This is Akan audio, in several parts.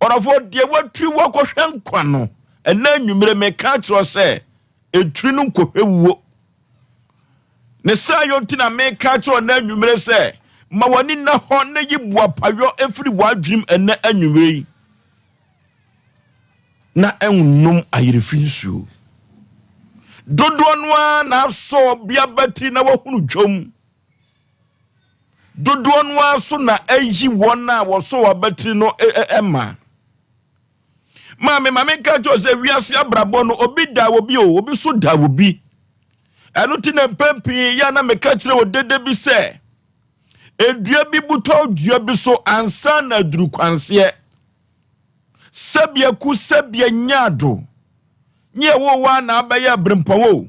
Ɔdɔfoɔ, deɛ watiri wakɔhwɛ nkwa no, ɛnɛ anwummerɛ meka akyerɛ sɛ, ɛtiri no nkɔhwɛ wuo. Ne saa yɔ nti na meka akyerɛ ɔnɛ anwummerɛ sɛ, ma w'ani nna hɔ na yi boapayɔ ɛfiri w'adwenem ɛnɛ anwummerɛ yi, na ɛnnom ayerefi nsuo. Dodoɔ no ara na asɔ ɔbea batiri na wahunu dwom. Dodoɔ no ara so na ayi wɔn a wɔsɔ abatiri no ma. Maame, ma menka kyerɛ sɛ wiase abrabɔ no, obi da obi o, obi so da obi. Ɛno ti na mpɛn pii yɛ na meka kyerɛ wɔ dede bi sɛ, edua bi butɔ dua bi so ansa na aduru kwanseɛ. Sɛbea ku sɛbea nyaado. Nyɛ wo wa na abɛyɛ abirempɔn o.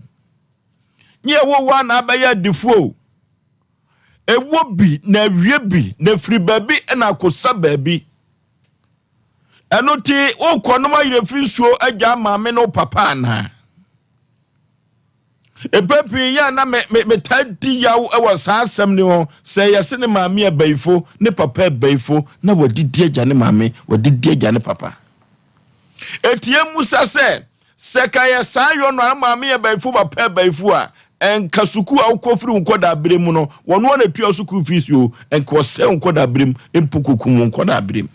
Nyɛ wo wa na abɛyɛ adifoɔ o. Ɛwɔ bi na awie bi na firi baabi na akɔsa baabi. Ɛno nti wokɔnom ayerɛfi nsuo agya maame ne wo papa anaa? Mpɛn pii yɛ a na metaa di yaw wɔ saa asɛm no ho, sɛ yɛse ne maame abayifo, ne papa abayifo, na wadidi agya ne maame, wadidi agya ne papa. Enti yɛmmusa sɛ, sɛ ka yɛ saa yɔ no a, maame yɛ bayifo, papa abayifo a, ɛnka sukuu a wokɔ firi wo nkɔdaa berɛ mu no, wɔn a na tua sukuu fees o, ɛnka ɔsɛe wo nkɔdaa berɛ mu, mpo kɔkum wo nkɔdaa berɛ mu.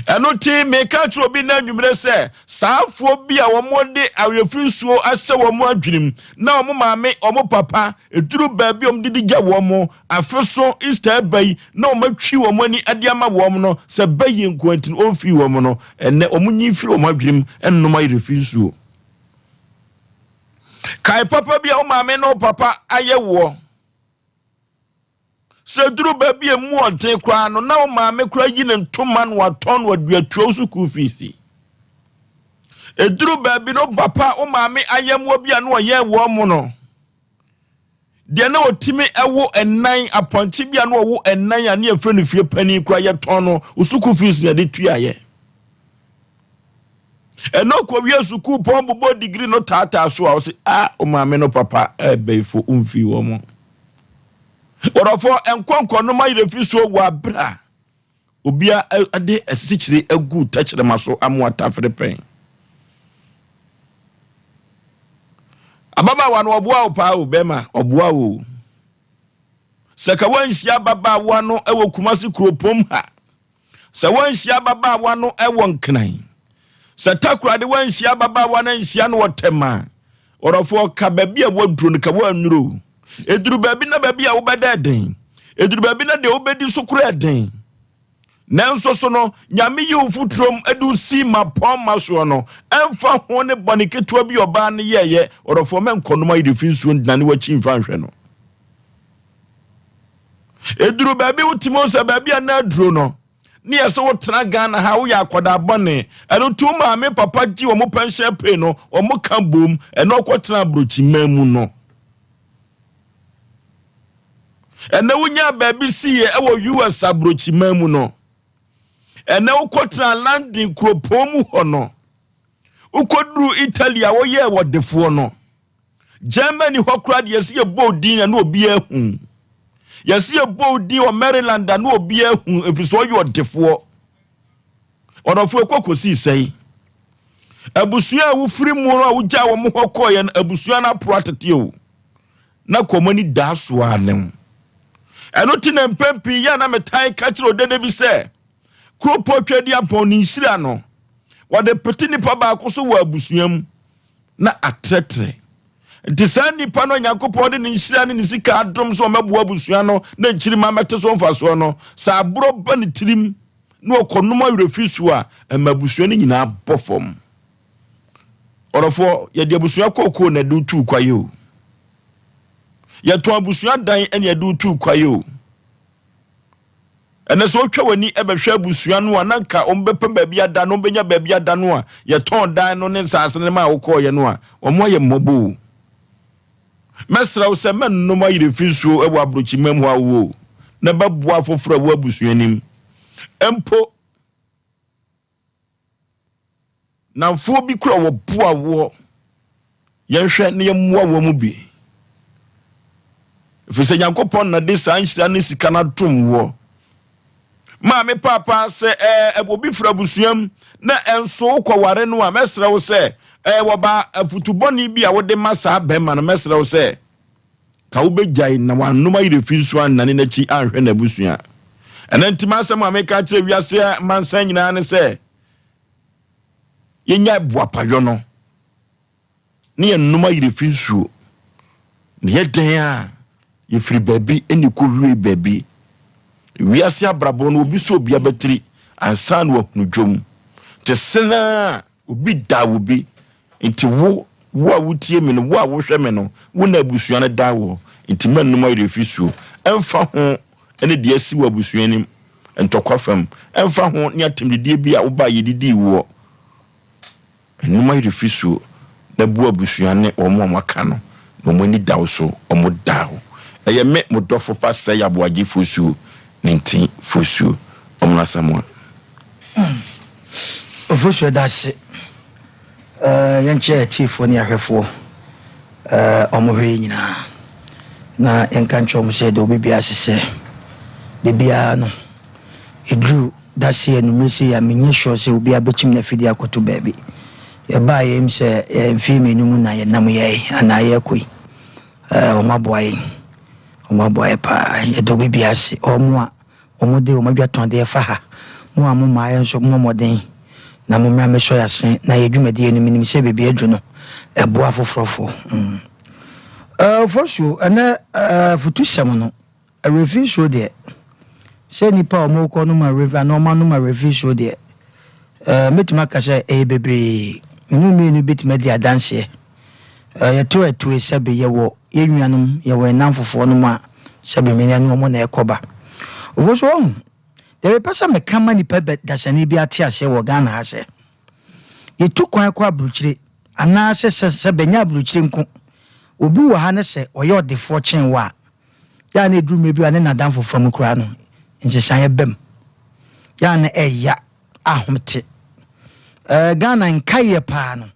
Ɛno nti, meka kyerɛ obi nnɛ anwummere sɛ, saa afoɔ bi a wɔde awerɛfiri nsuo ahyɛ wɔn adwenem na wɔn maame, wɔn papa, ɛduru baabi a wɔde di gya wɔn, afe so Easter ɛba yi, na wɔatwi wɔn ani de ama wɔn no, sɛ bɛyɛ nko nti no wɔmfii wɔn no, ɛnnɛ wɔnyi mfiri wɔn adwenem nnom awerɛfiri nsuo. Kae papa bi a wo maame ne wo papa ayɛ woɔ. Sɛ duru baabi a emu ɔden koraa no, na wo maame koraa yi ne ntoma na watɔn na ɔde atua wo sukuu fees. Eduru baabi no, papa wo maame ayɛmmoa bi a na ɔyɛn wɔn mo no, deɛ na ɔtumi ɛwo ɛnan, apɔnkye bi a na ɔwo ɛnan a ne yɛfrɛ no fie panin koraa yɛtɔn no, wo sukuu fees na yɛde tuaeɛ. Ɛna ɔkɔwie sukuu pɔn bobɔ digiri no taataa so a ɔse, ah, wo maame no papa ɛbɛyifo mfii wɔn mo. Wɔdɔfoɔ, nkɔnkɔnom ayerɛfi soɔ wɔ aberɛ a obia de asikyire agu tɛkyerɛma so ama watafere pɛn. Ababaawa no ɔboa wo paa o, bɛrima ɔboa wo o. Sɛ ka wanhyia ababaawa no wɔ Kumasi kuropɔn ha, Sɛ woanhyia ababaawa no wɔ Nkran, sɛ Takoradi woanhyia ababaawa no anhyia no wɔ Tema, ɔdɔfoɔ ka baabi a woaduro no ka woannuro o. Ɛduru baabi na baabi a wobɛda ɛden. Ɛduru baabi na deɛ wobɛdi so koraa ɛden. Nanso so no, Nyame yi wo foturom de wo sii mapɔnma soɔ no, ɛmfa ho ne bɔne ketewa bi ɔbaa no yɛɛyɛ, ɔdɔfoɔ mɛnkɔnom ayerɛfi nsuo ndane w'akyi mfa nhwɛ no. Ɛduru baabi wotumi hu sɛ baabi a na aduro no ne yɛ sɛ wotena Ghana ha woyɛ akwadaa bɔne. Ɛno nti wo maame papa gye wɔn pension pay no wɔn ka bom ɛna ɔkɔtena aburokyiman mu no. Ɛnɛ wonya baabi siiɛ ɛwɔ US aburokyiman mu no. Ɛnɛ wokɔtena London kuropɔn mu hɔ no. Wokɔduru Italy a woyɛɛ wɔdefoɔ no. Germany hɔ koraa deɛ yɛsi yɛbɔ odin na na obiara hu. Yɛsi yɛbɔ odin wɔ Maryland a na obiara hu ɛfiri sɛ ɔyɛ ɔdefoɔ. Ɔdɔfoɔ ɛkɔ kɔsii sɛe. Abusua a wofiri mu no a wogyaa wɔn hɔ kɔɔeɛ no abusua no aporo atete o. Na kɔn ani daa so ara ne ho. Ɛno ti na mpɛn pii yɛ a na metae ka kyerɛ odede bi sɛ kuropɔn Tweaduampɔn ne nhyira no wɔde pete nipa baako so wɔ abusua mu. na atrɛtrɛ. Nti saa nnipa no a Nyankopɔn de ne nhyira ne ne sika adom sɛ ɔmɛboa abusua no na nkyirimma mɛte so mfasoɔ no, sɛ aborɔ ba ne tirim na ɔkɔnom awerɛfi so a, ɛma abusua no nyinaa bɔ fam. Ɔdɔfoɔ, yɛde abusua kookoo na ɛde tuu kwaeɛ o. Yɛtɔn abusua dan na ɛde tuu kwaeɛ o. Ɛnɛ sɛ wotwa w'ani bɛhwɛ abusua no a na nka wɔbɛpɛ baabi ada no, wɔbɛnya baabi ada no a, yɛtɔn dan no ne nsaase no ma a wokɔɔyɛ no a, wɔn ayɛ mmɔbɔ o. Mɛsrɛ wo sɛ mɛnnom ayerɛfi nsuo wɔ aburokyima mu hɔ a wowɔ o, na bɛboa afoforɔ a ɛwɔ abusua no mu. Mpo Nnamfoɔ bi kura wɔboa woɔ. Yɛnhwɛ na yɛmmoa wɔn mu bi. Ɛfiri sɛ Nyankopɔn na de saa nhyira ne sika no adom woɔ. Maame paapa, sɛ ɛɛ obi firi abusua mu na ɛnso wokɔware no a, mɛsrɛ wo sɛ ɛɛ wɔba afutubɔne bi a wode ma saa bɛrima no, mɛsrɛ wo sɛ ka wobɛgyae na wanom ayerɛfi nsuo annane n'akyi anhwɛ n'abusua. Ɛno nti m'asɛm a meka kyerɛ wiase mansa nyinaa ne sɛ yɛnya boapayɔ no ne yɛnom ayerɛfi nsuo na yɛdɛn a yɛfiri baabi ne kɔwie baabi. Wiase abrabɔ no, obi so obi abatiri ansa na wahunu dwom te sena obi da wo bi. Nti wo a wotie me no, wo a wohwɛ me no, wo na abusua no da wɔ. Nti mannum ayerɛfi suo, ɛmfa ho ne deɛ asi wɔ abusua anim ntɔkwa fam, ɛmfa ho ne atɛmdidie bi a woba yɛdidii woɔ. Ɛnum ayerɛfi suo na bu abusua ne wɔn a wɔaka no na wɔn ani da wo so, wɔn da wo. Ɛyɛ me mo dɔfo pa sɛ yɛaboagye fosuo ne ntin fosuo ɔmo asɛm a. Ofosuo da ase. Yɛnkyerɛ atiefoɔ ne ahwɛfoɔ ɔmo hwɛ yi nyinaa na yɛnka nkyerɛ ɔmo sɛ deɛ obi bia ase sɛ de biara no ɛduru dase anumere sɛ a menyɛ sure sɛ obi abɛkyim no afidie akɔto baabi. Yɛbaa yɛm sɛ mfie 2 mu na yɛnam yɛi anaa yɛkɔ yi. Ɔmo aboa yɛn, ɔmo aboa yɛ paa. Yɛde obi bia ase, ɔmo a ɔmo de ɔmo adwatɔn fa ha, mo a mo maa yɛn nso mo mmɔden na mo mmra mmɛsɔ yɛ ase na yɛ dwumadie no. Menim sɛ baabi aduru no ɛboa afoforɔfoɔ. Fosuo, ɛnɛ futusɛm no, awerɛfi nsuo deɛ, sɛ nipa a ɔmo kɔ nom awerɛfi anaa ɔmo anom awerɛfi nsuo deɛ, mɛtumi aka sɛ ɛyɛ bebree. Menu mmienu bɛtumi adi adanseɛ. Yɛto ɛtoe sɛbe yɛwɔ yɛn nuanom, yɛwɔ ɛnam fofoɔ no mu a sɛbe mene ne ɔmo na ɛkɔba. Ofosuo, ɔho deɛ mepɛ sɛ meka ma nipa dasani bi ate aseɛ wɔ Ghana ha sɛ yɛtu kwan kɔ aburokyire anaasɛ sɛ bɛnya aburokyire nko, obi wɔ ha ne sɛ ɔyɛ ɔdefoɔ kyɛn wɔ a, yɛa na ɛduru mmerɛ bi a ne nadamfo fam koraa no nsesaeɛ bam, yɛa na ɛya ahomte. Ghana nkayɛ paa no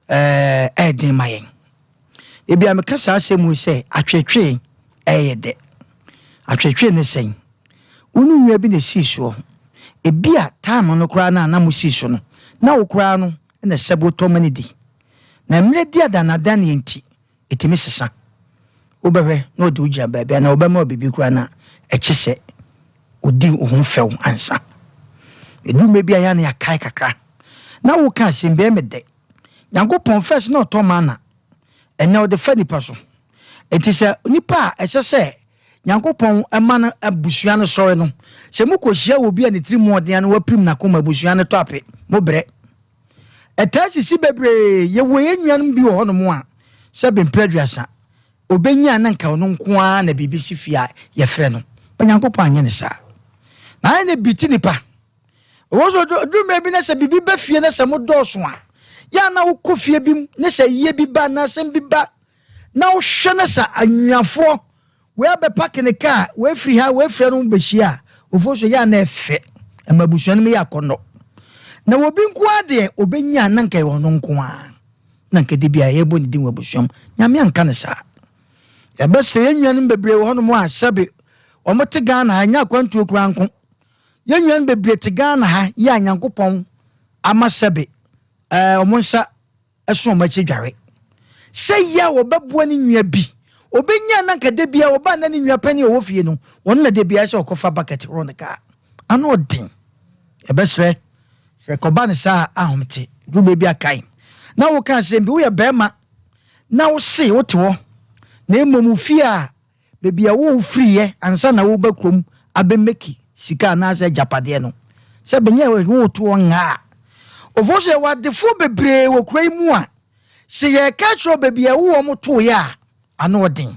ɛɛden ma yɛn. Ebi a meka saa asɛm yi sɛ atwetwe ɛyɛ dɛ. Atwetwe ne sɛn? Wo ne nua bi na esii soɔ. Ebi a time no koraa na mo sii so no na wo koraa no na sɛ botɔ ma ne di na mmerɛ di adanadan yɛ nti ɛtumi sesa. Wobɛhwɛ na ɔde wo gyina baabi anaa wobɛma wo biribi koraa na ɛkye sɛ ɔdi wo ho fɛw ansa. Ɛduru mmerɛ bi a yɛ na yɛakae kakra na woka asɛm bi ɛmɛ dɛ. Nyankopɔn first na ɔtɔ ma na ɛnɛ ɔde fa nipa so. Ɛnti sɛ nipa a ɛsɛ sɛ Nyankopɔn ɛma no abusua no sɔre no, sɛ mokɔhyia wɔ bi a ne tiri mu ɔden no wapirim n'akoma, abusua no tɔ ape mo brɛ. Ɛtaa sisi bebree. Yɛwɔ yɛn nuanom bi wɔ hɔnom a sɛ bɛmpere 30 obɛnya na nka ɔno nko ara na biribi si fie a yɛfrɛ no ba. Nyankopɔn anyɛ ne saa na ayɛ ne bi ti nipa ɔwɔ so. Duru mmerɛ bi na sɛ biribi ba fie na sɛ mo dɔɔso a, yɛ na wokɔ fie bi mu ne sɛ yie bi ba na asɛm bi ba na wohwɛ na sɛ anuafoɔ wei abɛpa ne kaa, wei firi ha, wei firi no bɛhyia a, ofo so yɛ a na ɛfɛ ɛma abusua no mu yɛ akɔnnɔ. Na obi nko ara deɛ obɛnya na nka ɛyɛ ɔno nko ara na nka de bi a yɛbɔ ne din wɔ abusua mu. Nyame anka ne saa. Yɛbɛsrɛ yɛn nuanom bebree wɔ hɔnom a sɛbe wɔn te Ghana ha, nyɛ akwantuo koraa nko. Yɛn nuanom bebree te Ghana ha yɛ a Nyankopɔn ama sɛbe wɔn nsa ɛso wɔn akyi dware sɛ yɛ a wɔbɛboa ne nua bi obɛnya na nka da bia wɔba na ne nua panyin a ɔwɔ fie no wɔn na da bia sɛ ɔkɔfa bucket horo ne kaa ano ɔden. Yɛbɛsrɛ sɛ kɔba ne saa ahomte dwuma bi akae na woka asɛm bi, woyɛ bɛrima na wose wote hɔ na mmom fie a baabi a wo firiɛ ansa na woba kurom abɛmɛki sika anaasɛ agyapadeɛ no sɛ bɛnyɛ woto hɔ ngaa. Ɔfo sɛ yɛwɔ adefoɔ bebree wɔ kuro yi mu a sɛ yɛka kyerɛ baabi a wowɔ mo toeɛ a ano ɔden,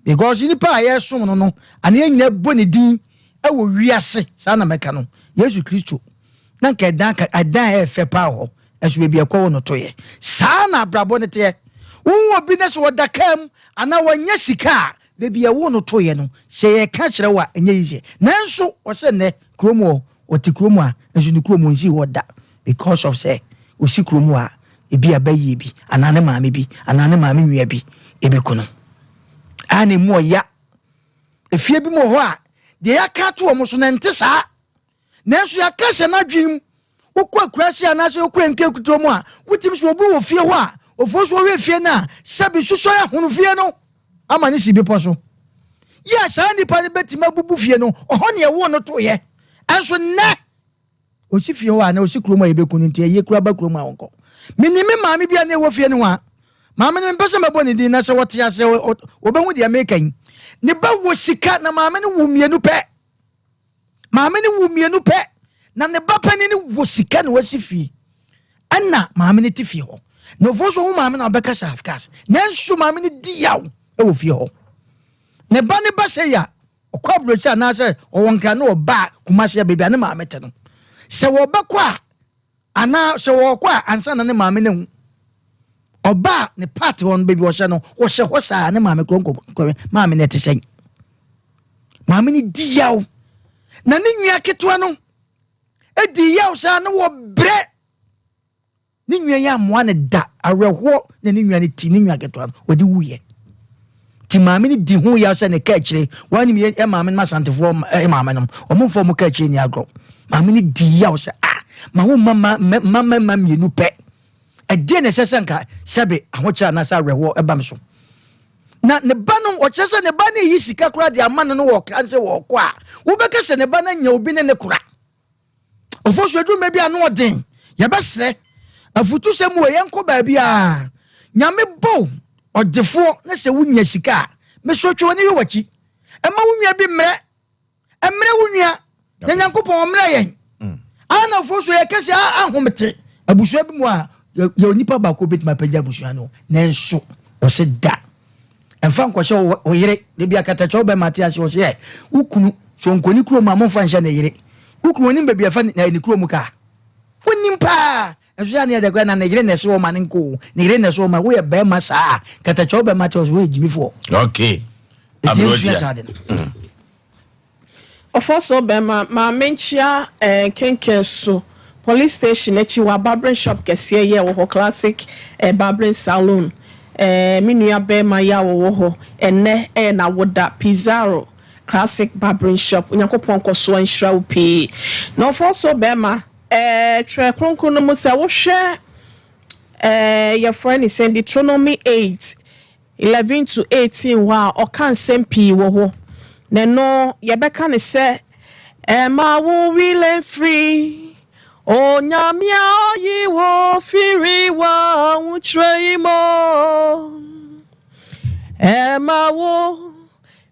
because nipa a yɛsom no ana yɛn nyinaa bɔ ne din ɛwɔ wiase saa na mɛka no Yesu Kristo na nka ɛdan ɛdan a ɛyɛ fɛ paa wɔ hɔ, ɛnso baabi ɛkɔ wɔ no toyɛ. Saa na abrabɔ no teɛ. Wohu obi ne sɛ wɔda kaa mu anaa wɔnyɛ sika a, baabi ɛwo no toyɛ no, sɛ yɛka kyerɛ wo a ɛnyɛ yi sɛ nanso ɔsɛ nnɛ kurom hɔ ɔte kurom a nso ne kurom nsi hɔ da, because of sɛ osi kurom hɔ a ebi aba yie bi anaa ne maame bi anaa ne maame nua bi ebi ko no a na emu ɔya. Efie bi mu wɔ hɔ a Deɛ yɛaka ato wɔn so no, ɛnte saa. Nanso yɛaka hyɛ n'adwene mu. Wokɔ akuraase anaasɛ wokɔ nkurow mu a, wotumi sɛ obi wɔ fie hɔ a, ofuo so ɔhwɛ fie no a, sɛbi sosɔe ahono fie no ama ne si bepɔ so. Yɛ a saa nipa no bɛtumi abubu fie no, ɔhɔ ne ɛwoo no toeɛ. Ɛnso nnɛ, osi fie hɔ a na osi kurom a yɛbɛku no nti ɛyɛ kura ba kurom a ɔnkɔ. Menim me maame bi a na ɛwɔ fie no ho a, maame no mempɛ sɛ mɛbɔ ne din na sɛ wɔte ase wɔbɛhu deɛ meka yi. Ne ba wɔ sika na maame no wo mmienu pɛ. Maame no wo mmienu pɛ na ne ba panin no wɔ sika na wasi fie. Ɛna maame no te fie hɔ. Na ofo so ho maame na ɔbɛka sɛ half cars. Nanso maame no di yaw wɔ fie hɔ. Ne ba ne ba sɛ ya ɔkɔ aburokyi anaasɛ ɔwɔ nkra na ɔba Kumasi a baabi a ne maame te no. Sɛ wɔbɛkɔ a Anaa sɛ ɔɔkɔ a ansa na ne maame no ahu. Ɔba a ne part hɔ no baabi ɔhyɛ no ɔhyɛ hɔ saa ne maame korɔ nkɔ nkɔhwɛ maame no ɛte sɛn. Maame no di yaw na ne nua ketewa no di yaw saa na wɔbrɛ. Ne nua yi ammoa no da awerɛhoɔ na ne nua no ti ne nua ketewa no wɔde wuiɛ. Nti maame no di ho yaw sɛ ne ka akyire wɔanim yɛ yɛ maame nom asantefoɔ ɛ maame nom wɔn mfa wɔn ka akyire ni agorɔ. Maame no di yaw sɛ ah ma wo mma mma mma mmarima mmienu pɛ ɛdeɛ na ɛsɛ sɛ nka sɛbe ahokyere anaasɛ awerɛhoɔ ɛba me so. Na ne ba no ɔkyerɛ sɛ ne ba no yi sika koraa de ama no no wɔ ɔkra sɛ wɔkɔ a wobɛka sɛ ne ba no anya obi ne ne kora. Ofosu aduru mɛ bi ano ɔden. Yɛbɛsrɛ afutusɛm wɔ yɛnkɔ baabi a Nyame bo ɔgyefoɔ na sɛ wonya sika a mesrɛ twe w'ani hwɛ w'akyi. Ɛma wo nua bi mmerɛ. Mmerɛ wo nua na Nyankopɔn ɔmmerɛ yɛn. Mm. Ana ofosu yɛ kɛse ahomete abusua bi mu a yɛ onipa baako bɛtumi apagya abusua no nanso ɔsɛ da Ɛmfa nkɔhyɛ wo yere. Da bi akatakyɛ wo bɛma te ase ɔsɛ ɛ wo kunu so ɔnkɔ ne kurom a momfa nhyɛ ne yere. Wo kunu onim baabi ɛfa ne kurom kaa. Wonim paa. Nso yɛ ne yɛ dɛ na ne yere na ɛsɛ ɔma ne nkɔ o. Ne yere na ɛsɛ ɔma woyɛ bɛrima saa katakyɛ wo bɛma te ɔsɛ woyɛ gyimifoɔ. Okay. Ɛti nsua saa de no. Ɔfɔsɔɔ bɛɛma maame nkyea eh kenken so police station akyi hɔ a barbering shop kɛseɛ yɛ wɔ hɔ classic eh barbering saloon eh me nua bɛɛma yi a wɔwɔ hɔ ɛnɛ ɛyɛ nawoda Pizarro classic barbering shop Onyankopɔn nkɔsoɔ nhyira wo pii na ɔfɔsɔɔ bɛɛma eh twerɛ kronkron no mu sɛ wohwɛ eh yɛfrɛ ne sɛn Deuteronomy 8 11 to 18 hɔ a, ɔka nsɛm pii wɔ hɔ, na ɛno yɛbɛka no sɛ, Ɛma wo werɛ mfiri Onyame a ɔyi wo firi w'ahokyerɛ yi mu. Ɛma wo,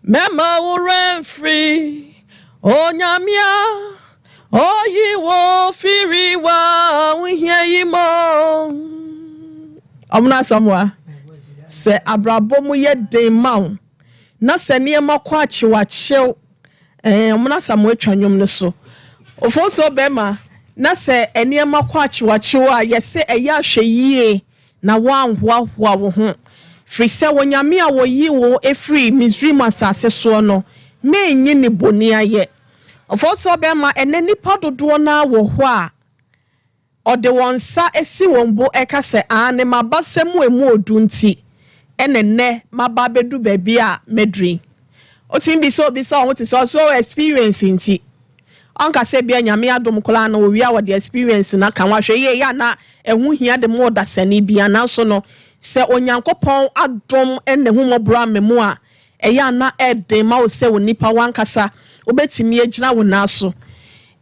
mɛma wo werɛ mfiri Onyame a ɔyi wo firi w'ahohia yi mu. Ɔmono Asamoah, sɛ abrabɔ mu yɛ den ma wo na sɛ nneɛma kɔ akyewakyew, ɛɛ, Ɔmono Asamoah atwa nnwom no so. Ofosuo bɛrima, na sɛ nneɛma kɔ akyewakyew a, yɛse ɛyɛ ahwɛyie na woanhoahoa wo ho, firi sɛ Onyame a ɔyii wo firii Misraim asase soɔ no, menyi ne boniayɛ. Ɔfɔɔsoɔ bɛrima, ɛnnɛ nnipa dodoɔ no ara wɔ hɔ a, wɔde wɔn nsa si wɔn bo ka sɛ, Aane, m'abasa mu emu ɔdu nti na ɛnnɛ maba abɛdu baabi a maduru yi. Wotumi bisa obi sɛ ɔho te sɛ, ɔse oh experience nti. Ɔnka sɛ ebia Nyame adom koraa no owie a wɔde experience no aka ho. Ahwɛ yie, ɛyɛ a na ɛho hia de ma ɔdasani biara, nanso no sɛ Onyankopɔn adom ne n'ahummɔborɔ amma mu a, ɛyɛ a na ɛden ma wo sɛ onipa w'ankasa wobɛtumi agyina wo nan so.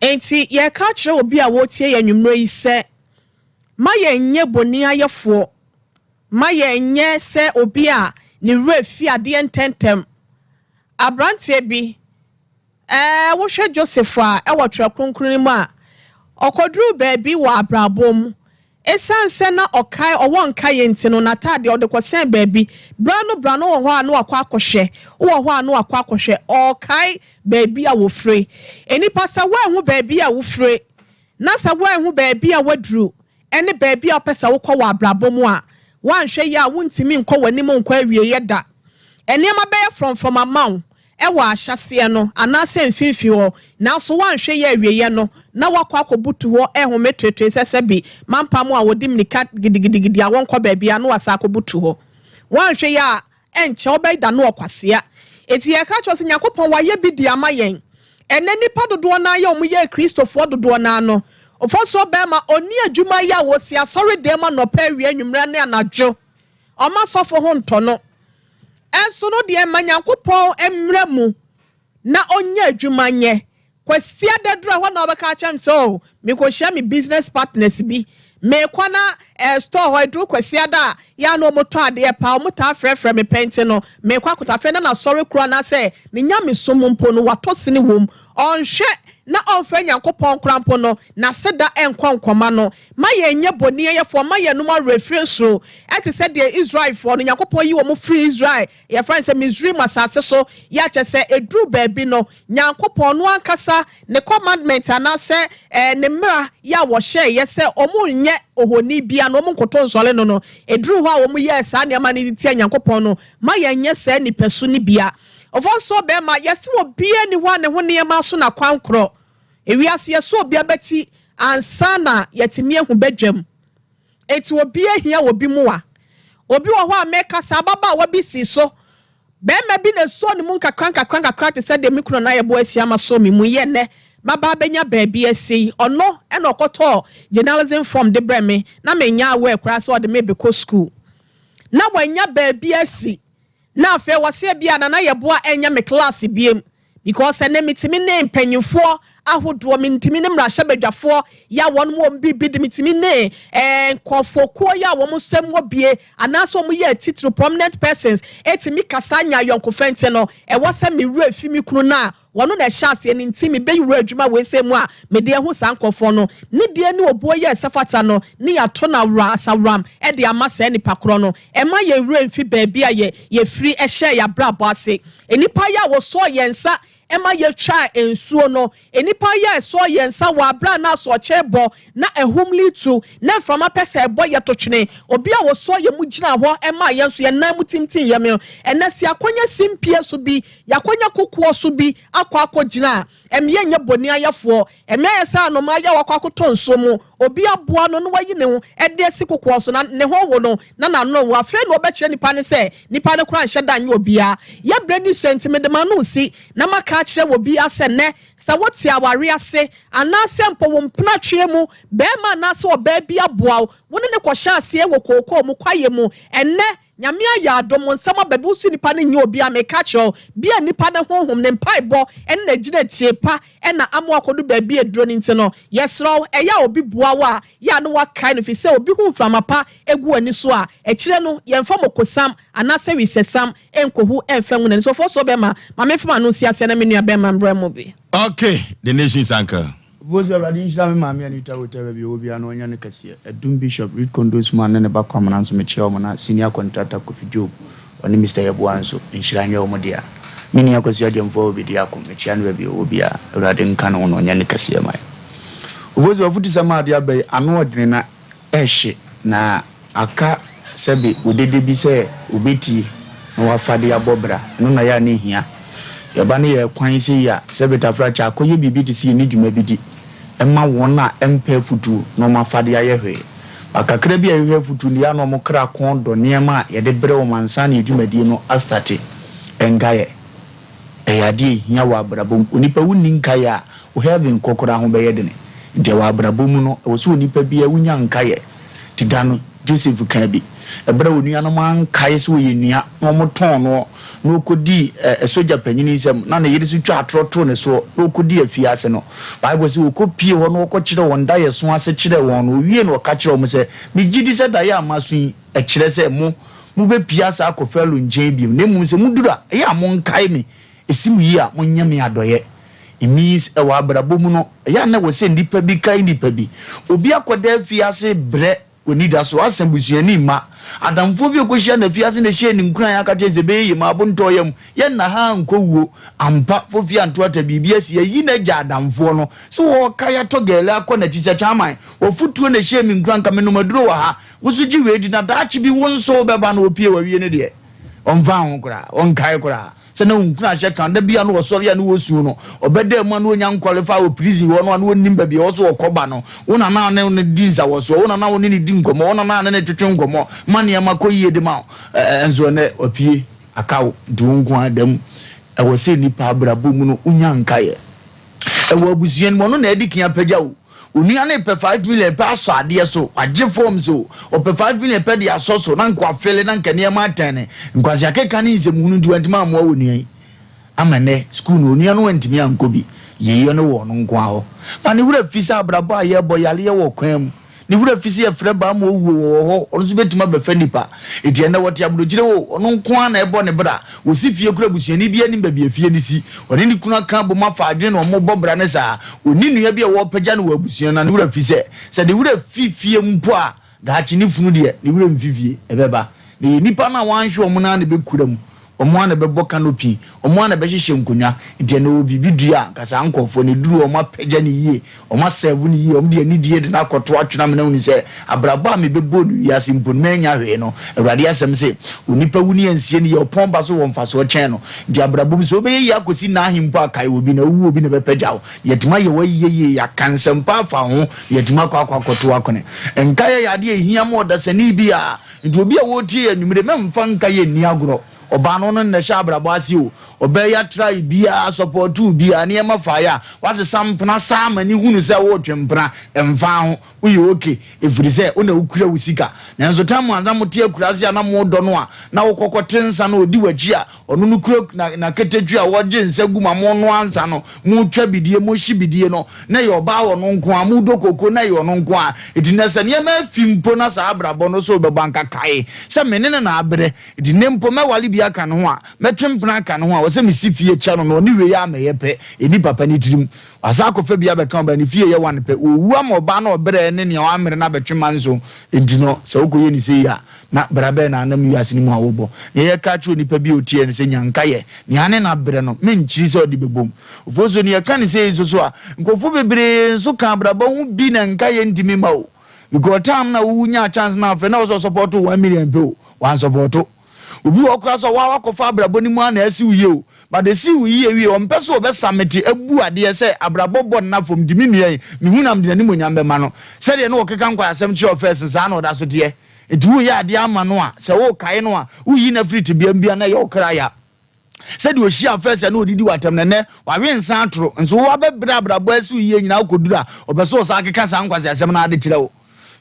Enti yɛreka akyerɛ obi a ɔretie yɛn anwummerɛ yi sɛ, ma yɛnyɛ boniayɛfoɔ, ma yɛnyɛ sɛ obi a ne werɛ fi adeɛ ntɛntɛm. Aberanteɛ bi, Ɛɛ, wohwɛ Joseph a ɛwɔ Twerɛ Kronkron no mu a, ɔkɔduruu baabi wɔ abrabɔ mu, ɛsiane sɛ na ɔkae, ɔwɔ nkaeɛ nti no, n'ataadeɛ ɔde kɔsɛn baabi. Berɛ ano berɛ ano wɔ hɔ a na wakɔ akɔhwɛ, wowɔ hɔ a na wakɔ akɔhwɛ, ɔrekae baabi a wɔfire. Nnipa, sɛ woanhu baabi a wofire, na sɛ woanhu baabi a woaduru, ne baabi a wopɛ sɛ wokɔ wɔ abrabɔ mu a, woanhwɛ yie a wontumi nkɔ w'anim nkɔ awieeɛ da. Nneɛma bɛyɛ frɔmfrɔm ama wo wɔ ahyɛaseɛ no anaasɛ mfimfini hɔ, nanso woanhwɛ yie awieeɛ no na woakɔ akɔbutu hɔ rehome toetoe sɛ sɛbi mampam a wɔdi mmirika gidigidigidi a wɔnkɔ baabiara na wɔasan akɔbutu hɔ. Woanhwɛ yie a, ɛnkyɛ wobɛda no ɔkwasea. Enti yɛreka akyerɛ wo sɛ Nyankopɔn wayɛ bi de ama yɛn. Ɛnnɛ nnipa dodoɔ no ara yɛ wɔn yɛ Kristofoɔ dodoɔ no ara no, mfasoɔ bɛrima ɔnni adwuma yɛ a wɔsi asɔredan mu anɔpa, awia, anwummerɛ ne anadwo. Ɔma sɔfo ho ntɔ no. Ɛnso no deɛ ma Nyankopɔn mmra mu na ɔnyɛ adwuma nyɛ. Kwasiada duru a ɛhɔ na ɔbɛka akyerɛ me sɛ oh mekɔhyia me business partners bi mekɔ na eh, store hɔ ɛduru Kwasiada a yɛ a na wɔtɔ adeɛ paa wɔtaa frɛfrɛ me pɛ nti no mekɔ akɔtɔ afei na n'asɔre koro anaasɛ ne nyamesom mpo no watɔ sini wom ɔnhwɛ na ɔmfrɛ Nyankopɔn koraa mpo no n'aseda nkɔ nkɔma no ma yɛnyɛ boniayɛfoɔ ma yɛnom awerɛfire nsuro ɛte sɛ deɛ Israelfoɔ no Nyankopɔn yi wɔn firi Israel yɛfrɛ no sɛ Misraim asase so yɛ akyɛ sɛ ɛduru baabi no Nyankopɔn no ankasa ne commandment anaasɛ eh, ne mmara yɛ a wɔhyɛeɛ sɛ wɔn nyɛ ohoni bia na wɔn nkoto nsɔre no no, ɛduru hɔ a wɔn yɛɛ saa nneɛma no de tia Nyankopɔn no, ma yɛnyɛ saa nipasu no bia. Ɔfɔnsoɔ bɛɛma, yɛse obiara nni hɔ a ne ho nneɛma aso na kwan korɔ. Ewiase yɛsɔ obi abati ansa na yɛatumi ahu badwam. Enti obiara hia obi mmoa. Obi wɔ hɔ a meka sɛ ababaawa bi sii so. Barima bi na ɛsɔɔ ne mu nkakrankakra te sɛ deɛ me kunu Nana Yeboah Asiamah sɔɔ me mu yi. Ɛnnɛ, maba abɛnya baabi asi yi, ɔno na ɔkɔtɔɔ journalism form de brɛɛ me. Na mennya aware koraa sɛ ɔde me rebɛkɔ sukuu. Na wanya baabi asi. Na afei wɔse ebia Nana Yeboah ɛnyɛ me class biem because ɛnɛ metumi ne mpanyinfoɔ ahodoɔ, metumi ne mmarahyɛbadwafoɔ yɛ a wɔn wɔ biribi de, metumi ne eh, nkurɔfokuo yɛ a wɔn nsɛm wɔ bie anaasɛ wɔn yɛ atitiriw prominent persons ɛtumi kasa nya ayɔnkofa nti no ɛwɔ sɛ me werɛ fi me kunu no a Wɔno na ɛhyɛ aseɛ no nti mebɛwura adwuma wei sei mu a mede ahu saa nkorɔfoɔ no. Ne deɛ ne obuo yɛ ɛsɛ fata no ne yɛato no awura asaworam de ama saa nipa korɔ no. Ɛmma yɛn werɛ mfi baabi a yɛ yɛfiri hyɛɛ yɛn abrabɔ ase. Nnipa yi a wɔsɔɔ yɛn nsa ma yɛtwaa nsuo no, nnipa yi a ɛsɔɔ yɛn nsa wɔ aberɛ a na asoɔkye rebɔ, na ahum retu, na mframa pɛ sɛ ɛbɔ yɛn to twene, obi a wɔsɔɔ yɛn mu gyinaa hɔ maa yɛn nso yɛn nan mu tintim yɛn no, ɛnnɛ sɛ yɛakɔnya simpie so bi, Yɛakɔnya kokoɔ so bi akɔ akɔgyina a, ɛme yɛnyɛ boniayɛfoɔ. Ɛme ayɛ sɛ anomaa yi a wakɔ akɔtɔ nsuo mu, obi aboa no na wayi ne ho de asi kokoɔ so, na ne ho wo no, na n'ano nwo. Afei na ɔbɛkyerɛ nipa no sɛ nipa no koraa nhyɛ da nyɛ obiara. Yɛ berɛ ni sua nti mede m'ano resi na maka akyerɛ obiara sɛ nnɛ, sɛ wote awareɛ ase, anaasɛ mpo wo mpenatweɛ mu, barima anaasɛ ɔbaa bi aboa wo, wo ne no kɔhyɛ aseɛ wɔ kookoo mu, kwaeɛ mu, ɛnnɛ, Nyame ayɛ adom, wo nsɛm aba bi, wo so nipa no nyɛ obi a meka kyerɛ wo, bia nipa no honhom, ne mpaebɔ ne n'agyinatie pa na ama wakɔdu baabi aduro no nti no, yɛsrɛ wo, ɛyɛ a obi boa wo a, yɛ a na woakae no, firi sɛ obi hu mframa pa gu w'ani so a, akyire no yɛmfa mokosam anaasɛ wisɛsam nkɔhu mfa ngu n'ani so. Ɔfoɔ soɔ bɛma, ma memfa m'ano nsi aseɛ na me nua bɛma mbrɛ mo bi. Okay, the nation's uncle. Ofosu Awurade nhyira me maame Anita Hotel baabi a ɔwɔ biara na ɔnyɛ no kɛseɛ. Adum Bishop, Reed Condos man ne ne ba Kwamena nso mekyea wɔn na Senior Contractor Kofi Job ɔne Mister Yeboah nso nhyira nyɛ wɔn dea. Me nua Kwasi Agyamfoɔ a Obedi Ako mekyea no baabi a ɔwɔ biara Awurade nka ne ho na ɔnyɛ no kɛseɛ ma yɛn. Ofosu afutusɛm a ade aba yi ano ɔdene na Ɛhye na aka sɛbe odede bi sɛ obetie na wafa de abɔ bra, ɛno na ɛyɛ a na ehia. Yɛba no yɛ kwan sei a, sɛbe tafrakyɛ akɔyɛ biribi te sɛ yɛnni dwuma bi di ma wɔn a ɛmpɛ afutuo na wɔn afa de ayɛ hwee. Ba kakra bi a ɛhwehwɛ afutuo no, yɛ a na wɔn kra kɔn dɔ nneɛma a yɛde brɛ wɔn ansa na yɛn dwumadie no astate. Ɛnkaeɛ. Ɛyɛ adeɛ a ɛhia wɔ abrabɔ mu. Onipa wonni nkaeɛ a, wo heaven kɔ koraa ho bɛyɛ dene. Nti ɛwɔ abrabɔ mu no, ɛwɔ sɛ onipa biara wonya nkaeɛ. Nti da no, Joseph kaa bi. Ɛberɛ a onuanom ankae sɛ ɔyɛ nua na wɔtɔn noɔ na ɔkɔdii ɛ, sogya panyini nsam na ne yere nso twaa atorɔ too ne soɔ na ɔkɔdii afiase no, Bible se ɔkɔpie hɔ na ɔkɔkyerɛɛ wɔn daeɛso ase kyerɛɛ wɔn no, ɔwiee no ɔka kyerɛɛ wɔn sɛ, Megye di sɛ daeɛ a maso yi, Ɛkyerɛ sɛ mo, mobɛpue asan akɔ Farao nkyɛn bio, na mmom sɛ moduru a, ɛyɛ a monkae me, ɛsi mo yie a, monyɛ me adɔeɛ. It means ɛwɔ abrabɔ mu no, ɛyɛ a na ɛwɔ sɛ nnipa bi kae nnipa bi. Obi akɔda afiase brɛ, onidasoɔ asa busuani mma. Adamfoɔ bi a ɔkɔhyia no afiase na ɛhyɛɛ no nkuran aka kyerɛ no sɛ ɛbɛyɛ yie, ma abontɔ yam, yɛnna ha nkɔ wuo. Ampa, Fofie anto ata, biribi asi, ayi no agya adamfoɔ no. So wɔrekae atɔ Gɛɛle akɔ n'akyi sɛ, Kyaman, w'afotuo na ɛhyɛɛ me nkuran, nka menom aduro wɔ ha. Wo nso gye wei di na daakye bi wo nso wobɛba na opie wawie no deɛ, ɔmfa ho koraa, ɔnkae koraa sɛ na wo nkuranhyɛ ka. Da bi a na ɔsɔre a na ɔsu no, ɔbɛda mu a na ɔnya nkwalifaa wɔ prison hɔ no a na ɔnnim baabi a ɛwɔ sɛ ɔkɔ ba no, wo na na ne no di nsawɔsoɔ, wo na na wo ne no di nkɔmmɔ, wo na na ne no twetwe nkɔmmɔ ma nneɛma kɔ yie de ma wo. Nso ɛnnɛ wapue aka wo nti wo nko ara da mu. Ɛwɔ sɛ nnipa abrabɔ mu no wonya nkaeɛ. Ɛwɔ abusua no mu, ɔno na adi kan apagya wo. Onua no repɛ 5 million pɛ asɔ adeɛ so, wagye forms o, ɔpɛ 5 million pɛ de asɔ so, na nka wafele na nka nneɛma atɛn ne. Nkwasi akeka ne nsɛmhunu nti wantumi ammoa wɔ nua yi. Ama nnɛ, sukuu no, onua no antumi ankɔ bi. Yei ɔne wɔ ɔno nko ara hɔ. Ma ne werɛ fi sɛ abrabɔ a yɛrebɔ, yareɛ wɔ kwan mu. Ne werɛ fi sɛ yɛfrɛ baa ma owuo, wɔwɔ hɔ, ɔno nso bɛtumi abɛfa nnipa. Enti ɛnnɛ wɔte abrokyire hɔ o, ɔno nko ara na ɛbɔ ne bra. Wɔsi fie koraa abusuani biara nnim baabi a fie no si. Ɔne ne kunu aka abom afa adwene na wɔrebɔ bra ne saa. Ɔnni nua bi a wɔrepagya no wɔ abusua no a ne werɛ fi sɛ, sɛ ne werɛ fi fie mpo a, daakye ne funu deɛ, ne werɛ mfi fie. Ɛbɛba. Na ɛyɛ nnipa no a wɔanhwɛ wɔn no ara na ɛbɛkura mu. Wɔn ara na ɛbɛbɔ canopy, wɔn ara na ɛbɛhyehyɛ nkonnwa. Nti ɛnnɛ wɔ biribi dua a, anka saa nkurɔfoɔ no, ɛduru hɔ a, wɔapagya no yie, wɔasɛɛvo no yie, wɔde anidie de no akɔto atwene amena ahunu sɛ, abrabɔ a mebɛbɔɔ no wiase mpo no, mannya hwee no. Awurade asɛm se, Onipa wu ne ansie no yie, ɔpɔn ba so wɔ mfasoɔ kyɛn no. Nti abrabɔ mu, sɛ wobɛyɛ yie akɔsi nna ahe mpo a, kae obi, na wowu obi na ɛbɛpagya wo. Na yɛatumi ayɛ wo ayie yie, yɛaka nsɛmpa afa wo ho, na yɛatumi akɔ akɔ akɔto wo akone. Nkaeɛ yɛ adeɛ a ɛhia ma ɔdasani biara. Nti obi a ɔretie yɛn anwummere, mɛmfa nka yɛn nni agorɔ. Ɔbaa no no na ɛhyɛ abrabɔ ase o. Ɔbaa yi atrae biara, sɔpɔtoo biara, nneɛma faeɛ a, wasesa mpena saa ma ne hunu sɛ woretwe mpena, ɛmfa ho, woyɛ okay, ɛfiri sɛ wo na wokura wo sika. Nanso tam a na mote akuraase a na modɔ no a, na wokɔ kɔte nsa na ɔdi w'akyi a, Ɔno no kura na n'aketetwi a wɔgye nsa gu ma monoa nsa no, motwa bidie, mohye bidie no, na ɛyɛ ɔbaa wɔ no nko ara, modɔ koko na ɛyɛ ɔno nko ara. Enti nnɛ sɛ nneɛma afi mpo na saa abrabɔ no so rebɛbɔ anka kae sɛ me ne no na abrɛ. Enti nnɛ mpo mɛwale bi aka ne ho a, mɛtwe mpena aka ne ho a, ɛwɔ sɛ mesi fie kyɛ no na ɔne wei a mɛyɛ pɛ. Ɛnni papa no tirim. Wasan akɔfa bi abɛka ɔbaa no fie yɛ one pɛ. Ɔrewu ama ɔbaa no a ɔbrɛɛ ne nea wammrɛ no abɛtwe manso. Enti no sɛ wokɔyɛ no sei a, Na bra bɛn na anam wiase no mu a wobɔ? Nea yɛka akyerɛ onipa bi a otie ne sɛ, Nya nkaeɛ. Nea ne na brɛ no, menkyiri sɛ ɔde bɛbom. Ofosuo, nea yɛka no sei nso so a, nkurɔfoɔ bebree nso ka abrabɔ ho bi na nkaeɛ ntumi mma o. Because time no a wo nyaa chance no afei na wɔ sɛ ɔsɔpɔto 1 million pɛ o, wansɔpɔto. Obi wɔ hɔ koraa sɛ ɔwɔ akɔfa abrabɔ no mu a na asi wo yie o. But esi wo yie wie, ɔmpɛ sɛ ɔbɛsamete abu adeɛ sɛ abrabɔ bɔ nna fam nti me nua yi, mehu na mede n'animuonyam bɛma no. Sɛdeɛ na ɔkeka nkwayasɛm kyerɛ wo first no, saa na ɔda so teɛ. Nti woreyɛ adeɛ ama no a, sɛ worekae no a, woyi no afiri tebea mu bi a na ɛyɛ wo kra ya. Sɛdeɛ ɔhyiaa first a na ɔdidi w'atɛm no, ɛnnɛ wawe nsa atoro. Nso wo abɛbrɛ abrabɔ asi wo yie nyinaa wokɔduru a, ɔpɛ sɛ ɔsan keka saa nkwaseasɛm no ara de kyerɛ wo.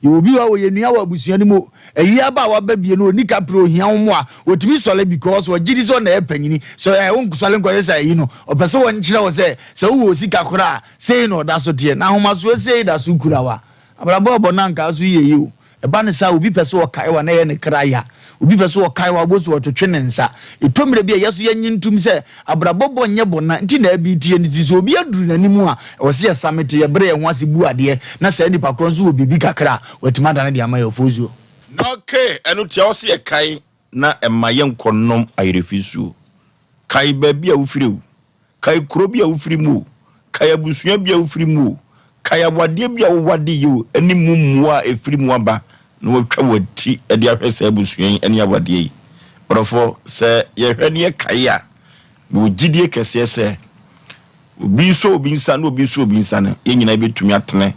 Yɛwɔ obi wɔ hɔ a ɔyɛ nua wɔ abusua no mu o, ayie aba a waba bie no ɔnni kaprɛ ɔhia wo mmoa, ɔtumi sɔre because ɔgye di sɛ ɔna ɛyɛ panyini. Sɛ ɛɛ wonsɔre nkɔyɛ saa ayi no, ɔpɛ sɛ ɔnkyerɛ wo sɛ sɛ wowɔ sika koraa a, sei na ɔda so teɛ. Na ahomasoɔ sei da so kura wo a, abrabɔ a ɔbɔ no anka so yie yi o. Ɛba no saa a, obi pɛ sɛ ɔkae wo a, na ɛyɛ ne kra ya. Obi pɛ sɛ ɔkae wo a, wobɛhu sɛ ɔtwetwe ne nsa. Ɛtɔ mmerɛ bi a, yɛn nso yɛnnye ntom sɛ abrabɔ bɔ nyɛ bɔna nti na ɛbi teɛ no. Nti sɛ obi aduru n'anim a, ɛwɔ sɛ yɛsame te, yɛbrɛ yɛn ho ase bu adeɛ, na saa nipa korɔ nso wɔ biribi kakra a, watumi adane de ama yɛn. Ofosuo. Na okay, ɛno tia ɔse yɛkae na ɛma yɛnkɔnom ayerɛfi nsuo. Kae baabi a wofiri o, Kae kuro bi a wofiri mu o, kae abusua bi a wofiri mu o, kae awadeɛ bi a wowadeeɛ o, ɛne mu mmoa a ɛfiri mu aba na wɔatwa wɔn ti de ahwɛ saa abusua yi ne awadeɛ yi. Ɔdɔfoɔ, sɛ yɛhwɛ ne yɛkae a, mewɔ gyidie kɛseɛ sɛ obi nsɔ obi nsa na obi nsɔ obi nsa no, yɛn nyinaa bɛtumi atene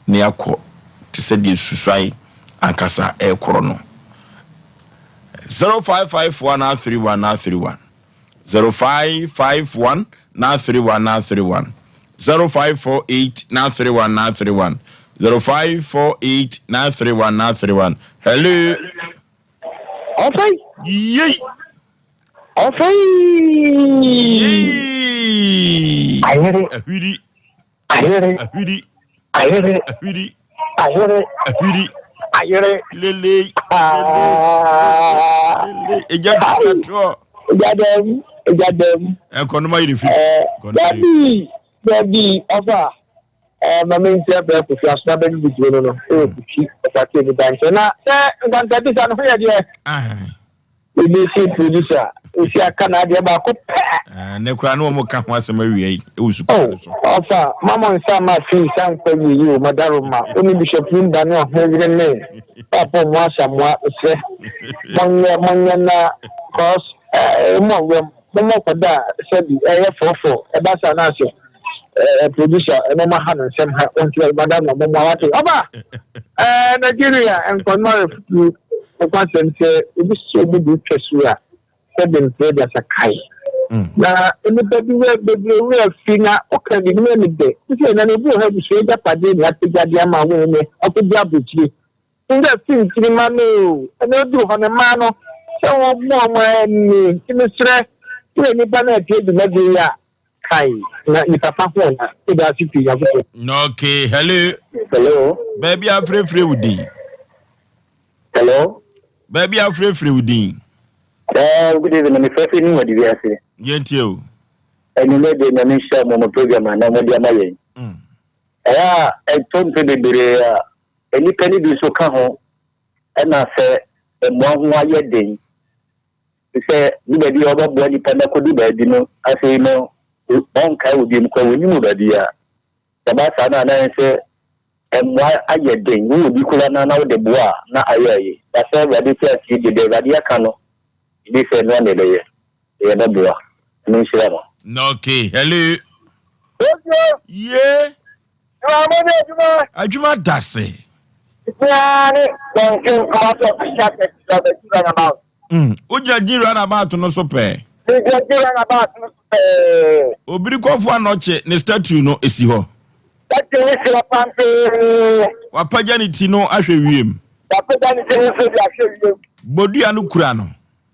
na yɛakɔ te sɛ deɛ susuan ankasa ɛrekorɔ no. 0554 931 931. 0551 931 931 0548 931 931 0548 931 931 Hello. Ɔfɛn. Yei. Ɔfɛn. Yei. Ayere. Ahwiri. Ayere. Ahwiri. Ayere. Ahwiri. Ayere. Ahwiri. Ayere. Lele. Ah. Lele. Eja bisika toɔ. Eja dɛm. Eja dɛm. Ɛkɔnoma yiri fi. Dabi. Dabi. Ɔfa. Ɛɛ maame nti abɛ kofi asoma bɛ bibi duro no no. Ɛwɔ kuki ɔfa kee nipa nkyɛn na sɛ nkwanta bisa no ho yɛ deɛ. Ebi si producer esi aka n'adeɛ baako pɛ. Ah, ne koraa ne wɔn ka ho asɛm awia yi ɛwɔ sukuu no so. Ɔfa mama nsa ma fi nsa nkɔ yie yi o madaro ma oni Bishop Lumba ne ɔho yere ne papa ɔmo asamoa mesrɛ monyɛ monyɛ na cause ɛɛ mo ɔwɛm mo mo kɔda sɛbi ɛyɛ fɔfɔ ɛba saa na asɛ ɛɛ producer ɛno ma ha no nsɛm ha wɔn ti madam na mo mo awate ɔba ɛɛ Nigeria nkɔnma refutu. Nokwasɛm sɛ obi sɛ obi de twa su a, sɛbe mprɛ aduasa kae. Na nnipa bi werɛ bebree werɛ fi na woka bi ne ne dɛ. Sɛ na ne bi wɔ hɔ abusua agyapadeɛ ne apagyadeɛ ama wo ne akɔdi aburokyire. Werɛ fi nkyirimma no o, ɛna oduru hɔ no mmaa no sɛ wɔn mu wɔn ani nti mesrɛ sɛ nnipa no atie dwumadie yi a kae na nipa pa ho na ɛda ase pii Nyankopɔn. Okay, hello. Hello. Baabi afrɛfrɛ wo din. Hello. Baabi afrɛfrɛ wo din. Good evening, me frɛ ni wɔ dibi ase. Yɛntie o. Anwummerɛ deɛ Nyame nhyira mo mo program a na mode ama yɛn. Ɛyɛ a ɛtɔ mpe bebree a nnipa no bi nso ka ho ɛna sɛ mmoa ho ayɛ den sɛ du baabi a wɔbɛboa nipa no akɔdu baabi no afei no ɔnkae wɔ biom koraa wɔnnim wɔ baabi a ɛba saa no a na ɛyɛ sɛ mmoa ayɛ den wowɔ bi koraa na na wode boa a na ayɛ ayi na sɛ Awurade te aseɛ deɛ deɛ Awurade aka no ebi sɛ ɛno a na ɛbɛyɛ yɛbɛboa ɛno nhyira mo. Okay, hello. Ojo. Ye. Adwuma mo adwuma. Adwuma da se. Biara ne dɔnhwere nkɔmɔ sɛ ɔhyɛ akɛse ɔbɛsi runabout. Wogyina gyi runabout no so pɛɛ. Gyina gyi runabout no so pɛɛ. Obiri kɔfo anɔkye ne statue no esi hɔ. Statue no si hɔ pampee. Wapagya ne ti no ahwɛ wiem. Wapagya ne ti no nso de ahwɛ wiem. Bodua no kura no.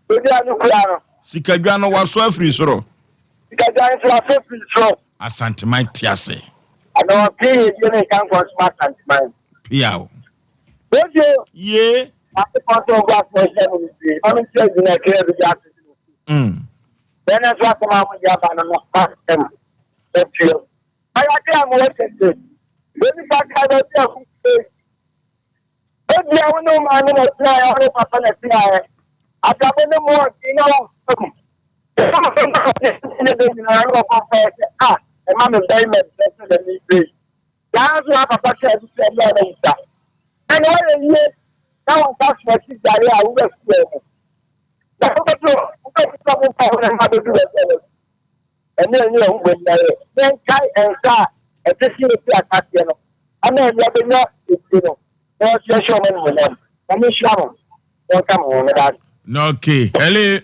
Bodua no kura no. Sikadwa no wasɔ afiri soro. Sikadwa nso wasɔ afiri soro. Asanteman te ase. Ana ɔpee yɛ die ne nka nkɔ nsoma Asanteman. Piaw. Ojo. Ye. Ase kɔn so ɔgu aso ɛhyɛ no bebree. Ɔno nso agyina ɛkɛyɛ bi de ato so. Bɛn nso asɛm a wɔde aba no no asɛm atua. Ayade a mowɔ kɛse. Onipa ka baabi a kukuo. Ebia wo ne wo maame na ɛtenaeɛ, wo ne wo papa na ɛtenaeɛ. Abrabɔ no mu ɔden na wɔmfa mu. Ne bɛ nyinaa na wɔbɔ mpaeɛ sɛ, a ɛma me barima brɛ sɛ dɛm yi. Saa nso na papa sɛ ɛbi sɛ ɛbi a na wusa. Ɛna wɔyɛ yie na wɔn nsa so akyi gyae a wobɛfi wɔn mu. Na wobɛto wobɛfi sɛ mo mpa ho na mma bɛdu baabi a wɔadu. Ɛne ɛne ɛho bɔ nyinaa yɛ. Yɛnkae nsa a ɛte sɛ yɛfi asaseɛ no ama ɛne abɛnya efie no na wɔahyɛ wɔn animuonyam. Nyame nhyira mo na ɔnka mo ho. Meda ase. Okay, hello.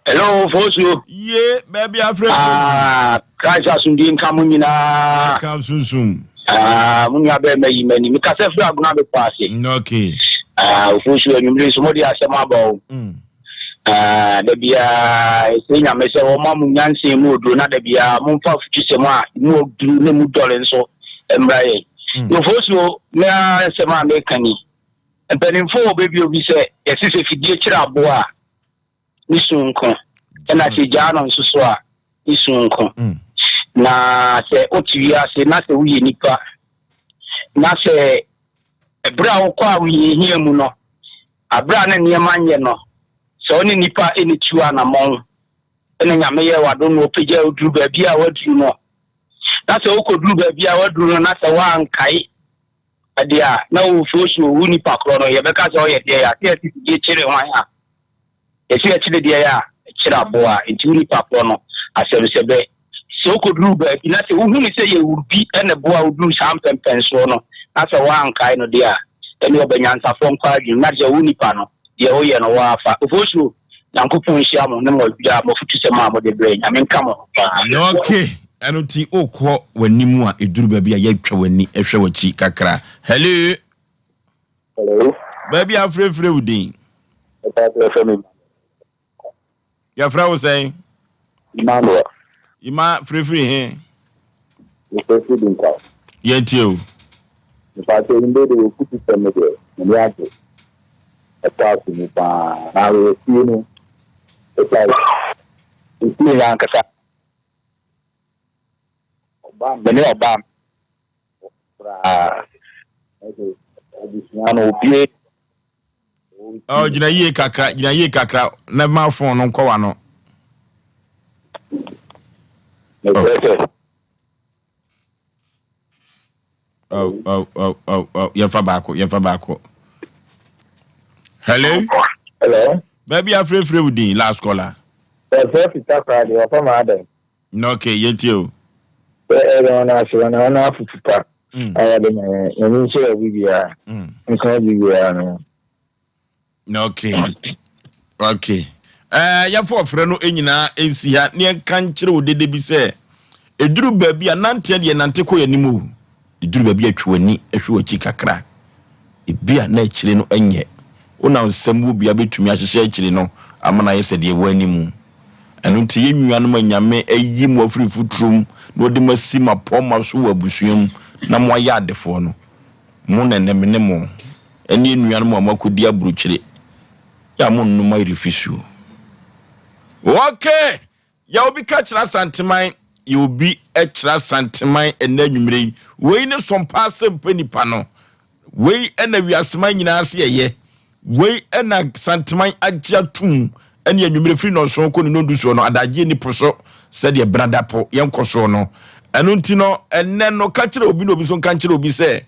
Hello, Fosuo. Ye, baabi afrɛ. Ah, Christ asomdwe nka mo nyinaa. Nka sunsum. Ah, mo nua bɛɛ ma yi m'ani. Mekasa firi agona bepɔ ase. Okay. Ah, Ofosuo anwummere nso mode asɛm aba o. Ah, da biara ɛsɛ Nyame sɛ wɔma mo nyansa mu oduro na da biara momfa afutusɛm a mu oduru ne mu dɔre nso mmra yɛn. Ofosuo, me ara nsɛm a meka ni. Mpanimfoɔ wɔ baabi obi sɛ yɛse sɛ fidie kyerɛ aboa a ne su nko, ɛna sɛ gyaa no nso so a ne su nko. Na sɛ wote wiase na sɛ woyɛ nipa na sɛ ɛberɛ a wokɔ ahohiahia mu no, aberɛ a na nneɛma nyɛ no, sɛ wo ne nipa ɛne tu anammɔn ɛna Nyame yɛ w'adom na ɔpagya wo duru baabi a waduru no, na sɛ wokɔduru baabi a waduru no na sɛ woankae ɛdeɛ a na wofuo so wo nipa korɔ no, yɛbɛka sɛ ɔyɛ deɛ a sɛ yɛse fidie kyere hwan a, yɛse yɛkyere deɛ a ɛkyere aboa, nti wo nipa korɔ no asɛm sɛ bɛ sɛ wokɔduru baabi na sɛ wohunu sɛ yɛwuru bi ɛna boa woduru saa mpɛmpɛnsoɔ no na sɛ woankae no deɛ a, ɛne ɔbɛnyansafoɔ nkɔ adwene na sɛ wo nipa no deɛ woyɛ no woafa ofosuo. Nyankopɔn nhyira mo ne mo adwuma mo afutusɛm a mode brɛ. Nyame nka mo ho paa. Okay, ɛno nti wokɔ w'anim a ɛduru baabi a yɛtwa w'ani hwɛ w'akyi kakra. Hello. Hello. Baabi a frɛfrɛ wo din. Yɛfrɛ wo sɛn? Emmanuel. Ima frɛfrɛ he? Mefrɛfrɛ di nkwa. Yɛntie o. Mepatɛ mbe de wɔ futu sɛm no deɛ m'ani agye. Ɛtɔ aso mu paa. Na awerɛfie no, it's like efie yɛ ankasa. Ɔbaa me ne ɔbaa koraa. Ɛsɛ abusua no obie. Oh, gyina yie kakra, gyina yie kakra na ma phone no nkɔ w'ano. Mepɛ sɛ. Oh, oh, oh, oh, oh. Yɛmfa baako, yɛmfa baako. Hello? Hello. Baabi afrɛfrɛ wo din, last caller. Wɔfrɛ Peter koraa deɛ wɔfa ma Adam. Na okay, yɛntie o. Sɛ ɛyɛ wɔn ase wɔn a wɔn afotu pa a wɔde ma yɛn, Nyame nhyira obi biara, nka obi biara no. Okay. Okay. Ɛɛ, yɛmfa ɔfrɛ no nyinaa nsi ha na yɛnka nkyerɛ wo dede bi sɛ, ɛduru baabi a nanteɛ deɛ nante kɔ yɛn anim o. Ɛduru baabi a twe w'ani hwɛ w'akyi kakra. Ebia na akyire no nyɛ wo na nsɛm wɔ bi a bɛtumi ahyehyɛ akyire no ama no ayɛ sɛ deɛ ɛwɔ anim. Ɛno nti yɛn nuanom a Nyame ayi mo afiri mfuturo mu na ɔde mo asi mmapɔmma so wɔ abusua mu na moayɛ adefoɔ no, mo na ɛnnɛ me ne mo ne yɛn nuanom a moakɔdi aburokyire yɛ a monnom ayerefisuo. Okay! Yɛ obi ka kyerɛ Asanteman, yɛ obi kyerɛ Asanteman ɛnnɛ anwumerɛ yi. Wei ne sompa asɛmpa nipa no. Wei na wiaseman nyinaa se ɛyɛ. Wei na Santeman agye atum ɛne anwumerɛ firi nɔnson kɔ ne nondu soɔ no, adagyeɛ ni po so sɛdeɛ benada po yɛnkɔ soɔ no. Ɛno nti no, ɛnnɛ no, ka kyerɛ obi na obi nso nka nkyerɛ obi sɛ,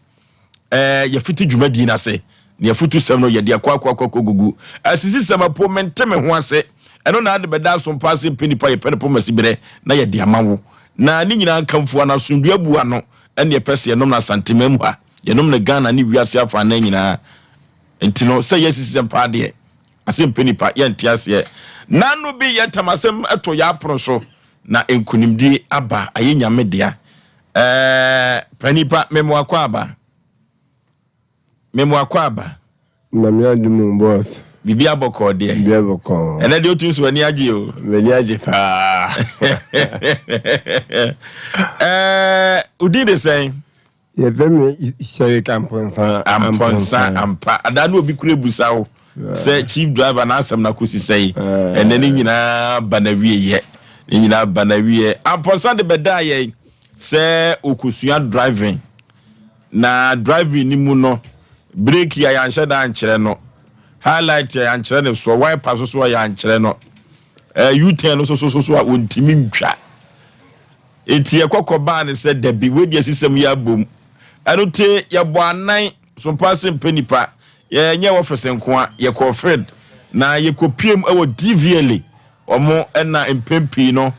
ɛɛ yɛfiti dwumadie no ase na yɛfotu sɛm no yɛde akɔ akɔ akɔ akɔ gugu asisi sɛm apo mente me ho ase ɛno na ade bɛda aso mpa ase mpɛ nipa yɛpɛ no pɔmasi berɛ na yɛde ama wo na ne nyinaa nkamfo ano asomdua abu ano ɛne ɛpɛ sɛ yɛnom no Asantema mu ha yɛnom no Ghana ne wiase afa anan nyinaa nti no sɛ yɛasisi sɛm paa deɛ ase mpɛ nipa yɛnte aseɛ nano bi yɛtam asɛm ɛto yɛ apono so na nkonimdie aba ayɛ nyame dea Ɛɛ panipa me mo akwaaba. Me mo akwaaba. Nyame adom o boss. Biribi abɔkɔɔ deɛ. Biribi abɔkɔɔ. Ɛnɛ deɛ otu nso ani agye o. M'ani agye paa. Ɛɛ odin de sɛn? Yɛfrɛ me Sherrick Amponsah. Amponsah ampa. Adaa ne obi kura ebusa wo sɛ chief driver n'asɛm na kosi sɛn. Ɛnɛ ne nyinaa ba na wie yɛ. Ne nyinaa ba na wie. Amponsah de bɛdaa yɛn sɛ okosua driving. Na driving ne mu no, brake a yɛanhyɛ da ankyerɛ no, highlight a yɛankyerɛ ne soɔ, wiper so so a yɛankyerɛ no, eh, U-turn no so so so a wɔntumi ntwa. Enti yɛkɔ kɔbaa no sɛ, Dabi, wei deɛ asisɛm yi abom. Ɛno nti yɛbɔɔ anan, sompa ase mpɛ nipa. Yɛnyɛɛ wɔfese nko a, yɛkɔɔ field na yɛkɔpuem wɔ DVLA. Wɔn na mpɛn pii no,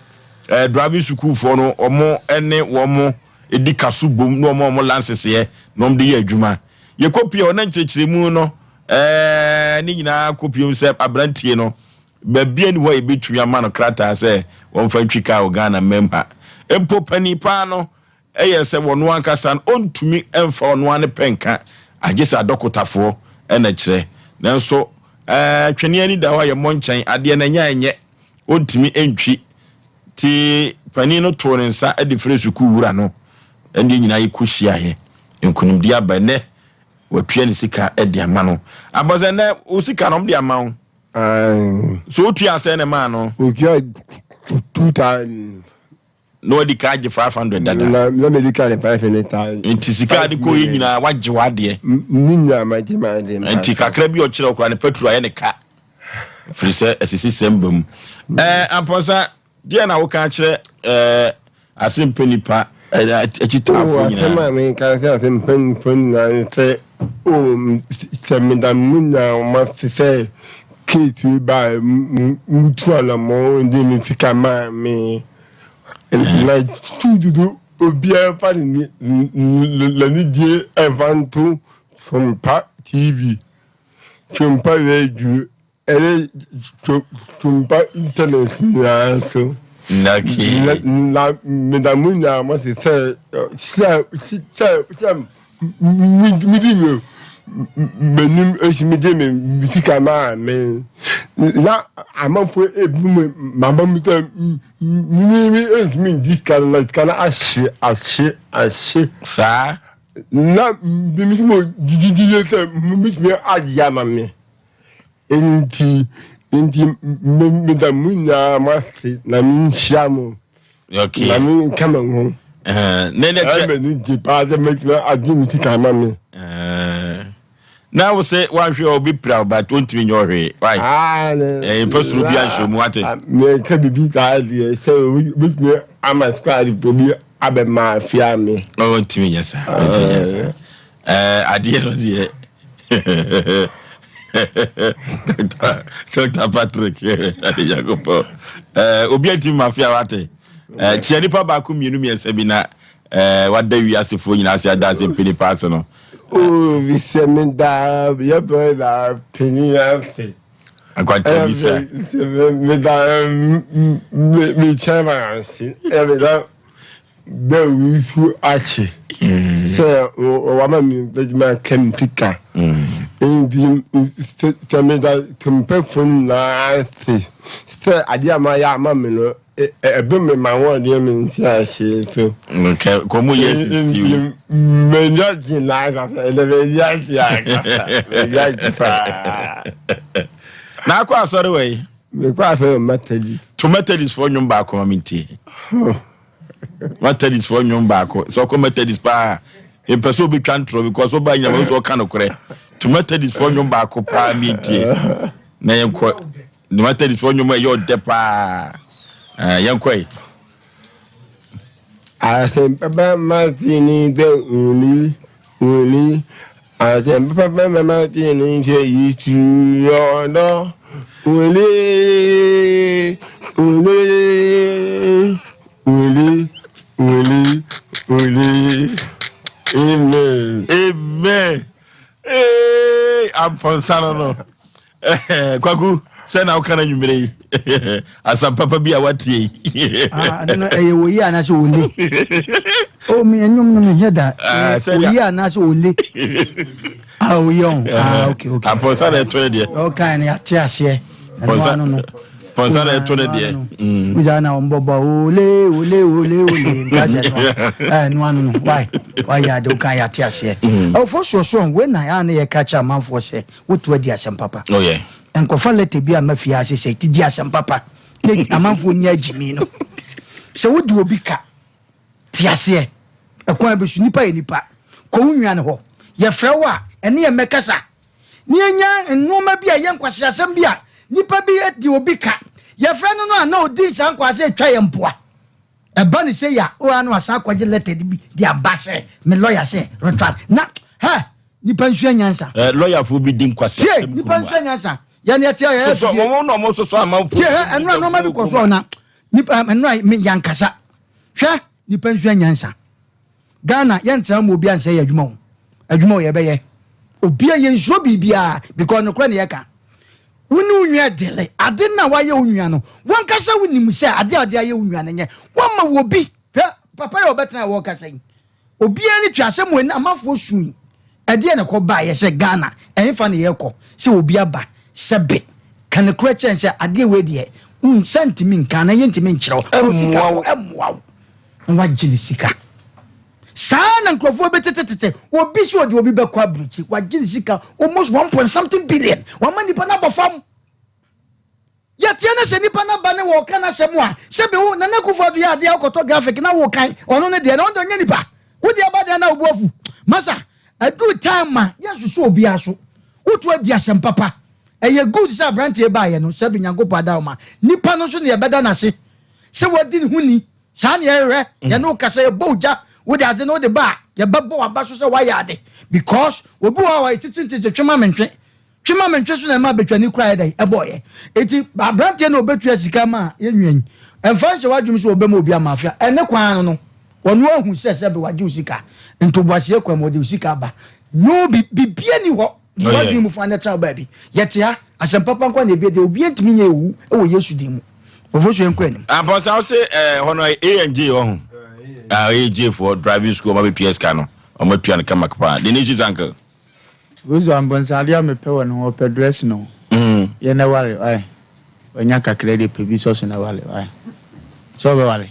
eh, driving sukuufoɔ no, wɔn ne wɔn di kaso bom na wɔn a wɔn lanseseɛ na wɔn de yɛ adwuma. Yɛkɔpue hɔ na nkyerɛkyerɛmu no, eh, ne nyinaa kɔpuem sɛ aberantie no, Baabiara nni hɔ a yɛbɛtumi ama no krataa sɛ wɔmfa ntwi kaa wɔ Ghana mmam ha. Mpo panin paa no yɛ sɛ ɔno ankasa no ɔntumi mfa ɔno ara ne pɛ nka, agye sɛ adɔkotafoɔ na ɛkyerɛ. Nanso ɛɛ twene ani da hɔ a yɛmmɔ nkyɛn, adeɛ no ɛnyɛ a ɛnyɛ, ɔntumi ntwi. Nti panin no too ne nsa de frɛɛ sukuu wura no, ɛne yɛn nyinaa yɛkɔhyiaeɛ. Nkonimdie aba ɛnnɛ, watua ne sika de ama no. Abɔsɛ nnɛ wo sika no wɔde ama wo. Aane. So wotua sɛn na ɛmaa no? Otua 2000. Na wadi kan agye 500 dada. Na na medi kan de 500,000. Nti sika a de kɔ yɛ nyinaa wagye w'adeɛ. Ne nyinaa magye m'adeɛ. Nti kakra bi ɔkyerɛ ɔkora ne petrol ayɛ ne ka. Firi sɛ asisi sɛm ba mu. Ɛɛ Ampɔnsa Deɛ na woka akyerɛ ɛɛ asempɛ nipa akyitaafoɔ oh, nyinaa? Asɛm a meka sɛ asempɛ nipa nyinaa ne sɛ o oh, sɛ meda mo nyinaa mo ase sɛ keeti ba mutu anammɔn de me sika maa me na tududu obiara fa ne n'anigye ɛmfa nto Sompa TV, Sompa Radio Ɛne tumpa internet nyinaa so. Okay. Na meda mo nyinaa mo ase sɛ sɛ sɛ sɛ medi me m'anim esi mede me sika maa me na amanfo ebu me mama mu sɛ me me ntumi ndi sika no na sika no ahye ahye ahye. Saa. Na bi mi mo gyigyi sɛ mo bitumi agye ama me. Enti, enti meda mo nyinaa mo ase na menhyia mo. Okay. Na menka me ho. Ne ne kyɛ. Ɛmɛ ni gye paa sɛ mɛtumi agye me sika ama me. Na wo sɛ woahwɛ a obi pira wo but wontumi nyɛ ɔhwee. Why? Mfa suro bi anhyɛ mu wate. Meka biribi saa deɛ sɛ wobɛtumi ama squad bi abɛma afia me. Ɔntumi nyɛ saa. Ɔntumi nyɛ saa. Eh, adeɛ no deɛ Dr. Patrick ade Nyankopɔn eh, obi antimi mafia wate eh, kyia nipa baako mmienu mmiɛnsa bi na eh, wada wiasefoɔ nyinaa ase ada ase mpɛ nipa ase no. Oh, bisɛ me daa yɛ brɔda panyin ase. Akwantabisa. Meda me chairman ase. Meda bɛwusu akye sɛ wama me bɛdwuma aka me sika. Nti sɛ meda tompɛfo nyinaa ase sɛ adeɛ a mayɛ ama me no ɛdom me ma wɔdeɛ me nte aseɛ so. Kɔmu yɛ sisi o. M'ani agye n'ankasa ɛnɛ m'ani agye ankasa m'ani agye paa. Na akɔ asɔre wɔ yi. Mekɔ asɔre wɔ Methodist. To Methodist fo nnwom baako ma mentie. Methodist fo nnwom baako. Sɛ ɔkɔ Methodist paa mpɛ sɛ obɛtwa ntorɔ because ɔba nyina ma sɛ ɔka nokorɛ. To Methodist fo nnwom baako paa mentie. Na yɛnkɔ Methodist fo nnwom a ɛyɛ ɔdɛ paa. Yɛnkɔ yi. Asɛmpapa Martin dɛ uli uli Asɛmpapa Martin sɛ Yesu yɛ ɔdɔ uli uli uli uli uli Amen. Amen. Ee, ampɔnsa no no. Kwaku, sɛ na woka no anwummerɛ yi asɛm papa bi a woatie yi. Ah, no, ɛyɛ oyi anaasɛ ole. O mi ɛnwom no mehwɛ da. Ah, sɛdeɛ- Oyi anaasɛ ole. Ah, oyi ɔn. Ah, okay, okay. Ampɔnsa na ɛto ne deɛ. Ɔkan no yɛate aseɛ. Ɛno Pɔnsa- ano no. Pɔnsa na ɛto ne deɛ. Wusa na wɔn bɔbɔ ole ole ole ole nka hyɛ no a ɛno ano no why why yɛ ade wokan yɛate aseɛ. Ɛwɔfo soɔsoɔ wei na yɛa ne yɛka kyerɛ amanfoɔ sɛ wotu adi asɛm papa. Oh yeah. Nkɔfa lɛtɛ bi ama fie ase sɛ ti di asɛm papa ne amanfoɔ nyɛ agyimi no. Sɛ wodi obi ka te aseɛ ɛkwan bi so nipa yɛ nipa kɔ wo nua no hɔ yɛfrɛ wo a ɛne yɛ mmɛkasa ne yɛnya nnoɔma bi a ɛyɛ nkwaseasɛm bi a nipa bi di obi ka yɛfrɛ no no a na ɔdi saa nkwase atwa yɛ mpoa ɛba ne sɛ yɛ a ɔa no asan akɔgye lɛtɛ de bi de aba sɛ me lɔya sɛ retract na hɛ nipa nsua nyansa. Ɛ lɔyafoɔ bi di nkwasi tie nipa nsua nyansa yɛn yɛ tiɛ yɛ soso wɔn na wɔn soso amanfoɔ. Tie hɛ ɛnura nneɛma bi kɔ so ɔna nipa ɛnura mi yankasa hwɛ nipa nsua nyansa Ghana yɛn tena mu obi ansɛ yɛ adwuma o adwuma o yɛbɛyɛ obi a yɛn nsuo biribiara because nokorɛ na yɛka wo ne wo nua dele ade na wayɛ wo nua no wankasa wo nim sɛ ade a ɔde ayɛ wo nua no nyɛ wama wɔ bi hwɛ papa yɛ ɔbɛtena a wɔkasa yi Obiara ani tua asɛm wei na amanfoɔ sui. Ɛdeɛn na ɛkɔ baeɛ sɛ Ghana ɛhefa na yɛrekɔ sɛ obi aba sɛ be ka nokorɛ kyerɛ no sɛ adeɛ wei deɛ wo nsa ntumi nka anaa yɛntumi nkyerɛ wo fa wo sika kɔ ɛmmoa wo na wagye ne sika. Saa na nkurɔfoɔ bi tetetete obi sɛ ɔde obi bɛkɔ aburokyi wagye ne sika almost one point something billion wama nipa no abɔ fam. Yɛteɛ na sɛ nipa no aba ne wɔka n'asɛm a, sɛbe wo Nana Akufo Addo yɛ adeɛ a wokɔtɔ graphic na wokan ɔno ne deɛ na ɔno deɛ ɔnyɛ nipa. Wo deɛ ba deɛ na wo bo afu. Masa, aduru time a yɛnsoso obiara so. Woto adi asɛm papa. Ɛyɛ good sɛ abranteɛ baeɛ no, sɛbe Nyankopɔn adaworoma, nipa no nso na yɛbɛda no ase sɛ wadi ne ho ni. Saa na yɛhwehwɛ. Yɛne wo kasa, yɛbɔ wo gya, wode adze no wode ba a, yɛbɛbɔ w'aba so sɛ woayɛ ade. Because obi wɔ hɔ a ɔyɛ titintiti twe ma mentwe. Twe ma mentwe so na ɛma betwani koraa yɛ dɛn ɛbɔɔyɛ. Eti aberanteɛ na obetua sika ma yɛn nua yi. Ɛmfa nhyɛ w'adwene sɛ ɔbɛma obi ama afia. Ɛne kwan ano no, ɔno ahu sɛ sɛbe wagye wo sika. Ntoboaseɛ kwan mu ɔde wo sika aba. No bi bibia ni hɔ. Oh, yeah. W'adwene mu fa na tra baabi. Yɛte ha, asɛm papa nko na ebie deɛ obi ntumi nyɛ ewu wɔ Yesu din mu. Ɔfo so yɛnkɔ anim. Ampɔnsa wo se eh, hɔ no ANJ wɔ ho. Ah, AJ for driving school ɔma bɛtua sika no. Ɔma tua no kama paa. The nation's uncle. Rosa Amponsah adeɛ a mepɛ wɔ ne ho ɔpɛ dress no yɛ na ware wai wanya kakra de pɛ bi sɔ so na ware wai sɛ ɔbɛware.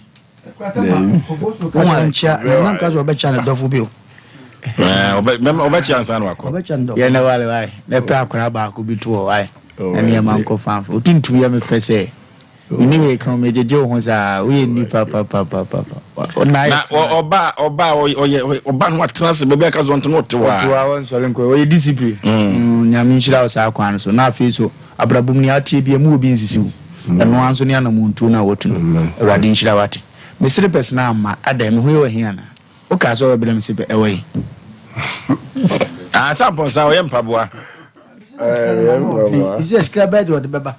Ɔbɛkyia nsa na wakɔ. Yɛ na ware wai na pɛ akwadaa baako bi to hɔ wai na nneɛma nkɔ fanfa otuntum yɛ me fɛ sɛ. Mene wei ka megyegye wo ho saa woyɛ nnipa papapapapa na ɔba ɔba ɔyɛ ɔba no atena ase baabi aka zɔnto no ɔte hɔ a ɔte hɔ a wɔnsɔre nkɔ ɔyɛ discipline mm. Nyame nhyira wo saa kwan no so na afei so abrabɔ mu nea ateɛ bi ɛmu obi nsisi wo mm. ɛno ara nso ne anamontuo no a wɔtu no mm. Awurade nhyira wo ate mesere pɛs no amma adɛn me ho yɛ wahi ana wokaa sɛ ɔbɛbrɛ me se pɛ ɛwɔ yi ah, sɛ mpɔnsa ɔyɛ mpaboa sɛ sika bɛɛ de ɔde bɛba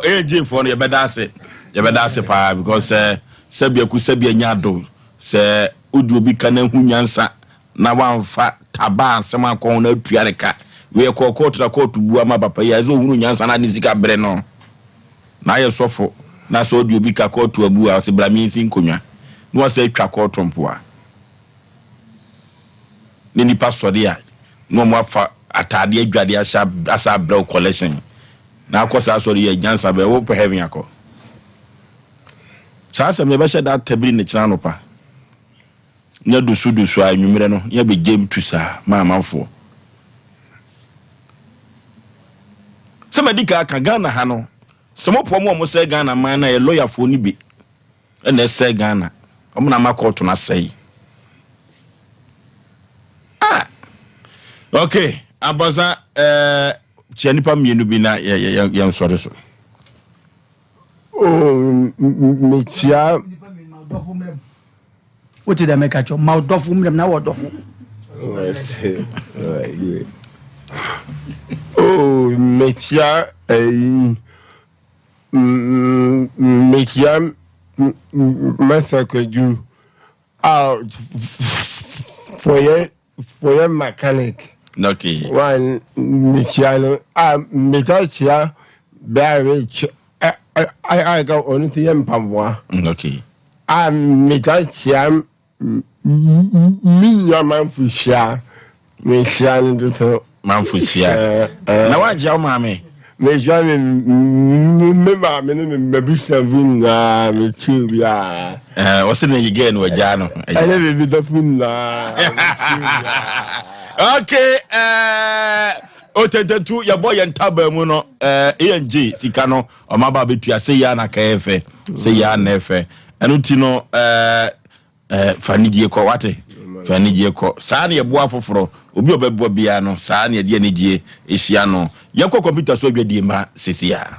AJ foɔ no yɛbɛda ase yɛbɛda ase paa because sɛ sɛbi aku sɛbi anya ado sɛ wodi obi ka na ehu nyansa. na wamfa tabaa asɛm ankɔ ho na atua ne ka. Wei ɛkɔɔ kɔɔto na kɔɔto bu ama papa yi a, ɛsɛ ohunu nyansa na ne sika brɛ no. Na ayɛ sɔfo na sɛ ɔde obi ka kɔɔto abu a, ɔsɛ bra mensi nkonnwa na wasɛ atwa kɔɔto mpoa. Ne nipa sɔre a na wɔn afa ataadeɛ adwade ahyɛ asa abrɛ wo collection na akɔ saa asɔre yi a nyansa bɛn wopɛ heaven akɔ. Saa asɛm no yɛbɛhyɛ da atabiri ne kyena anɔpa ne adusu dusu a anwummerɛ no ne yɛbɛgyam tu saa ma amanfoɔ. Sɛ madi ka aka Ghana ha no sɛ mopɔ mo a wɔsɛe Ghana man no a yɛ lɔyafoɔ no bi ɛna ɛsɛe Ghana wɔn na ama kɔɔto no asɛe. Ah! Okay, Ampɔnsa ɛɛ eh, kyia nipa mmienu bi na yɛ yɛ yɛn nsɔre so. Oh, mekyia. Wote dɛ meka kyerɛ ma ɔdɔfo mmerɛm na wɔ ɔdɔfo. Oh, mekyia ɛyi mekyia Masa Kwadu a fɔyɛ fɔyɛ mechanic. Okay. One mekyia no a meka kyia bɛa rich a a ka ɔno nso yɛ mpaboa. Okay. A meka kyia me nua manfo hyia mehyia no do so. Manfo hyia. Na woankyia wo maame? Mehyia me me maame ne me m'abusuafo nyinaa mekyia obiara. Ɔsɛ na yi gɛɛ no agyaa no. Ɛne me me dɔfo nyinaa mekyia obiara. Okay, otententu yɛbɔ yɛn tabaa mu no A&J sika no ɔma ba bɛtua sɛ yia na kɛyɛ fɛ sɛ yia na ɛfɛ ɛno ti no fa anigye kɔ wate fa anigye kɔ saa na yɛboa afoforɔ obi a ɔbɛboa biara no saa na yɛde anigye hyia no yɛkɔ kɔmputa so adwadie mmra sisi a.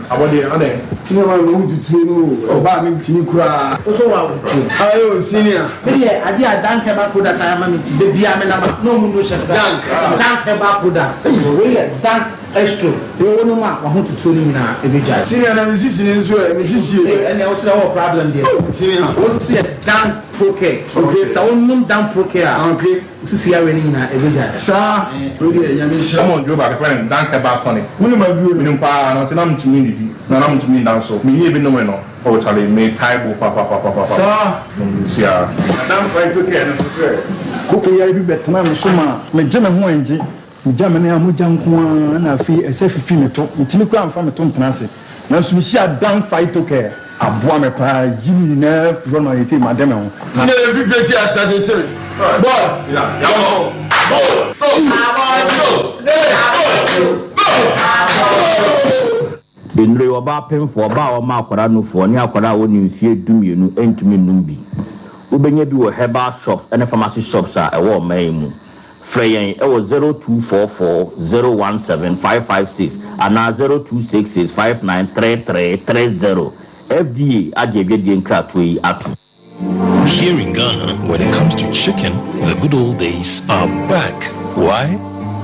Abɔdeɛ adɛn? Senior man no wo tutuo no o ɔbaa me ntimi koraa. Wo so wa wo. Ayo senior. Me deɛ adeɛ a Dank herbal product ayɛ ama me nti da biara me nam a na ɔmo no hyɛ me Dank. Dank herbal product wei yɛ Dank Estro wei wo nom a wahotutuo no nyinaa ɛbɛgyae. Senior na me sisi no nso ɛ me sisi e. Ɛnneɛ wo so deɛ wowɔ problem deɛ. Senior. Wo nso yɛ Dank Procare. Okay. Sɛ wo nom Dank Procare a. Okay. Wo sisi yareɛ no nyinaa ɛbɛgyae. Saa wei deɛ Nyame nhyira. Wɔn duro baako yɛfrɛ no Dank Herbal Tonic. Wonim aduro no? Menim paa nanso na mentumi nnidi na na mentumi nda nso. Menyɛɛ bi nomee no oh charlie metae bo papapapapa. Saa. Nsia. Na Dank Phyto Care no nso sɛ. Koko yare bi bɛtenaa me so maa megye me ho angye. Megya me nan a mogya nko ara na afei ɛsɛ fifi me to. Mentumi koraa mfa me to ntena ase. Nanso mihyiaa Dan Phytocare. Aboa me paa yi ne nyinaa firi hɔ no ma seesei made me ho. Na. Senior yɛ fifire ti ase ase tiri boy yamɔ Nnuro yi, ɔbaa pemfoɔ, ɔbaa a ɔma akwadaa nufoɔ, ne akwadaa a ɔnni mfeɛ dumienu ntumi nnom bi. Wobɛnya bi wɔ herbal shops ne pharmacy shops a ɛwɔ ɔman yi mu. Frɛ yɛn wɔ 0244 017 556 anaa 0266 5933 30. FDA agye adwadie nkratoɔ yi atom. Here in Ghana, when it comes to chicken, the good old days are back. Why?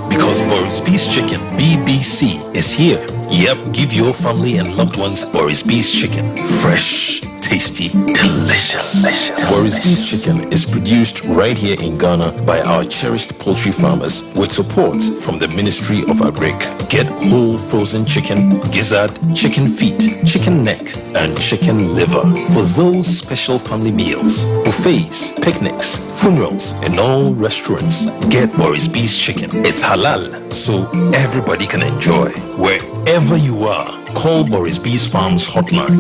Because Boris B's Chicken, BBC, is here. Yep, give your family and loved ones Boris B's Chicken. Fresh, tasty, delicious. delicious. Boris B's Chicken is produced right here in Ghana by our cherished poultry farmers with support from the Ministry of Agric. Get whole frozen chicken, gizzard, chicken feet, chicken neck, and chicken liver for those special family meals, buffets, picnics, funerals, and all restaurants. Get Boris B's Chicken. It's halal, so everybody can enjoy. Wherever you are, call Boris B's Farms hotline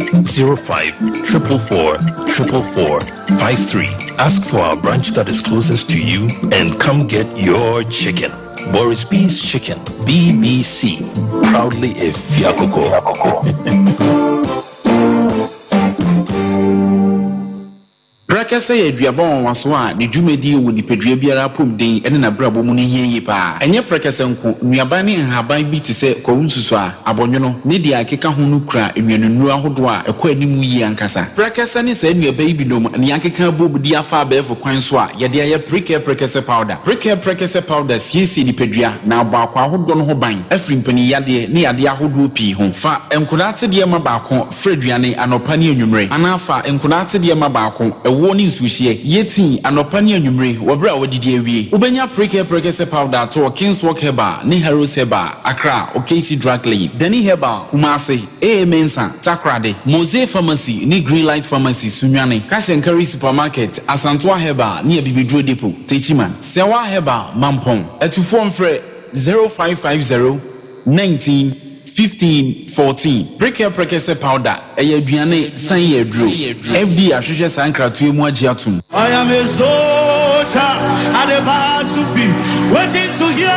05 444 444 53. Ask for our branch that is closest to you and come get your chicken. Boris B's Chicken, BBC. Proudly a Fiakoko. Prɛkɛsɛ yɛ aduaba nwanwaso a ne dwumadi wɔ nipadua biara apɔmuden ne n'abrabɔ mu no hia yie pa ara. Ɛnyɛ prɛkɛsɛ nko, nnuaban ne nhaban bi te sɛ kwawu nsusuaa, abɔnwono, ne deɛ ɛkeka ho no kura nnuanennuro ahodoɔ a ɛkɔ anim yie ankasa. Prɛkɛsɛ ne saa nnuaba yi binom na yɛakeka abom de afa abɛɛfo kwan so a yɛde ayɛ Prekɛ Prɛkɛsɛ Powder. Prekɛ Prɛkɛsɛ Powder siesie nipadua na abɔ akwaa ahodoɔ no ho ban afiri mpaninyadeɛ ne yadeɛ ahodoɔ pii ho. Fa nkoraa atedeɛ ma baako Fra aduane anɔpa ne anwummere, anaa fa nkonaa atedeɛ ma baako, ɛwoɔ ne nsuohyeɛ. Yɛ tii anɔpa ne anwummere wɔ berɛ a woadidi awie. Wobɛnya Prekɛ Prɛkɛsɛ Powder ato wɔ Kingswalk Herbal ne Harrows Herbal, Accra, Okaishi Drug Lane, Dani Herbal, Kumasi, AA Mensah, Takoradi, Mose Pharmacy ne Greenlight Pharmacy, Sunyani, Cash and Carry Supermarket, Asantoa Herbal ne Abibiduro Depot, Techiman, Sewa Herbal, Mampong. Atufoɔ mfrɛ 0550 19 15 14 Prekɛ prɛkɛsɛ powder, ɛyɛ aduane san yɛ aduro. FDA ahwehwɛ saa nkratoɔ yi mu agye atom. I am a soldier at the battlefield, waiting to hear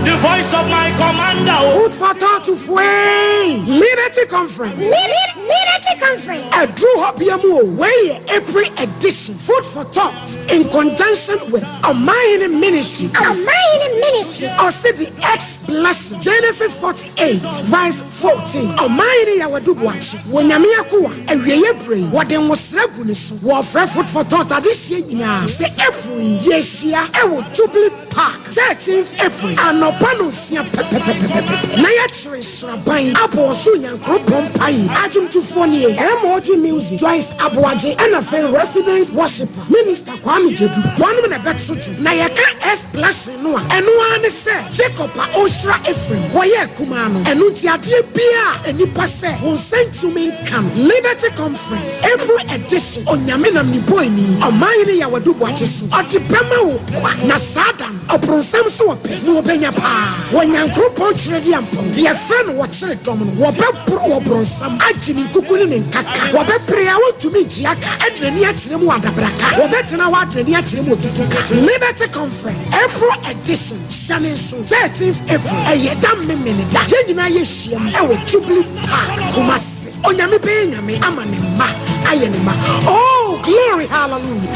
the voice of my commander. Oh. Food for thought foe Liberty Conference. Liberty Conference. Ɛduru hɔ bia mu o, wei yɛ April edition Food for Thought in conjunction with Ɔmanhene Ministry. Ɔmanhene Ministry. Ɔse the ex Blessing, Genesis 48 verse 14 Ɔman hene Yaw Adu Boakye wɔ Nyame akoa, awieɛ berɛ yi wɔde nwosra gu ne so. Wɔfrɛ Food for Thought adehyeɛ nyinaa sɛ April yi yɛhyia wɔ Jubilee Park 13th April anɔpa nonsia pɛpɛpɛpɛpɛpɛ na yɛkyere sraban abɔ ɔsoro Nyankoropɔn mpaeɛ. Adwomtofoɔ nie, MOG Music, Joyce Aboagye ɛna afei Residence Worshipper, Minister Kwame Gyedu. Wɔnom na ɛbɛto dwom. Na yɛka S Blessing no a, ɛno ara ne sɛ Jakob a ɔrehyira Efraim, wɔyɛɛ akumaa no. Ɛno nti adeɛ biara a nnipa sɛ wo nsa ntumi nka no, Liberty Conference, April edition, Onyame nam ne bɔɔni, Ɔmanhene Yaw Adu Boakye so, ɔde bɛma wo kwa. Na saa da no, ɔbronsam nso ɔpɛ, na ɔbɛnya paa. Wɔ Nyankoropɔn Kyerɛdiampɔn, deɛ ɛfrɛ no wɔkyere dɔm no, wɔbɛboro ɔbronsam, agye ne nkuku ne ne nkaka. Wɔbɛpere a ɔntumi ntua ka, de n'ani akyerɛ mu adabraka. Wɔbɛtena hɔ ade n'ani akyerɛ mu otutuka. Liberty Conference. April edition, hyɛ ne nso, 13th April, ɛyɛ da Memeneda. Yɛn nyinaa yɛhyiam wɔ Jubilee Park, Kumasi. Onyame bɛyɛ Nyame ama ne mma ayɛ ne mma. Oh, glory, hallelujah.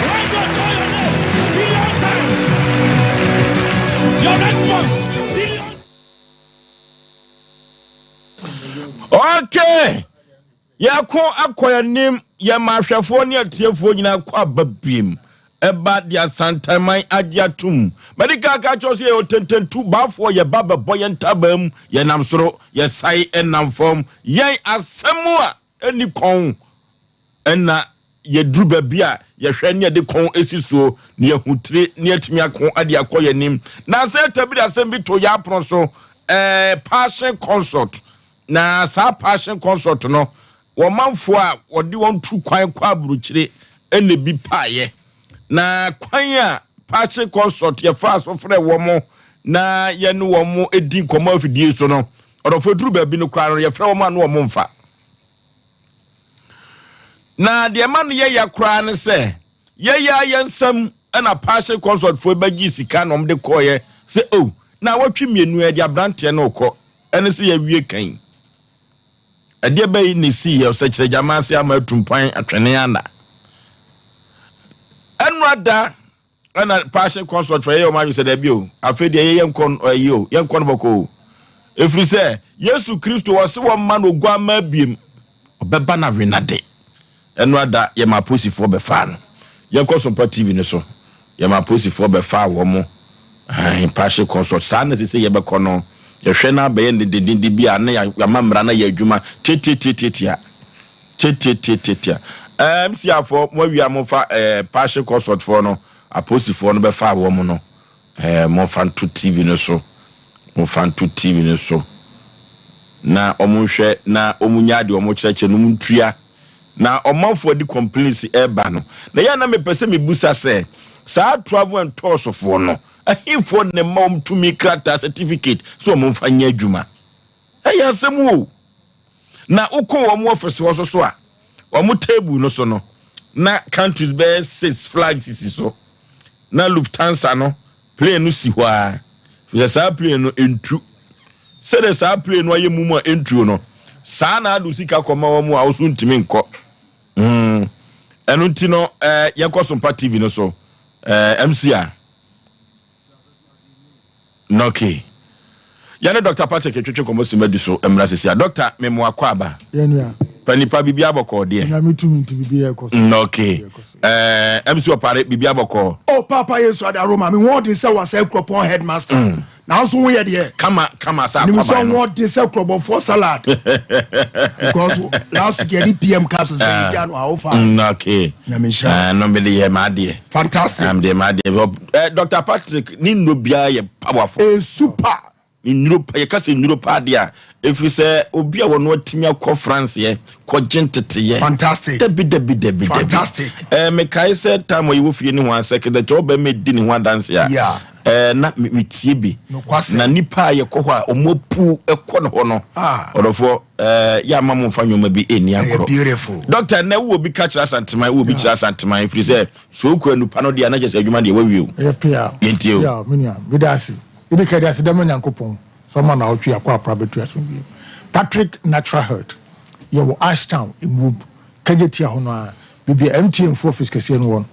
When God call your name billion times, your response billion. Okay. Yɛko akɔ yɛn anim, yɛma ahwɛfoɔ ne atiefoɔ nyinaa kɔ aba biem. Ɛba de Asanteman agye atom. Madi kan aka akyerɛ wo sɛ yɛyɛ ɔtententu baafoɔ, yɛba bɛbɔ yɛn ntaban mu, yɛnam soro, yɛsae nam fam. Yɛn asɛm a ɛnni kɔn na yɛduru baabi a yɛhwɛ ne yɛde kɔn si soɔ na yɛahu tire na yɛatumi ako de akɔ yɛn anim. Nansa yi tabiri asɛm bi too yɛn apono so, ɛɛ Passion Consort. Na saa Passion Consort no, wɔn manfoɔ a wɔde wɔn tu kwan kɔ aburokyire na ebi paeɛ. Na kwan a Passion Consort yɛfaa so frɛɛ wɔn na yɛne wɔn di nkɔmmɔ afidie so no, ɔdɔfoɔ duru baabi no koraa no, yɛfrɛ wɔn a na wɔn mfa. Na deɛ ɛma no yɛ ya koraa ne sɛ, yɛyɛ ara yɛn nsam na Passion Consortfoɔ bɛgye sika na wɔde kɔeɛ sɛ o, oh, na awɔtwe mmienu yɛde aberanteɛ no rekɔ, ɛne sɛ yɛawie kan. Ɛdeɛ bɛyi ne sii yɛ ɔsɛkyerɛ gyama ase ama atumpan atwene ana. Ɛno ada Ɛna Passion Consort fo yɛyɛ wɔn adwene sɛ daabi o, afei deɛ yɛ yɛnkɔ ɛyi o, yɛnkɔ no bɔkɔ o. Ɛfiri sɛ Yesu Kristo ɔse wɔmma no oguammaa biem, ɔbɛba no awenade. Ɛno ada yɛma apolisifoɔ bɛfaa no. Yɛnkɔ Sompa TV no so, yɛma apolisifoɔ bɛfaa wɔn. Ae, Passion Consort, saa na ɛsɛ sɛ yɛbɛkɔ no. Yɛhwɛ no abɛyɛ no dendenden bi a na yɛama mmara no ayɛ adwuma tiatiatiatiatia. Tiatiatiatia. Ɛɛ MCR foɔ mo awia mo fa ɛɛ passion consult foɔ no apolisifoɔ no bɛfaa wɔn no ɛɛ mo fa nto TV no so mo fa nto TV no so na wɔn nhwɛ na wɔn nya deɛ wɔn kyerɛkyerɛ no wɔn ntua na ɔmanfoɔ de complaints ɛɛba no na yɛn na mepɛ sɛ mebusa sɛ saa travel and tours foɔ no ɛhefoɔ na ɛma wɔn tumi krataa certificate sɛ wɔn mfa nyɛ adwuma ɛyɛ asɛm o. Na wokɔ wɔn office hɔ so so a, wɔn table no so no, na countries bɛyɛ six flags sisi so. Na Lufthansa no plane no si hɔ ara. Efisɛ saa plane no ntu. Sɛdeɛ saa plane no ayɛ mum a ɛntuo no, saa na ade wo sika kɔma wɔn a wo so ntumi nkɔ. Mm. Ɛno nti no eh, yɛnkɔ Sompa TV no so eh, MC a. Okay. Yɛne Dr. Patrick twetwe nkɔmmɔ si madu so mmra sisi a. Dr. Memo akɔ aba. Yɛnua. Pa nipa biribi abɔkɔɔ deɛ. Nyame tumi nti biribi ɛkɔ so. Okay. Eh, MC Ɔpare biribi abɔkɔɔ. Oh Papa Yesu Adaroma me ho ɔden sɛ wasɛe kuropɔn headmaster. Mm. Nanso wo yɛ deɛ. Kama kama sɛ akwaban no. Nim sɛ ho ɔden sɛ kurɔbɔfoɔ salad. Because last week yɛde PM capsules bɛ gya no awo fa. Okay. Nyame nhyira. No me de yɛ m'adeɛ. Fantastic. Um, de m'adeɛ. Eh, Dr. Patrick ne nnuro biara yɛ powerful. Eh, super. Nnuro pa yɛka sɛ nnuro pa adeɛ a ɛfiri sɛ obi a wɔno atumi akɔ France yɛ kɔgye nteteyɛ. Fantastic. Dabi dabi dabi dabi. Fantastic. Eh, mekae sɛ time a yɛwɔ fie ne ho asɛ kɛtɛkyɛ ɔbɛma di ne ho adanse a. Yeah. Eh, na metie bi. Nokwasɛm. Na nipa a yɛkɔ hɔ a ɔmo apu kɔ ne hɔ no. Ah. Ɔdɔfoɔ, eh, yɛ ama mo nfa nneɛma bi ɛnni Ɛyɛ agorɔ. beautiful. Doctor, nnɛ wowɔ bi ka kyerɛ Asanteman, wowɔ bi kyerɛ Asanteman, ɛfiri sɛ sɛ wokura nupa no deɛ a na kyerɛ sɛ adwuma deɛ woawie o. Ɛyɛ pea. Yɛntie o. Pea, me nua, meda ase. Yɛdi kan de aseda ma Nyankopɔn sɛ ɔma naawɔtwe akɔ apra bɛtu asomdwie. Patrick Natural Health, yɛwɔ Ashtown, Nwub. Kagyetia hɔ no ara, baabi a MTN fo office kɛseɛ no wɔ no,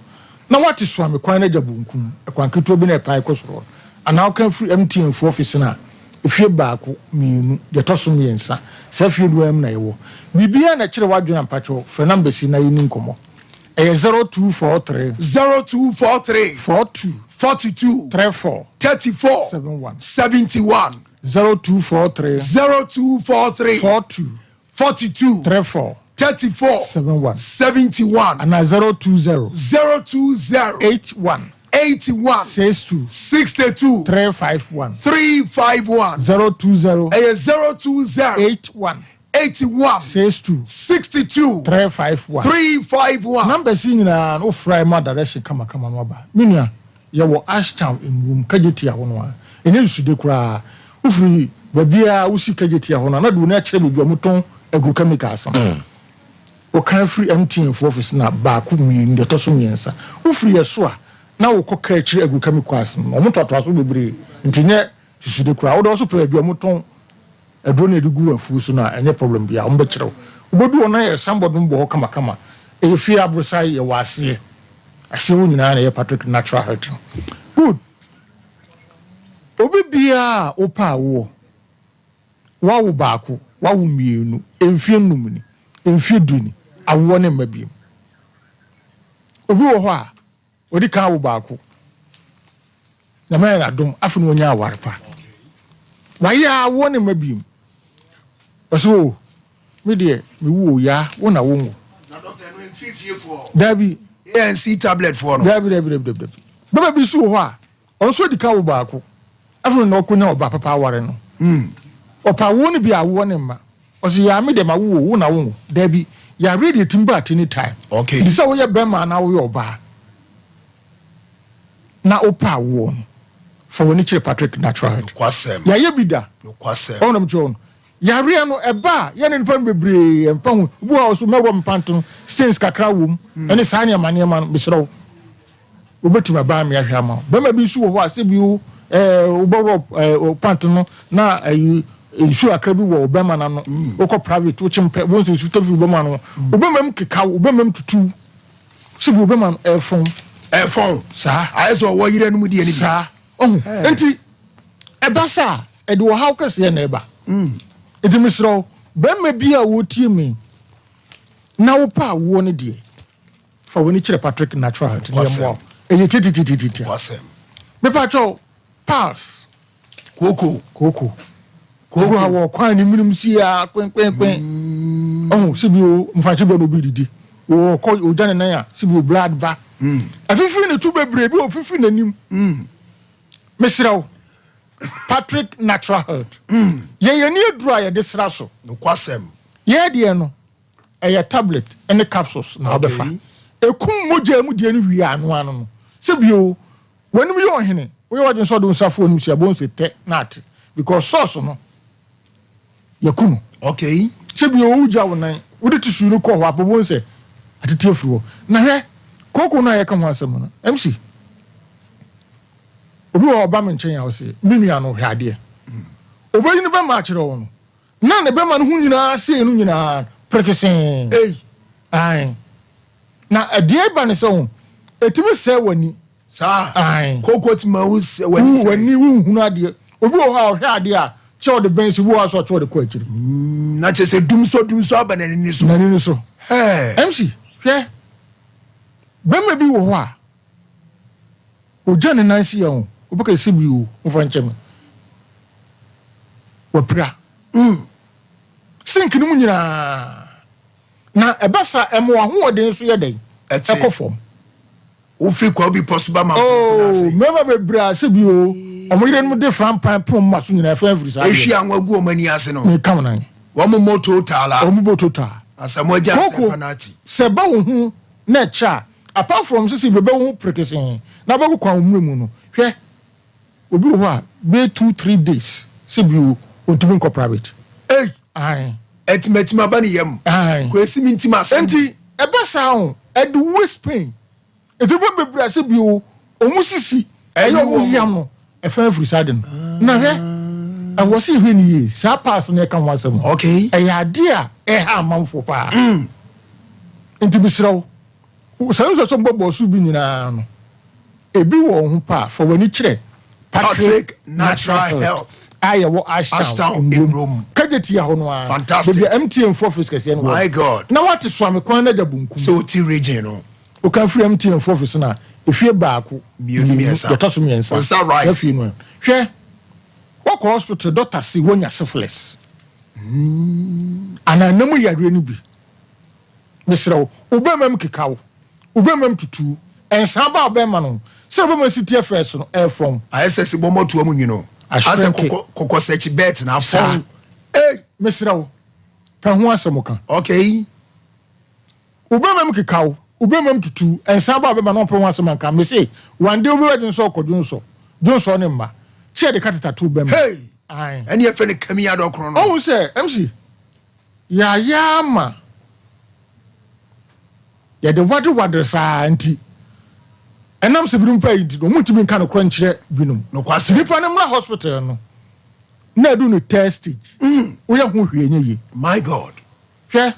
na woate Suame kwan no agya bonkum, ɛkwan ketewa bi na ɛpae kɔ soro hɔ no, anaa woka firi MTN fo office no a, efie baako, mmienu, deɛ ɛtɔ so mmiɛnsa, saa fie no ara mu na yɛwɔ. Biribiara na ɛkyere w'adwene a mpakyɛw frɛ numbers yi na yɛnni nkɔmmɔ. Ɛyɛ 0243. 0243. 42. 42. 34. 34. 71. 71. 0243. 0243. 42. 42. 34. 34. 71. 71. Anaa 020. 020. 81. 81. 62. 62. 351. 351. 020. Ɛyɛ 020. 81. 81. 62. 62. 351. 351. Numbers yi nyinaa no wofra ma direction kamakama no aba. Me nua, yɛwɔ Ashtown Nwom, Kagyetia hɔ no ara. Ɛnyɛ nsude koraa. Wofiri baabiara a wosi Kagyetia hɔ no a, na de w'ani akyerɛ baabi a wɔtɔn agrochemicals no. Wokan firi MTN foɔ office no a, baako, mmienu, deɛ ɛtɔ so mmiɛnsa. Wofiri ɛso a, na wokɔ kaa akyiri agrochemicals no. Wɔn ntoatoaso bebree nti ɛnyɛ susude koraa. Wode wo nso pɛ baabi a wɔtɔn aduro no a yɛde gu afuo so no a, ɛnyɛ problem biara, wɔbɛkyerɛ wo. Wobɛdu hɔ no na yɛ signboard no bɔ hɔ kamakama. Ɛyɛ fie aborosan, yɛwɔ aseɛ. Aseɛ hɔ nyinaa na ɛyɛ Patrick Natural Health no. Good. Obi biara a wopɛ a wowɔ, woawo baako, woawo mmienu, mfeɛ nnum ni, mfeɛ du ni, awoɔ no mma biom. Obi wɔ hɔ a, Ɔdi kan awo baako. Nyame ayɛ no adom, afei na wanya aware pa. Wayɛ a awoɔ ne mma biem. Ɔsɛ o, me deɛ me wu o, yaa, wo na wo nwo. Na doctor ɛno ɛmfiri fie foɔ. Dabi. ANC tablet foɔ no. Dabi dabi dabi dabi dabi. Bɛma bi nso wɔ hɔ a, ɔno nso adi kan awo baako. Afei na ɔkɔnya ɔba papa aware no. Ɔpɛ awoɔ no bi a awoɔ ne mma. Ɔse yaa me deɛ ma wo o, wo na wo nwo. Dabi, yareɛ deɛ ɛtumi ba at any time. Okay. Nti sɛ woyɛ bɛrima anaa woyɛ ɔbaa na wopɛ awoɔ no, fa w'ani kyerɛ Patrick Natural Health. Nokwasɛm. Yɛayɛ bi da. Nokwasɛm. Ɔho na mekyerɛ wo no. Yareɛ no ɛba a, yɛne nnipa no bebree ɛmfa ho. Obi wɔ hɔ a ɔso mɛwɔ me pant no, stains kakra wɔ mu, ɛne saa nneɛma nneɛma no, mesrɛ wo. Wobɛtumi aba me ahwɛ ama wo. Bɛrima bi nso wɔ hɔ a sɛ bi wo ɛɛ wobɛwɔ ɛɛ pant no na ɛyi nsuo akra bi wɔ bɛrima no ano. Mm. Wokɔ private wokyem pɛ wɔn sɛ nsu tɔ fi bɛrima no. Mm. Wobɛrima mu keka wo, wobɛrima mu tutu. Sɛ bi wobɛrima no ɛfɔn. Ɛfɔn. Saa. Ayɛ sɛ ɔwɔ yerɛ no mu deɛ no bi. Saa. Ɔho. Nti ɛba saa ɛde ɔhaw kɛseɛ na ɛba. Mm. Nti mesrɛ wo bɛrima bi a wɔtie me na wopɛ awoɔ no deɛ Fa w'ani kyerɛ Patrick Natural Health na yɛmmoa wo. Ɛyɛ tititititi. Mepa kyɛw, pals. Kooko. Kooko. Kooko ha wɔ kwan ne menim si a kwenkwenkwen. Mm. Ɔho sɛ bi o mfankye bɛ na obi didi. Ɔkɔ ogya ne nan a sɛ bi o blood ba. Mm. Afifiri ne tu bebree bi ofifiri n'anim. Mm. Mesrɛ wo. Patrick Natural Health. Mm. Yɛyɛ ni aduru a yɛde sra so. Nokwasɛm. Yɛ deɛ no. Ɛyɛ tablet ne capsules na wobɛfa. Ɛkum mogya mu deɛ no wie a ano ano no. Sɛ bio, w'anim yɛ ɔhene, woyɛ w'adwene sɛ wode wo nsa fo w'anim si a, wobɛhu sɛ tɛ na ate because sauce no, yɛku no. Okay. Sɛ bio, wogya wo nan, wode tissue no kɔ hɔ a, wobɛhu sɛ atete afiri hɔ. Na hwɛ, kooko no a yɛka ho asɛm no, MC, obi wɔ hɔ ɔba me nkyɛn a ɔse, me nua no hwɛ adeɛ. Ɔbɛyi no bɛma akyerɛ wo no, Na ne bɛma no ho nyinaa sei no nyinaa perekesee. Ei! Ae. Na ɛdeɛ ɛba ne sɛ ho, ɛtumi sɛe w'ani. Saa. Ae. Kooko tumi ma wo sɛ w'ani sɛe. W'ani wonhunu adeɛ. Obi wɔ hɔ a ɔhwɛ adeɛ a, kyɛ ɔde bɛn so, obi wɔ hɔ a nso ɔkyɛ ɔde kɔ akyiri. Na kyerɛ sɛ dum so dum so aba n'ani no so. N'ani no so. Hɛɛ. MC, hwɛ, bɛrima bi wɔ hɔ a, ɔgya ne nan si yɛn o, wobɛka sɛ bi o, mfa nkyɛ me. Wapira. Sink no mu nyinaa. Na ɛba saa ɛma w'ahoɔden nso yɛ dɛn? Ɛkɔ fam. Wofiri kwa obi pɔ so ba ma oh, mmarima bebree a sɛ bi o, wɔn yerenom de frampan pon ma so nyinaa ɛfɛn firi saa deɛ. Ehwi anwa gu wɔn ani ase no. Meka wɔn nan. Wɔn mmɔ total a. Wɔn bɔ total. Asamoah gya asɛm penalty. Sɛ ɛba wo ho na ɛkyɛ a, apart from sɛ sɛ bɛbɛ wo ho prekesee na abɛkɔ kwan wo mmerɛ mu no, hwɛ Obi wɔ hɔ a bɛyɛ 2, 3 days sɛ bio ɔntumi nkɔ private. Ei! Ae. Atimatim aba ne yam. Ae. Kwesi me ntim asɛm. Enti ɛba saa o, ɛde waist pain. Enti nnipa bebree a sɛ bio wɔn sisi ɛyɛ wɔn yam no, ɛfa afiri saa ade no. Na hwɛ, ɛwɔ sɛ yɛhwɛ no yie, saa pass no yɛka ho asɛm no, Okay. ɛyɛ adeɛ a ɛha amanfoɔ paa. Enti mesrɛ wo, saa nsuasuo a mobɔbɔɔ so bi nyinaa no, Ebi wɔ wo ho pa a, fa w'ani kyerɛ Patrick Natural Health a yɛwɔ Ashtown, Nwurom, Kejetia hɔ no ara, Fantastic. baabi a MTN fo office kɛseɛ no wɔ My no. God. Na woate Soame kwan no agya bonkum. Sɛ ɔti region no. Woka firi MTN fo office no a, efie baako, Mmienu, mmiɛnsa. deɛ ɛtɔ so mmiɛnsa. Wo nsa right. Saa fie no. Hwɛ, woakɔ hospital, doctor se woanya syphilis. Anaa nna mu yareɛ no bi. Mesrɛ wo, wo bɛrima mu keka wo, wo bɛrima mu tutu wo, nsa ba wo bɛrima no ho, sɛ wo bɛrima si teɛ fɛs no, ɛrefɔn. Ayɛ sɛ sebɔ mmɔtoa mu nwini o. Asɛ Ahyerɛnke. kɔkɔ kɔkɔ sɛkyi bɛɛt na Saa. afɔn. Ei! Mesrɛ wo, pɛ ho asɛm ka. Okay. Wo bɛrima mu keka wo, wo bɛrima mu tutu wo, nsa ba wo bɛrima no ho, pɛ ho asɛm anka. Mese, one day wobɛwura dwonsɔ kɔ dwonsɔ, dwonsɔ ne mma. Kyeɛ de catheter to wo bɛrima mu. Hey! Ae. Ɛne yɛfrɛ no kami adɔkono no. Ɔhu sɛ, MC, Yɛayɛ ama yɛde wadewade saa nti, ɛnam sɛ binom pɛ yi nti no, wɔntumi nka nokorɛ nkyerɛ binom. Nokwasɛm. Nipa no mmra hospital no, na adu ne third stage. Woyɛ ho hwee nyɛ yie. My God. Hwɛ,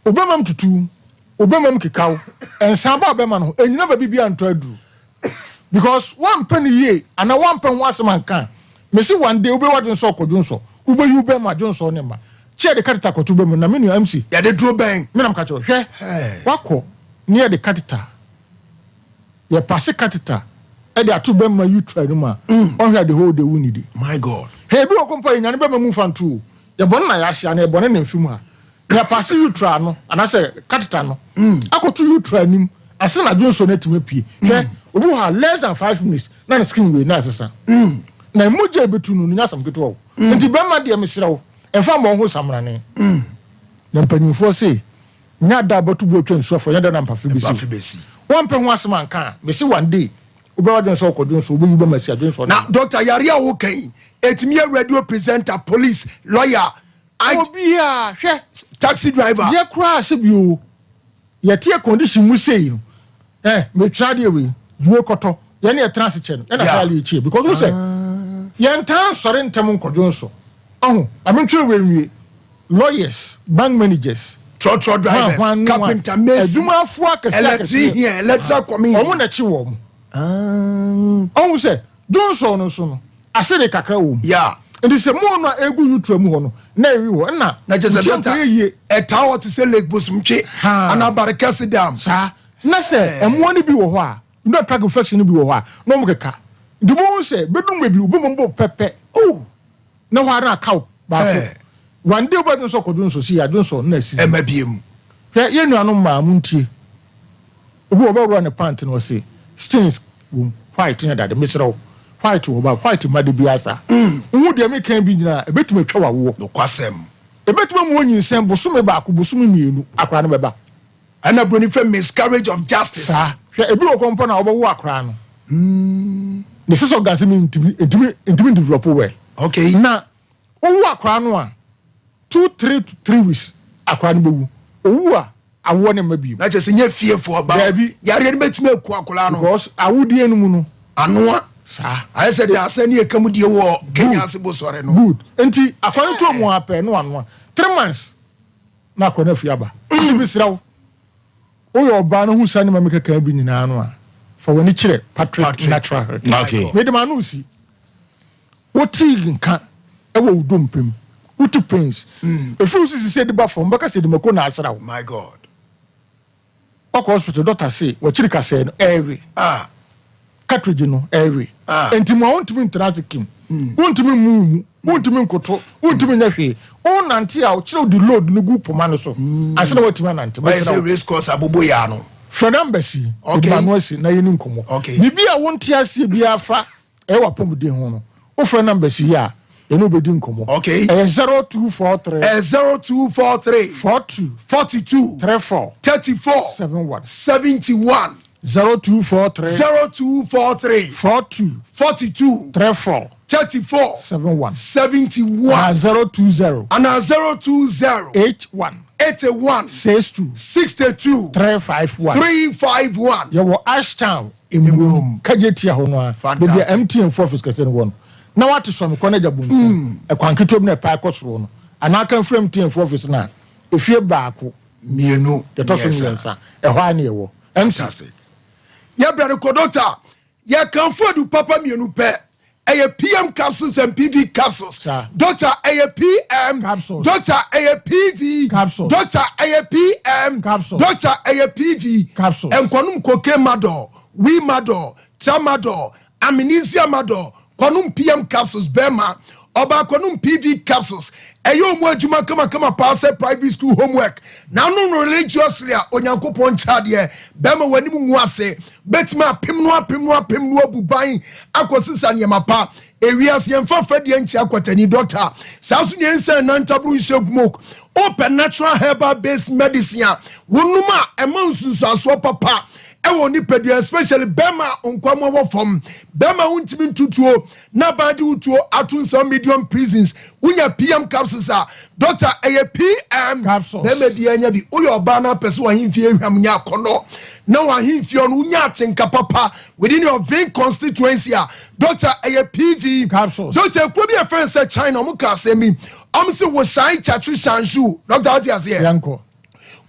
wobɛmam tutu, wobɛmam kekaw, nsa ba wobɛma no ho, ɛnyina baabi biara ntɔ aduru. Because woampɛ no yie anaa woampɛ ho asɛm anka a, mese one day wobɛyɛ w'adwene sɛ ɔkɔ dwonsɔ, wobɛyi wo bɛrima dwonsɔ ne mma. Kye yɛde catheter kɔto bɛ mu na me nua MC. Yɛde duro bɛn? Me na meka kyerɛ wo, hwɛ, woakɔ ne yɛde catheter, yɛpase catheter de ato bɛrima uterine no mu a, ɔnhwɛ a the whole day wonnidi. My God. Hwɛ ebi wɔ hɔ mpo a yɛnyane bɛrima mu mfa nto o, yɛbɔ no na yɛahye anaa yɛbɔ no ne mfe mu ha. Nea paase utra no anaasɛ catheter no akɔto utra anim ansa na dwonsɔ no atumi apue. Hwɛ, obi wɔ hɔ a less than 5 minutes na ne skin wei na asesa. Na mogya a ebetu no no nyɛ asɛm ketewa o. Nti bɛrima deɛ mesrɛ wo, mfa mmɔ wo ho samrane. Na mpanyimfoɔ se, nyɛ ada a wobɛto bo atwa nsu afɔ, nyɛ da na mpafe besi wo. Woampɛ ho asɛm anka a, mese one day wobɛyɛ w'adwene sɛ wokɔ dwonsɔ, wobɛyi wo bɛma asi adwonsɔ no. Na doctor yare a woka yi, ɛtumi yɛ radio presenter, police, lawyer, Obiaa hwɛ. Taxi driver. Yɛ koraa sɛ bi o yɛte air condition mu sei no eh metwa adeɛ wei dwue kɔtɔ yɛne yɛtena ase kyɛ no ɛna saa yɛ kyie because wo sɛ yɛntaa nsɔre ntɛm nkɔdwo nso ɔho amentwerɛ wei nwie lawyers, bank managers, trɔtrɔ drivers, carpenter, mason, adwumafoɔ akɛseɛ akɛseɛ, electrician, electrical commission, wɔn na ɛkye wɔn ɔho sɛ Johnson no nso no asede kakra wɔ mu. Yeah. Nti sɛ mo no a egu utra mu hɔ no na ewi hɔ ɛna Na kyerɛ sɛ ntua dɔkta nkɔyɛ yie. ɛtaa hɔ te sɛ Lake Bosomtwe Haa. anaa Barekɛse Dam. Saa. Na sɛ mmoa no bi wɔ hɔ a, urinary tract infection no bi wɔ hɔ a, na wɔn keka. Nti wobɛhu sɛ bɛdu mmerɛ bi wobɛbɔ mu pɛpɛ. Oh. Na hɔ ara na akaw baako. Ɛɛ. One day wobɛdwene sɛ ɔkɔdwonsɔ sei a, dwonsɔ no na asisi. Ɛmma biem. Hwɛ, yɛn nuanom mmaa, montie. Obi wɔ hɔ ɔbɛworɔ ne pant no ɔse stains wɔ mu, white nyɛ dade. Mesrɛ wo, white wɔ hɔ but white mma da biara saa. Wohu deɛ meka yi bi nyinaa a, ɛbɛtumi atwa w'awoɔ. Nokwasɛm. Ɛbɛtumi ama woanyinsɛn bosome baako, bosome mmienu, akwadaa no bɛba. Ɛna buroni frɛ miscarriage of justice. Saa. Hwɛ, ebi wɔ hɔ mpo na wɔbɛwo akwadaa no, ne sex organs no ntumi, ntumi, ntumi ndevelop well. Okay. Na wowo akwadaa no a, 2, 3, 3 weeks, akwadaa no bɛwu. Owu a, awoɔ ne mma bio. Na kyerɛ sɛ nyɛ fiefoɔ ba. Daabi. Yareɛ no bɛtumi aku akwadaa no. Because awodie no mu no. Anoa. Saa. Ayɛ sɛ daasɛ ne yɛka mu die wɔ Kenya ase bosɔre no. Good. Nti akwadaa no tɔɔ mu ara pɛ na wanoa. 3 months na akwadaa no afi aba. Nti mesrɛ wo. Woyɛ ɔbaa no hu saa nneɛma mekeka bi nyinaa no a, fa w'ani kyerɛ Patrick Natural Health. Okay. Mede m'ano si. Wotee nka wɔ wo dompe mu. Wote pains. Ɛfiri wo sisi sɛ de ba fam, bɛka sɛ de mako na asra wo. My God. Wakɔ hospital, doctor se wakyiri kasɛɛ no ɛrewe. Ah. Cartridge no ɛrewe. Ah. Enti mu a wontumi ntena ase kim. Wontumi mmu wo mu. Wontumi nkoto. Wontumi nyɛ hwee. Wonante a, kyerɛ wode load no gu poma no so ansa na woatumi anante. Wayɛ Mesrɛ sɛ wo. race course aboboyaa no. Frɛ numbers yi. Okay. Mede m'ano asi na yɛni nkɔmmɔ. Okay. Biribi a wonte aseɛ biara fa ɛyɛ w'apɔmuden ho no, wofrɛ numbers yi a, yɛne wo bɛdi nkɔmmɔ. Okay. Ɛyɛ 0243. Ɛyɛ 0243. 42. 42. 34. 34. 71. 71. 0243. 0243. 42. 42. 34. 34. 71. 71. Anaa 020. Anaa 020. 81. 81. 62. 62. 351. 351. Yɛwɔ Ashtown. Mmom, kagye tia hɔ no ara, baabi a MTN fo office kɛse no wɔ no, na woate sɔme kɔ n'agya bonkum, ɛkwan ketewa bi na ɛpae kɔ soro no, anaa ka mfiri MTN fo office no a, efie baako, mmienu, deɛ ɛtɔ so mmiɛnsa, ɛhɔ ara na yɛwɔ. MC. Fantastic. Yɛbrɛ no kɔ doctor, yɛkamfo adu papa mmienu pɛ. Ɛyɛ PM capsules and PV capsules. Doctor, ɛyɛ PM. Capsules. Doctor, ɛyɛ PV. Capsules. Doctor, ɛyɛ PM. Capsules. Doctor, ɛyɛ PV. Capsules. Nkɔnum cocaine madɔ, wee madɔ, tramadol, amnesia madɔ, kɔnum PM capsules bɛrima. Ɔbaa kɔnum PV capsules. Ɛyɛ ɔmo adwuma kamakama paa sɛ private school homework. Na ano no religiously a Onyankopɔn nkyɛ adeɛ. Bɛrima w'anim ngu ase. Bɛtumi apem no apem no apem no abu ban akɔsesa nneɛma pa. Ewiase yɛmfa fɛdeɛ nkyia kwatani doctor. Saa nso ne yɛnsa nantaboro nhyɛ smoke. Wopɛ natural herbal based medicine a wonom a ɛma nsunsuansoɔ papa ɛwɔ nipadua, especially bɛrima a nkwammoa wɔ fam. Bɛrima wontumi ntutuo na ban de wotuo ato nsɛm medium prisons. Wonya PM capsules a doctor ɛyɛ PM Capsules. Bɛrima biara nya bi. Woyɛ ɔbaa na apɛ sɛ w'ahemfie ahwam nyɛ akɔnnɔ na w'ahemfie no wonya atenka papa within your vein constituency a doctor ɛyɛ PV Capsules. Doctor, ekuro bi a yɛfrɛ no sɛ China, ɔmo ka asɛm bi, ɔmo sɛ wohyɛn kyakye shansu. Doctor, wote aseɛ? Yɛnkɔ.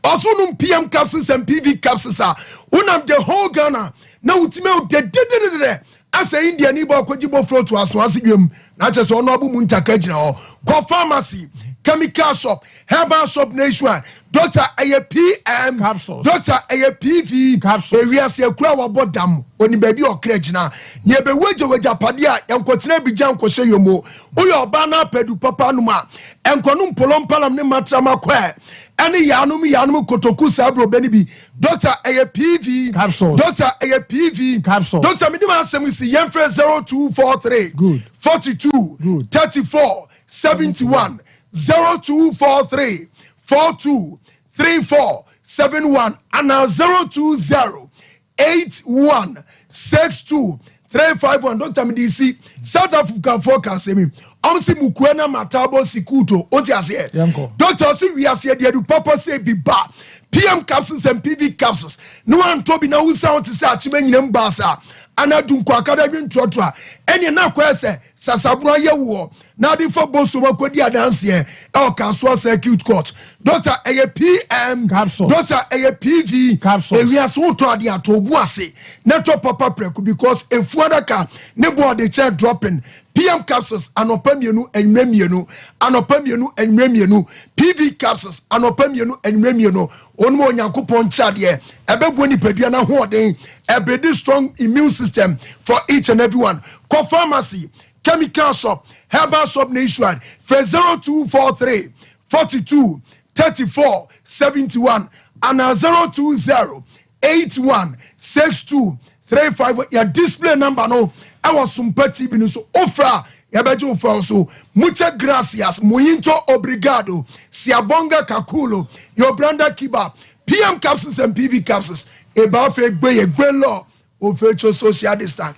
Ɔso nom PM capsules and PV capsules a wonam the whole Ghana na wotumi dededededɛ asɛ India ni bɔ akɔgye bɔ to aso ase dwam na kyerɛ sɛ ɔno abo mu ntaka gyina hɔ. Kɔ pharmacy, chemical shop, herbal shop nationwide. Doctor, ɛyɛ PM Capsules. Doctor, ɛyɛ PV Capsules. Ewiase akura wabɔ dam oni baabi a ɔkra gyina nea ɛbɛwu agya wagyapadeɛ a yɛnkɔtena abigya nkɔhyɛ yomo. Woyɛ ɔbaa no apɛdu papa nom a ɛnkɔnom polompalam ne matrama kɔɛ ɛne yaanom yaanom kotoku saa aburobɛ no bi. Doctor, ɛyɛ PV Capsules. Doctor, ɛyɛ PV Capsules. Doctor, mede ma asɛm si yɛmfrɛ 0243 Good. 42 Good. 34 71, 0243 42 34 71 ana 020 81 62 351. Doctor, mede si South Africa foɔ ka asɛm yi, ɔm se mukua na matabo sikuto, wote aseɛ? Yɛnkɔ. Doctor, ɔse wiase aduadu papa sɛ bi ba PM capsules and PV capsules ne wantɔ bi na wosa wo te sɛ akyema nyinam baasa anaa dunko akada dwe ntoatoa ɛneɛ na akɔyɛ sɛ sasaborɔ ayɛ woɔ na ade fa bosom akɔdi adanseɛ ɛwɔ Kasoa Circuit Court. Doctor, ɛyɛ PM Capsules. Doctor, ɛyɛ PV Capsules. Ewiase wotɔ adeɛ ato obu ase na tɔ papa prɛko because efu adaka ne bɔɔde kyɛn dropping. PM capsules anɔpa mmienu, anwummerɛ mmienu, anɔpa mmienu, anwummerɛ mmienu. PV capsules anɔpa mmienu, anwummerɛ mmienu. Wɔn mu Onyankopɔn nkyɛadeɛ ɛbɛboa nipadua n'ahoɔden, ɛbɛdi strong immune system for each and every one. Kɔ pharmacy, chemical shop, herbal shop nationwide, frɛ 0243 42 34 71 ana 020 81 62 35. Yɛ display number no ɛwɔ Sompa TV no so. Ofra yɛbɛgye wo fɛw so. Muchas gracias, muito obrigado, siyabonga kakhulu, yobranda kiba. PM capsules and PV capsules eba afei gbe yɛ gbe lɔ ofe tso social distance.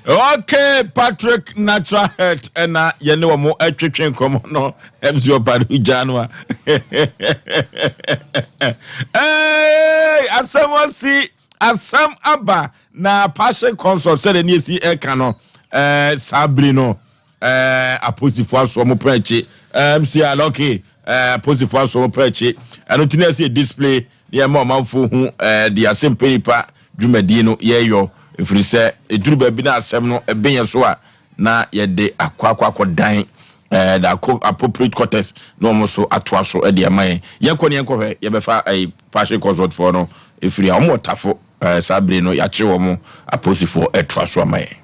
Okay, Patrick Natural Health ɛna yɛne wɔn atwetwe nkɔmɔ no. MC ɔpare gya no a ee asɛm asi, asɛm aba na Passion Consult sɛdeɛ ne esi ɛka no saa bere no apolisifoɔ aso wɔn pɛn akyi. MC alɔke, apolisifoɔ aso wɔn pɛn akyi, ɛno ti na ɛsi display. na yɛma ɔmanfoɔ hu eh, deɛ asɛmpɛ nipa dwumadie no yɛyɔ, ɛfiri sɛ ɛduru baabi na asɛm no ɛben yɛ so a na yɛde akɔ akɔ akɔdan eh, the appropriate quarters na wɔn nso atoa so de ama yɛn. Yɛnkɔ ne yɛnkɔhwɛ, yɛbɛfa eh, Passion Consult foɔ no ɛfiri a wɔn wɔ Tafo eh, saa bere no yɛakye wɔn apolisifoɔ ɛtoa so ama yɛn.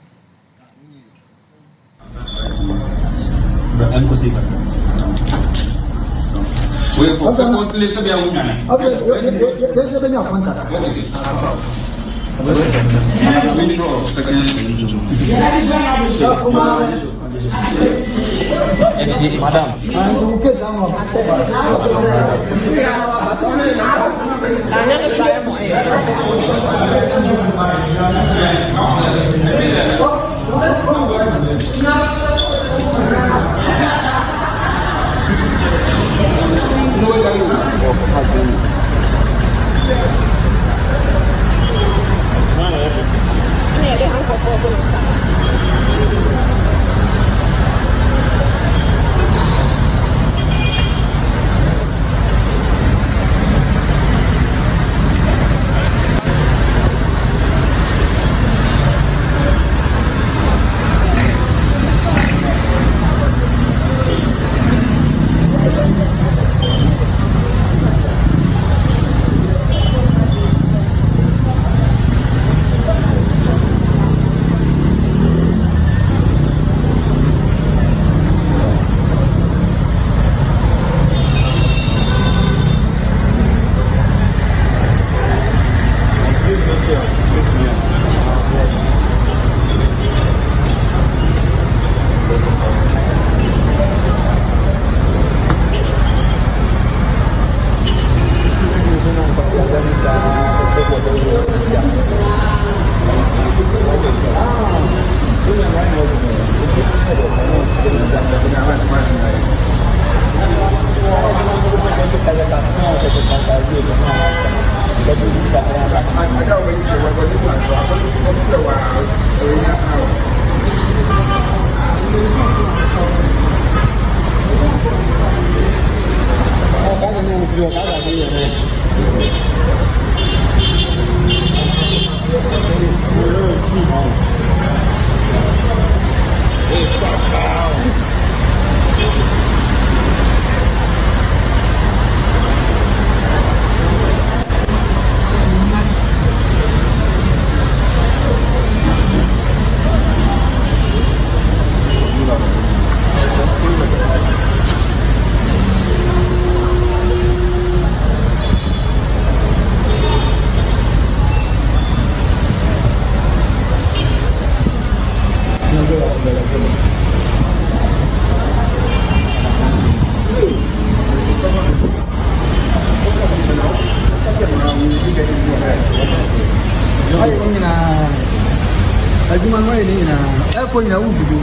Adwuma no ayɛ ne nyinaa ɛkɔ nyinaa wogudu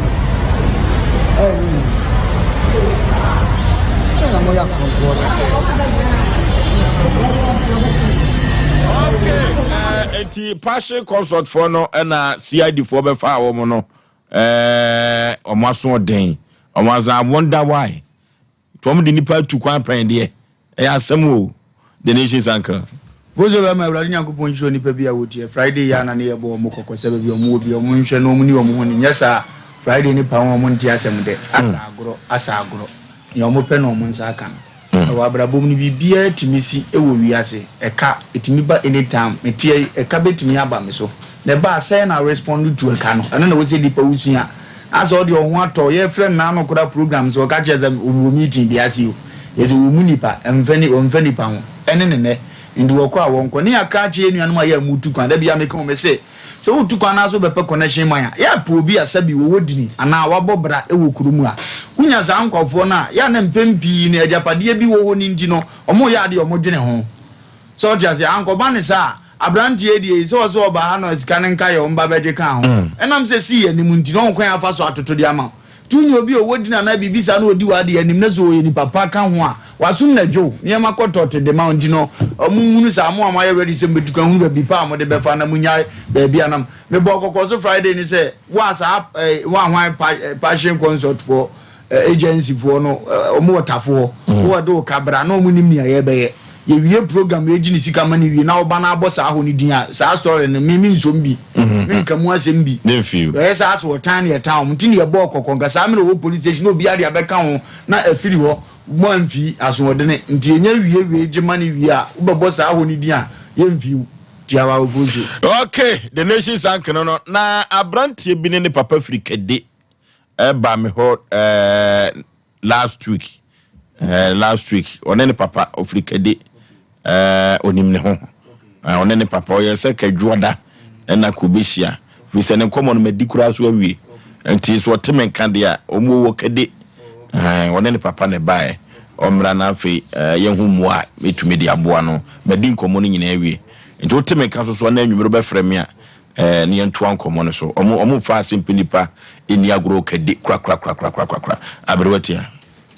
ɛyɛ ne nyinaa ɛna moyɛ akorɔmfoɔ Okay, eh, enti Passion Consult foɔ no ɛna CID foɔ bɛfaa wɔn no eh, wɔn aso ɔden wɔn asa I wonder why Nti wɔn de nipa atu kwan pɛn deɛ, ɛyɛ asɛm o, The Nation's Uncle. Mose bɛma Awurade Nyankopɔn nhyira onipa bi a wotie. Friday yi ara na ne yɛbɔ wɔn kɔkɔ sɛ baabi a wɔn wɔ biara wɔn nhwɛ na wɔn ni wɔn ho ni, nyɛ saa a Friday no pa ho a wɔn nte asɛm dɛ. Asa agorɔ, asa agorɔ. Nea wɔn pɛ na wɔn nsa aka no. Ɛwɔ abrabɔ mu no biribiara tumi si wɔ wiase. Ɛka, ɛtumi ba anytime. Meteɛ yi, ɛka bɛtumi aba me so. Na ɛba a sɛn na respond to ɛka no? Ɛno na ɛwɔ sɛ nipa wosua. Asɛ ɔdeɛ ɔho atɔ wo yɛfrɛ no naano koraa program so ɔka kyerɛ sɛ ɔwɔ meeting bi ase o yɛsɛ ɔmu nipa ɛmfa ni ɔmfa nipa ho ɛne ne nɛ nti wɔkɔ a wɔnkɔ ne yɛaka akyerɛ yɛn nuanom a yɛ a mutu kwan da biara meka o mese sɛ wotu kwan anaasɛ wobɛpɛ connection man a yɛ a pɛ obi a sɛbi wɔwɔ dini anaa wabɔ bra wɔ kuro mu a wonya saa nkurɔfoɔ no a yɛ a na mpɛn pii no agyapadeɛ bi wɔ hɔ no nti no wɔyɛ adeɛ a wɔdwene ho sɛ wote aseɛ ankɔba ne saa a Abranteɛ yi deɛ sɛ ɔsɛ ɔba ha na sika no nka yɛ ɔmba bɛgye kaa ho. Ɛnam sɛ sii anim nti na ɔho kwan afa so atoto de ama wo. Nti wonya obi a ɔwɔ din anaa biribi saa na ɔdi w'adeɛ anim na sɛ ɔyɛ nipa pa ka ho a, w'asom na dwo wo. Nneɛma kɔ tɔte de ma wo nti no ɔmo nhunu saa. Mo a moayɛ ready sɛ mobɛtu kwan hunu baabi pa a mode bɛfa na monyae baabi a nam. Mebɔɔ kɔkɔ so Friday no sɛ wo a saa eh, wo a hwan pa, Passion Consult foɔ eh, agency foɔ no eh, ɔmo wɔ Tafo hɔ. Wo a de wo ka bra na ɔmo nim nea yɛbɛyɛ. Yɛwie program wei gye ne sika ma no wie na woba na abɔ saa hɔ no din a, saa story no me mensom bi. Menka mu asɛm bi. Ɛyɛ saa so ɔtan ne yɛtan wɔn nti na yɛbɔɔ kɔkɔ nka saa mmerɛ wɔ police station na obiara de abɛka ho na afiri hɔ mo amfi asoɔdene nti yɛnya wie wei gye ma no wie a wobɛbɔ saa hɔ no din a yɛmfi wo tiawa ofosu. Okay, the nation's uncle no na abranteɛ bi ne ne papa firi Kɛde ɛba me hɔ ɛɛ last week eh, last week ɔne ne papa ɔfiri kɛde eh, ɔnim ne ho eh, ɔne ne papa ɔyɛ sɛ kɛdwoɔda ɛna kò bɛhyia firi sɛ ne nkɔmmɔ no madi koraa so awie nti so ɔte me nka deɛ a ɔmu wɔ kɛde eh, ɔne ne papa ne baeɛ ɔmmra no afei eh, yɛho mmoa a mɛtumi de aboa no madi nkɔmmɔ no nyinaa awie nti wote me nka so so ana anwummere bɛfrɛ me a Eh, ne yɛntoa nkɔmmɔ no so. Ɔmo, ɔmo mfa ase mpɛ nipa nni agorɔ kɛde korakorakorakorakorakora. Aberewa tia.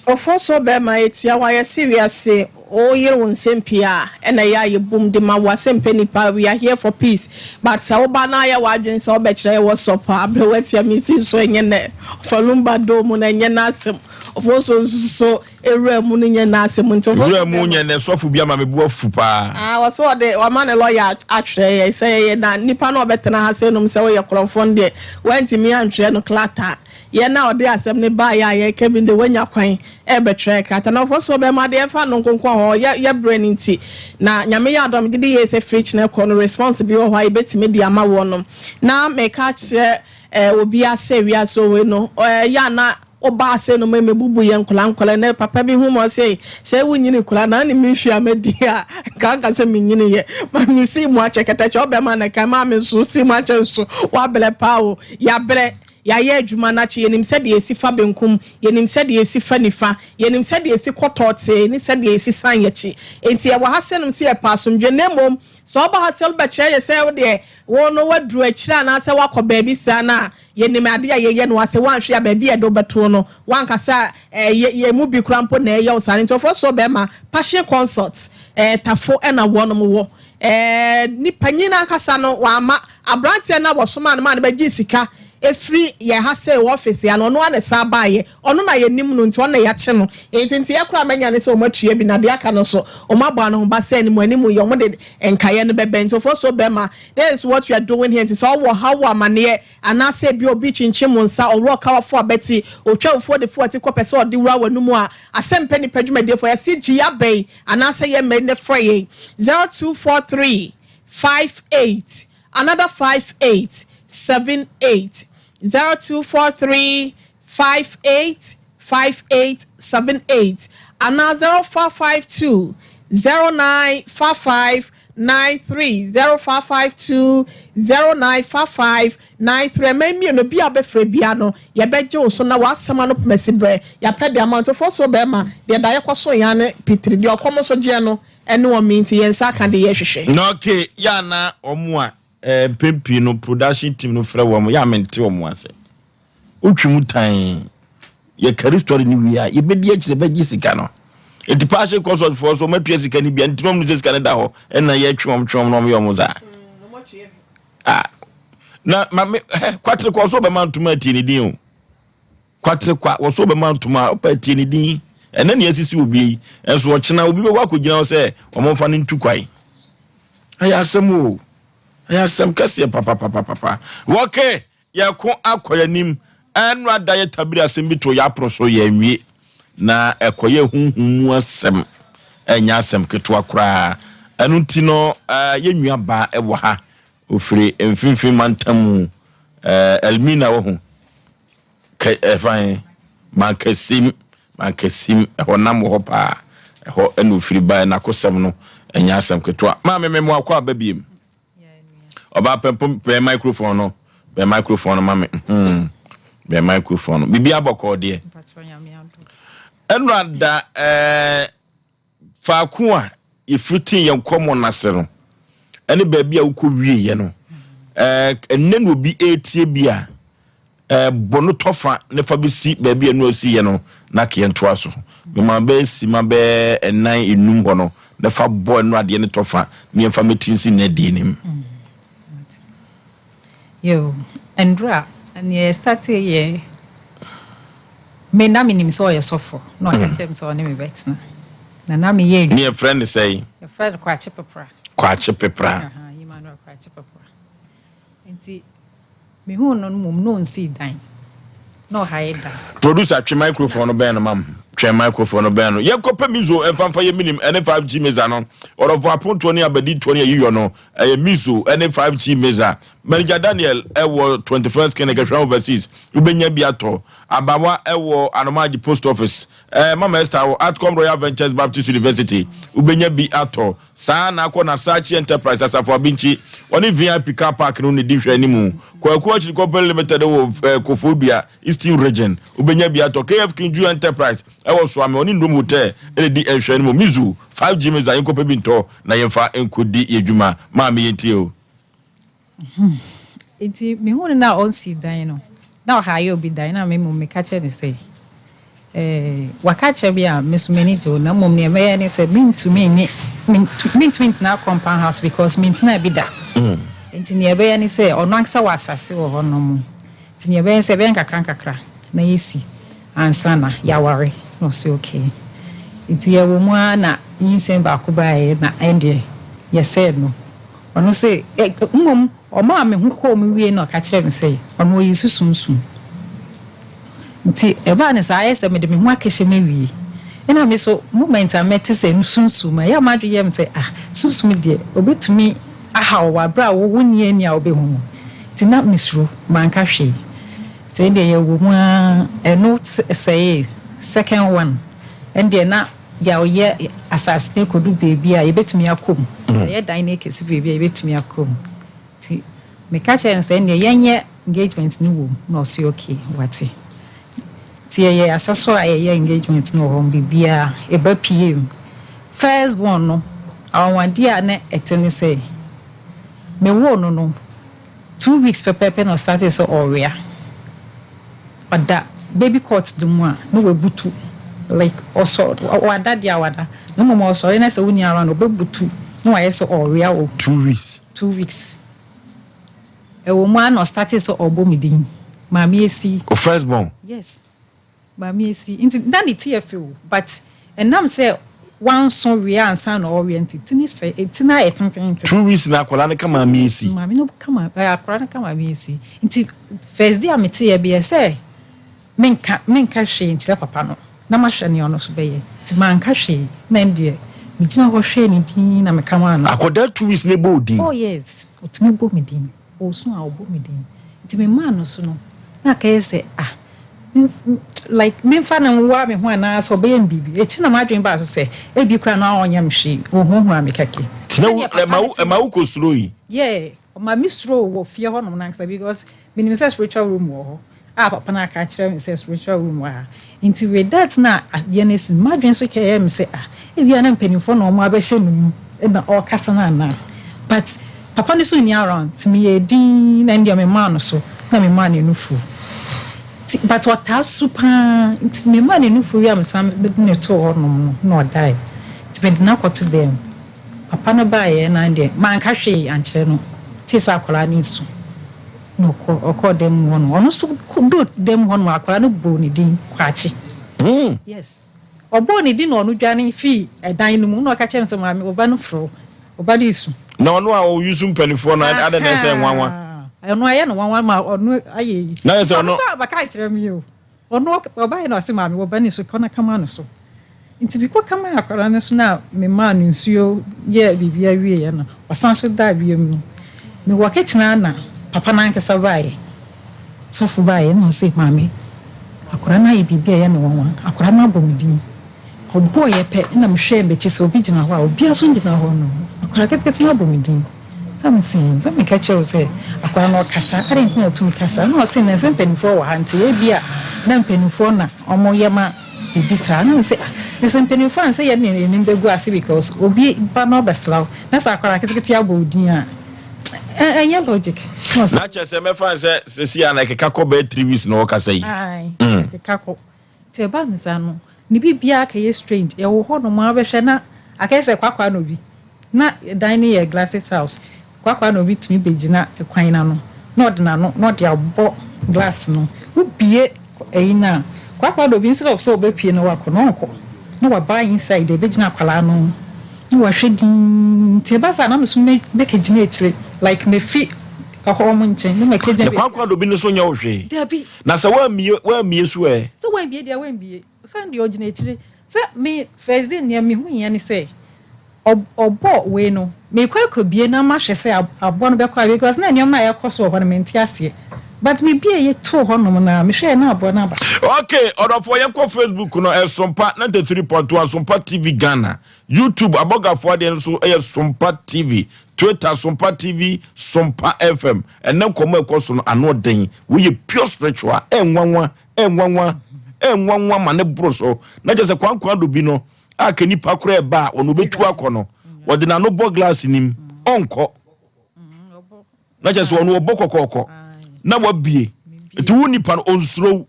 Ofosuo bɛɛma etia wo a yɛse wiase wo yere wo nsɛm pii a ɛna ɛyɛ a yɛbum de ma wo asɛm pɛ nipa we are here for peace but sɛ wo ba na ayɛ w'adwene sɛ wo bɛkyerɛ yɛ what's up a aberewa tia me si so ɛnyɛ nɛ ɔfa lumba doo mu no ɛnyɛ n'asɛm ofosuo nso so Ewura mu no nyɛ n'asɛm nti. Ewura mu nyɛ nɛ sɔfo bi ama me bo afu paa. Ah wɔse wɔde wama ne lɔya atwerɛ yɛ sɛ yɛyɛ na nipa no ɔbɛtena ha sɛ nom sɛ woyɛ korɔmfoɔ no deɛ wantumi antwerɛ no krataa yɛn a ɔde asɛm no baeɛ a yɛka bi no deɛ wanya kwan ɛrebɛtwerɛ krataa na ɔfoɔ so ɔbɛma deɛ ɛmfa no nkonko hɔ yɛ yɛ berɛ no nti na nyame yɛ adom gyedi yie sɛ firi kyena kɔ no response bi wɔ hɔ a yɛbɛtumi de ama wɔnom na meka kyerɛ eh, obiara sɛ wiase wei no eh, yɛ ana Wobaa sei no ma mebubu yɛ nkwadaa nkwadaa nɛ papa bi hu me ɔse sɛ wo nyini koraa na ne me mfie a madi a nka nka sɛ me nyini yɛ ma me sii mu akyɛ kɛtɛkyɛ ɔbɛma na kan maa me nso sii mu akyɛ nso wabrɛ paa o yabrɛ yɛayɛ adwuma no akyɛ yɛnim sɛdeɛ yɛsi fa benkum yɛnim sɛdeɛ yɛsi fa nifa yɛnim sɛdeɛ yɛsi kɔ tɔɔtee ne sɛdeɛ yɛsi san yɛkyi enti yɛwɔ ha sɛ nom sɛ yɛpɛ asomdwe na mmom sɛ ɔba ha sɛ ɔbɛkyerɛ yɛ sɛ wo deɛ wo no waduru akyire anaasɛ wakɔ baabi saa no a Yɛnim adeɛ a yɛyɛ no ase, woanhwɛ a baabi a yɛde wo bɛto no, woankasa eh, yɛ, yɛn mu bi koraa mpo na ɛyɛ wo saa no. Nti ɔfoɔ soɔ bɛrima, Passion Consult, eh, Tafo na wɔnom wɔ. Eh, ni, panyin no ankasa no, wamma. Aberanteɛ no a wɔsomaa no maa no bɛgyee sika ɛfiri yɛn ha sei wɔ office ha no, ɔno ara na ɛsan baeɛ. Ɔno na yɛnim no, nti ɔno na yɛakye no. Nti nteɛ koraa manya ne sɛ wɔn atua bi, na deɛ aka no nso, wɔn abɔ ano ho ba sɛ animu animu yɛ, wɔn de nkaeɛ no bɛbɛn. Nti ɔfoɔ soɔ bɛrima, This is what we are doing here nti sɛ ɔwɔ haw wɔ amaneɛ anaasɛ ebia obi kyinkyim wo nsa, ɔworɔ kawa fo abati, otwa wo fuo de fo ati kɔ pɛ sɛ ɔde wura w'anum a, asɛmpɛ nipa dwumadiefoɔ yɛse gye yɛabɛn anaasɛ yɛ mmɛn na frɛ yɛn 0243 58 another 58 78 0243 58 5878 anaa 0452 0955 93 0452 0955 93 Mmɛn mmienu bi a wobɛfrɛ biara no, yɛbɛgye wo so na w'asɛm ano poma si berɛ. Yɛapɛ de ama ntofoɔ so bɛrima, deɛ daeɛ kɔso yɛn ano pitiri, deɛ ɔkɔm nso gyeɛ no ne wɔn nti yɛn nsa aka deɛ yɛhwehwɛ. Na okay, yɛ a na wɔn a eh, mpɛn pii no production team no frɛ wɔn, yɛ a mente wɔn ase. Wotwe mu tann. Yɛkari story no wie a, yɛbɛdi akyire bɛgye sika no. Enti passion consult foɔ so wɔatua sika no bi a, nti na wɔn sɛ sika no da hɔ ɛna yɛtwe wɔn twe wɔn na wɔn yɛ wɔn saa. Ah, na maame hɛ kwatere kɔ so bɛma ntoma atie ne din o. Kwatere kwa wɔ so bɛma ntoma ɔpɛ atie ne din. Ɛnɛ nea asisi obi yi, nso ɔkyena obi bɛkɔ akɔgyina hɔ sɛ wɔn mfa no ntu kwae. Ɛyɛ asɛm o. Ɛyɛ asɛm kɛseɛ papapapapa. Wɔkɛ Yɛko akɔ yɛn anim. Ɛnnora da yɛ tabiri asɛm bi too yɛn apono so, yɛanwie. Na ɛkɔyɛɛ honhom mu asɛm, ɛnyɛ asɛm ketewa koraa. Ɛno nti no, yɛn nua baa wɔ ha, ofiri mfimfini mantam mu, Elmina wahu, kɛ, ɛfa he? Mankasim, Mankasim, ɛhɔ nam wɔ hɔ paa. Ɛhɔ ɛna ofiri baeɛ, n'akosɛm no, ɛnyɛ asɛm ketewa. Maame, me mmoa kɔ aba biem. Ɔbaa pɛ mpo bɛn microphone no bɛn microphone no ma me hmm bɛn microphone no biribi abɔkɔɔ deɛ ɛno ada ɛɛ faako a yɛfiri tee yɛn kɔmmɔ no ase no ɛne baabi a wokɔ wieɛ no ɛɛ ɛnɛ na obi ɛretie bi a Bɔ no tɔfa na fa bɛsi baabi a ɛno asiiɛ no na ka yɛntoa so. Mema bɛyɛ sima bɛyɛ ɛnan enum hɔ no na fa bɔ ɛno adeɛ no tɔfa na yɛmfa mmɛti nsi nnɛ deɛ no mu. Yo, ndura neɛ yɛ startee yɛ me na menim sɛ ɔyɛ sɔfo na ɔka kyerɛ me sɛ ɔne me bɛtena. Na na meyɛ adwuma. Ne yɛfrɛ no sɛn? Yɛfrɛ no Kwakye Pepra. Kwakye Pepra. Aha, Emmanuel Kwakye Pepra. Nti mehuu no no mmom na ɔnsii dan. Na ɔhae dan. Producer twe microphone no bɛn no mam. Twɛn microphone no bɛn no. Yɛnkɔpɛ Mizo mfa mfa yɛ minim ɛne 5G meza no. Ɔdɔfo apontoɔ ne abadintoɔ ne ayiyɔ no ɛyɛ Mizo ɛne 5G meza. Manager Daniel ɛwɔ 21st Clinic Ahwea Overseas. Wobɛnya bi atɔ. Abawa ɛwɔ Anomaagye Post Office. Eh, Mama Esther wɔ Atcom Royal Ventures Baptist University, wobɛnya bi atɔ. Saa na akɔ Nasachi Enterprise, Asafo Abinkyi, wɔne VIP Car Park no na ɛdi nhwɛanimu. Kwaku Akyiri Company Limited wɔ eh, Koforidua, Eastern Region, wobɛnya bi atɔ. KF Kinju Enterprise ɛwɔ Soame, wɔne Ndom Hotel na ɛdi nhwɛanimu. Mizu, 5G Miza, yɛnkɔpɛ bi ntɔ na yɛmfa nkɔdi yɛn dwuma. Maame yɛntie o. Nti mehuu no na ɔnsi dan no, na ɔhae obi dan, na me mmom meka kyerɛ no sɛ, Eh, waka akyerɛ me a, me nso m'ani gye ho, na mmom nea mɛyɛ ne sɛ mentumi nye, mentumi ntena compound house because mentenaa bi da. Nti nea ɛbɛyɛ ne sɛ, ɔno ankasa wɔ asase wɔ hɔnom, nti nea ɛbɛyɛ ne sɛ ɛbɛyɛ nkakra nkakra na yɛasi ansa na yɛaware. Na ɔse okay. Nti yɛwɔ mu ara na nyinsɛn baako baeɛ na ɛndeɛ yɛsɛɛ no. Ɔno se, Mmom ɔmaa me ho kɔɔ mu wiei na ɔka kyerɛɛ me sɛ ɔno ɔyi so sunsum. Nti ɛbaa no saa ayɛ sɛ mede me ho akɛhyɛ mu awie. Ɛna me so moment a mɛte sɛ sunsum, ɛyɛ a m'adwene yɛ me sɛ ah sunsum deɛ ɔbɛtumi ahaw wo wɔ aberɛ a wo wonni ani a wobɛhu no. Nti na mesuro, manka hwee. Nti ɛndeɛ yɛwɔ mu ara, ɛno sɛee second one, ɛndeɛ na. Yɛayɛ asase no ekodu beebi a yebetumi akɔ mu. Yɛayɛ dan no ekesi beebi a yebetumi akɔ mu. Ntsi meka kyerɛɛ no sɛ ndeɛ yɛnyɛ engagement no wɔ mu na ɔse okay wate. Ntsi yɛyɛɛ asa so a yɛyɛɛ engagement no wɔ hɔ no biribiara eba pie mu. First born no anwanwadeɛ a na ɛte ne sɛ mewoo no no Two weeks pɛpɛɛpɛ na ɔstartee sɛ ɔwea. Ɔda baby cot no mu a na wabutu like ɔsɔ wada deɛ a wada na mmom ɔsɔre na sɛ wonni around a ɔbɛbutu na wayɛ sɛ ɔwea wɔ. Two weeks. 2 weeks. Ɛwɔ mu ara na ɔstartee sɛ ɔrebɔ me din. Maame Esi. Wo first born? Yes. Maame Esi. Nti na ne ti yɛ fɛ o but ɛnam sɛ wanso wea ansa na ɔrewea nti ti no sɛe, ti no ayɛ tententen. 2 weeks na akwadaa no ka Maame Esi. Maame no ka ma eh, akwadaa no ka Maame Esi. Nti first day a meteeɛ meyɛ sɛ menka menka hwee nkyerɛ papa no na mahwɛ nea ɔno nso bɛyɛ. Nti manka hwee na ɛndeɛ megyina hɔ hwɛɛ ne din na meka maa no. Akwadaa 2 weeks na ɛbɔ wo din? Oh yes, ɔtumi bɔ me din. Ɔresu a ɔbɔ me din. Nti memaa no so no na akɛyɛ sɛ ah like memfa no nwoa me ho anaa sɛ ɔbɛyɛ me biribi. Akyi na m'adwene baa so sɛ ebi koraa na ɔnyɛ me hwee, ɔhuahua me kɛkɛ. Nti na wo ɛma wo ɛma wo kɔ suro yi? Yeah, ɔma me suro wɔ fie hɔnom no ankasa because menim sɛ spiritual room wɔ hɔ a papa no aka akyerɛ me sɛ spiritual room wɔ ha. Nti with that na adeɛ no asi no, m'adwene nso kɛyɛɛ me sɛ ah, ebia na mpanimfoɔ na wɔn abɛhyɛ no mu na ɔrekasa no anaa. But papa no nso nni around nti meyɛɛ dinn na ɛndeɛ memaa no so na memaa no nufoɔ. Nti but ɔtaa su paa nti memaa no nufoɔ wie a mesan mede no too hɔnom no na ɔdaeɛ. Nti mede no akɔto dan mu. Papa no baeɛ na ɛndeɛ manka hwee ankyerɛ no, tee sɛ akwadaa no resu. Na ɔkɔ ɔkɔɔ dan mu hɔ no, ɔno nso duu dan mu hɔ no, akwadaa no bɔɔ ne din Kwakye. Yes. Ɔbɔɔ ne din na ɔno dwane fii ɛdan no mu na ɔka kyerɛɛ me sɛ, Maame, wo ba no frɛ wo. Wo ba no resu. Na ɔno a ɔyusu mpanimfoɔ no, adɛn na ɛsɛ nwanwa? Ɛno ayɛ no nwanwa ma ɔno ayɛ yi. Na ayɛ sɛ ɔno. Ɔno nso abɛka akyerɛ me o. Ɔno ɔbaeɛ na ɔse maame wo ba no su kɔ na kama no so. Nti mekɔ kamaa akwadaa no so na memaa no nsuo yɛɛ biribiara wieeɛ no, ɔsan so daa biom no, mewɔ kitchen ara na papa no ankasa baeɛ, sɔfo baeɛ na ɔse maame akwadaa no ayɛ biribi a ɛyɛ me nwanwa, akwadaa no abɔ me din. Ɔbɔeɛ pɛ na mehwɛɛ m'akyi sɛ obi gyina hɔ a, obiara nso ngyina hɔ no, akwadaa ketekete no abɔ me din. Na mese, sɛ meka kyerɛ wo sɛ akwadaa no ɔkasa, adɛn nti na ɔtumi kasa? Na ɔse, na sɛ mpanimfoɔ wɔ ha nti ebia na mpanimfoɔ na wɔyɛ ma biribi saa. Na mese, ah, na sɛ mpanimfoɔ a, sɛ yɛn de yɛn anim bɛgu ase because obi ba na ɔbɛsra wo, na sɛ akwadaa ketekete abɔ wo din a, ɛnyɛ logic. Na kyerɛ sɛ mɛfa no sɛ seesei a na ɛkeka kɔ bɛyɛ 3 weeks na ɔkasa yi. Ae, ɛkeka kɔ. Nti ɛba no saa no, ne biribiara kɛyɛ strange. Yɛwɔ hɔ nom a wobɛhwɛ na akɛyɛ sɛ kwakwa na obi, na dan no yɛ glasses house, kwakwa na obi tumi bɛgyina kwan no ano na ɔde n'ano na ɔde abɔ glass no. Wobue ayi no a, kwakwa na obi instead of sɛ ɔbɛpue na wakɔ no, ɔnkɔ. na waba inside ɛbɛgyina akwadaa no ho na wahwɛ dinn nti ɛba saa na me so mɛkɛgyina akyire like mefi ɛhɔ ɔmo nkyɛn na mɛkɛgyina Ne kwankwa do bi no so nyɛ wo hwee. Dabi. Na sɛ woammie woammie so ɛ? Sɛ woambie deɛ woambie sɛ deɛ ɔgyina akyire sɛ me first day nea mehu yɛ ne sɛ Ɔbɔ wei no, mekɔ akɔbie na mahwɛ sɛ aboa no bɛkɔ a because na nneɛma a ɛkɔ so wɔ hɔ no mente aseɛ but mebieeɛ too hɔ nom no a mehwɛɛ na aboa no aba. Ok ɔdɔfoɔ yɛnkɔ Facebook no Sompa 93.1 Sompa TV Ghana YouTube abɔgafoɔ adeɛ no nso yɛ Sompa TV Twitter Sompa TV Sompa FM ɛnɛ nkɔmmɔ ɛkɔ so no ano ɔden woyɛ pure spiritual ɛnwanwa ɛnwanwa ɛnwanwa ma ne boro so na kyɛ sɛ kwankwan do bi no a ka nipa koraa ɛba a ɔno obetu akɔ no wɔde n'ano bɔ glass nim ɔnkɔ na kyerɛ sɛ ɔno ɔbɔ kɔkɔɔkɔ na wabie nti wo nipa no ɔnsuro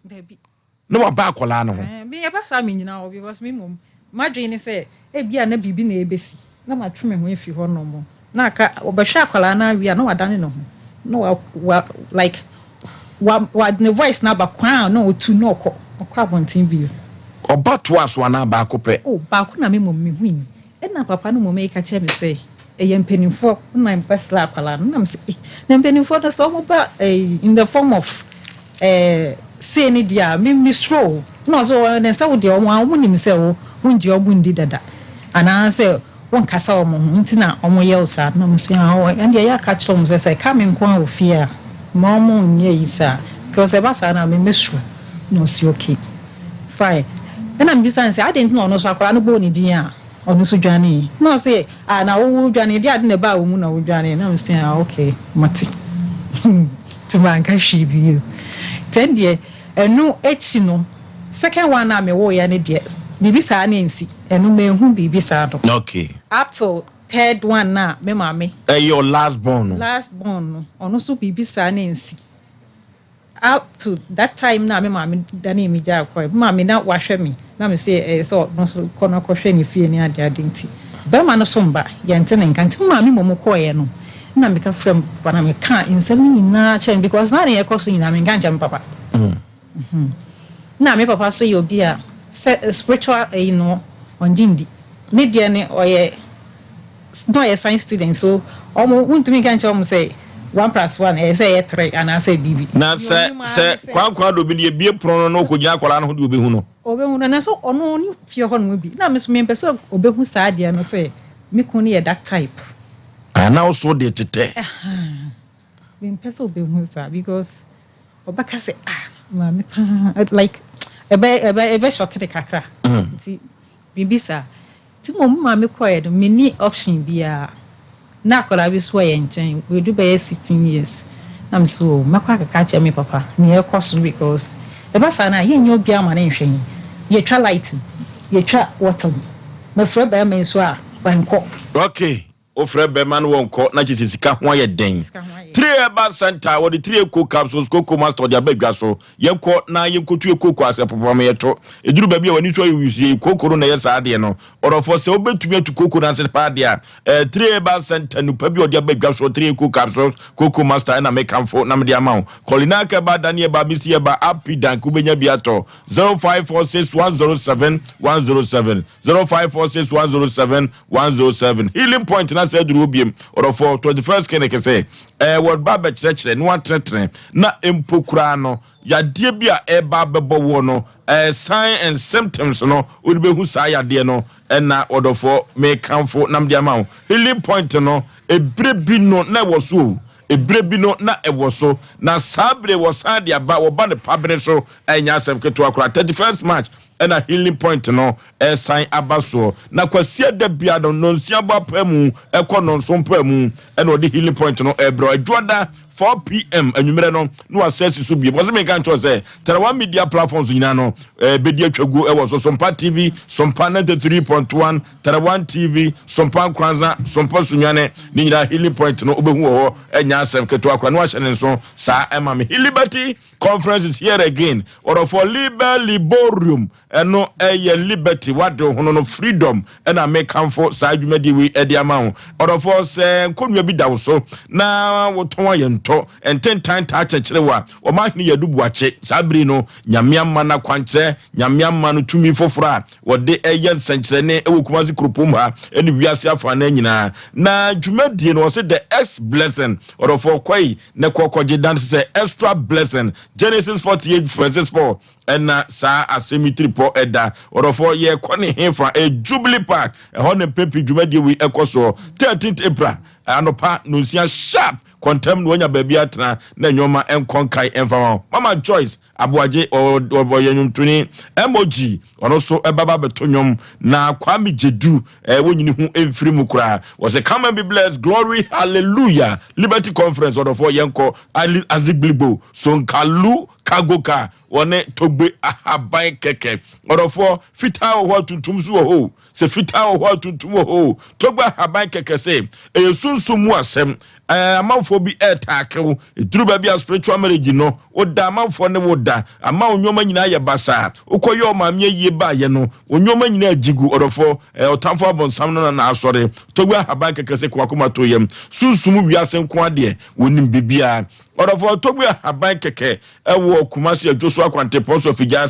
na waba akwadaa no ho. Me ɛba saa me nyina hɔ because me mmom m'adwene ne sɛ ebia na biribi na ɛbɛsi na matwe me ho afi hɔ nom na aka ɔbɛhwɛ akwadaa no awie a na wadane ne ho na wa wa like Wa wa ne voice no aba kwan a na ɔtu na ɔkɔ ɔkɔ abɔnten bio. Ɔba toaa so anaa baako pɛ? Oh baako na me mmom me hui. Ɛna papa no mmom reka kyerɛ me sɛ ɛyɛ mpaninfoɔ na ɛbɛsra akwadaa no na me sɛ eh na mpaninfoɔ no sɛ wɔn ba eh in the form of eh sei ne deɛ a me me suro o na ɔsɛ wɔn ne sɛ wo deɛ wɔn a wɔn nim sɛ wo wongye wɔn ndi dada anaa sɛ Wonkasa wɔn ho nti na wɔyɛ wo saa no? Na mese, ah, ɛndeɛ yɛ a ka kyerɛ wɔn sɛ, sɛ ɛka me nko ara wɔ fie a, mma wɔn nyɛ yi saa, because ɛba saa no a, me mɛsuro. Na ɔse okay, fine. Ɛna mebisa no sɛ, adɛn nti na ɔno nso akwadaa no bɔɔ ne din a, ɔno nso dwanee? Na ɔse, ah, na wo wodwanee, deɛ ade na ɛbaa wo mu na wodwanee. Na mese, ah, okay, mate. Nti manka hwee bio. Nti ɛndeɛ, ɛno akyi no, Second one a me woeɛ no deɛ biribi saa na ɛnsi, ɛno manhu biribi saa no. Okay. Up till third one no a me maame. Ɛyɛ your last born no? Last born no, ɔno nso biribi saa na ɛnsi. Up to that time no a me maame danee me gyaa kɔɛ, me maame na wahwɛ me na me se ɛyɛ sɛ ɔno nso kɔ na kɔhwɛ ne fie ne ade ade nti bɛrima no so mba, yɛnte ne nka nti me maame mmom kɔeɛ no na meka frɛ me papa na meka nsɛm no nyinaa kyerɛ no because na deɛ ɛkɔ so nyinaa menka nkyerɛ me papa. Nna me papa so yɛ obi a sɛ spiritual eyi no ɔnngye nndi. Ne deɛ no ɔyɛ na ɔyɛ science student so ɔmo wontumi nka nkyerɛ ɔmo sɛ one plus one ɛyɛ sɛ ɛyɛ three anaasɛ biribi. Na Deɛ sɛ ɔnim ara ne sɛ sɛ. Kwankwa Adobi no yɛbue pono no na ɔkɔgyina akwadaa no ho deɛ ɔbɛhu no. Ɔbɛhu no nanso ɔno ɔnni fie hɔ nom bi. Na me so mempɛ sɛ ɔbɛhu saa adeɛ no sɛ me kunu no yɛ that type. Ah na wo so deɛ tetɛ. Ahaa mempɛ sɛ ɔbɛhu saa because. Ɔbɛka sɛ ah maame paa like ɛbɛ ɛbɛ ɛbɛ shock ne kakra nti biribi saa nti mmom me maame kɔeɛ no menni option biara na akwadaa bi nso wɔ yɛn nkyɛn wadu bɛyɛ 16 years na me so oh mɛkɔ akɔka akyerɛ me papa nea ɛkɔ so because ɛba saa no a yɛnyɛ obiara ma ne nhwɛ yɛn yɛtwa light mu yɛtwa water mu mɛfrɛ barima yi nso a wankɔ. Okay Wofrɛ bɛma no wɔnkɔ na kyerɛ sɛ sika ho ayɛ den. Tire Herbal Center wɔde tire eko capsules cocoa master wɔde aba dwa so. Yɛnkɔ na yɛnkɔtu ekoko asɛ papa ma yɛtɔ. Ɛduru baabi a w'ani so ayɛ wusie, koko no na ɛyɛ saa adeɛ no. Ɔdɔfoɔ sɛ wobɛtumi atu koko no ase paa deɛ a, eh, Tire Herbal Center nupa bi a wɔde aba dwa so tire eko capsules cocoa master ɛna mekamfo na mede ama wo. Kɔlinak Herbal, Dani Herbal, Misi Herbal, Api Dank wobɛnya bi atɔ. 0546 107 107 0546 107 107 Healing Point na sɛ aduru hɔ biem ɔdɔfoɔ 21st Clinic sɛ ɛɛ wɔba abɛkyerɛkyerɛ na wɔatenetene na mpo koraa no yadeɛ bi a ɛreba abɛbɔ woɔ no ɛɛ sign and symptoms no wode bɛhu saa yadeɛ no ɛna ɔdɔfoɔ mekamfo na mede ama wo Healing Point no ebire bi no na ɛwɔ so o ebire bi no na ɛwɔ so na saa bere wɔsan de aba wɔba ne pabene so ɛnyɛ asɛm ketewa koraa 31st March ɛna Healing Point no resan aba soɔ. Na Kwasiada biara no, nnɔnsia bɔ apaamu kɔ nnɔnson paamu ɛna ɔde Healing Point no rebrɛ wo. Adwoada 4pm anwummerɛ no na wasan asi so bio. Wɔse menka nkyerɛ wo sɛ Tarawa Media platforms nyinaa no bɛdi atwa guo wɔ so. Sompa TV, Sompa 93.1, Tarawan TV, Sompa Nkoranza, Sompa Sunyane, ne nyinaa Healing Point no wobɛhu wɔ hɔ. Ɛnyɛ asɛm ketewa koraa na wahyɛ ne nso saa ɛma me. Liberty Conference is here again. Wɔdɔfoɔ Liber Liborium ɛno ɛyɛ Liberty. Liberty, wade wo ho no no, freedom ɛna mekamfo saa dwumadie wei ɛde ama wo. Ɔdɔfoɔ, sɛ nkonnwa bi da wo so na wotɔn ayɛ ntɔ, ntentan taa kyɛkyere wo a, Ɔmanhene Yadu Boakye, saa bere yi no, Nyame ama no akwankyerɛ, Nyame ama no tumi foforɔ a wɔde ɛyɛ nsɛnkyerɛnne wɔ Kumasi kuropɔn mu ha ne wiase afanan nyinaa. Na dwumadie no, wɔse The X Blessing, ɔdɔfoɔ kɔe na kɔ kɔgye danse sɛ Extra Blessing, Genesis 48 verses 4, ɛna saa asɛm yi tiripɔ ɛda. Ɔdɔfoɔ, yɛkɔ ne hefa? Ɛyɛ Jubilee Park, ɛhɔ ne mpɛn dwumadie wei ɛkɔ soɔ, 13th April, anɔpa nonsia sharp. Kɔ ntɛm na wanya baabi atena na nneɛma nkɔ nkae mfa ma wo. Mama Joyce Aboagye, ɔyɛ nnwomtoni. MOG, ɔno nso ɛbɛba abɛto nnwom. Na Kwame Gyedu, wonyini ho mfiri mu koraa. Wɔsɛ Come and be blessed, glory, hallelujah. Liberty Conference, ɔdɔfoɔ yɛnkɔ. Ali Azigblibo, Sonkalu Kagoka, wɔne Togbe Ahaban Kɛkɛ. Ɔdɔfoɔ, fitaa wɔ hɔ a tuntum nso wɔ hɔ o. Sɛ fitaa wɔ hɔ a tuntum wɔ hɔ o. Togbe Ahaban Kɛkɛ se, ɛyɛ sunsum mu asɛm. Ɛɛ, amanfoɔ bi ɛretaake wo. Ɛduru baabi a spiritual marriage no, woda amanfoɔ ne wo da. Ama wo nneɛma nyinaa yɛ basaa. Wokɔyɛ ɔmaame ayie baayɛ no, wo nneɛma nyinaa gye gu. Ɔdɔfoɔ, ɛɛ, ɔtamfo abonsam no na n'asɔre. Togbe Ahaban Kɛkɛ se, kɔ to yam. Sunsum wiase nko ara deɛ, wɔnim biribiara. Ɔdɔfoɔ, Togbe Ahaban Kɛkɛ ɛwɔ Kumasi Adwoso Akwantepɔn so Afigya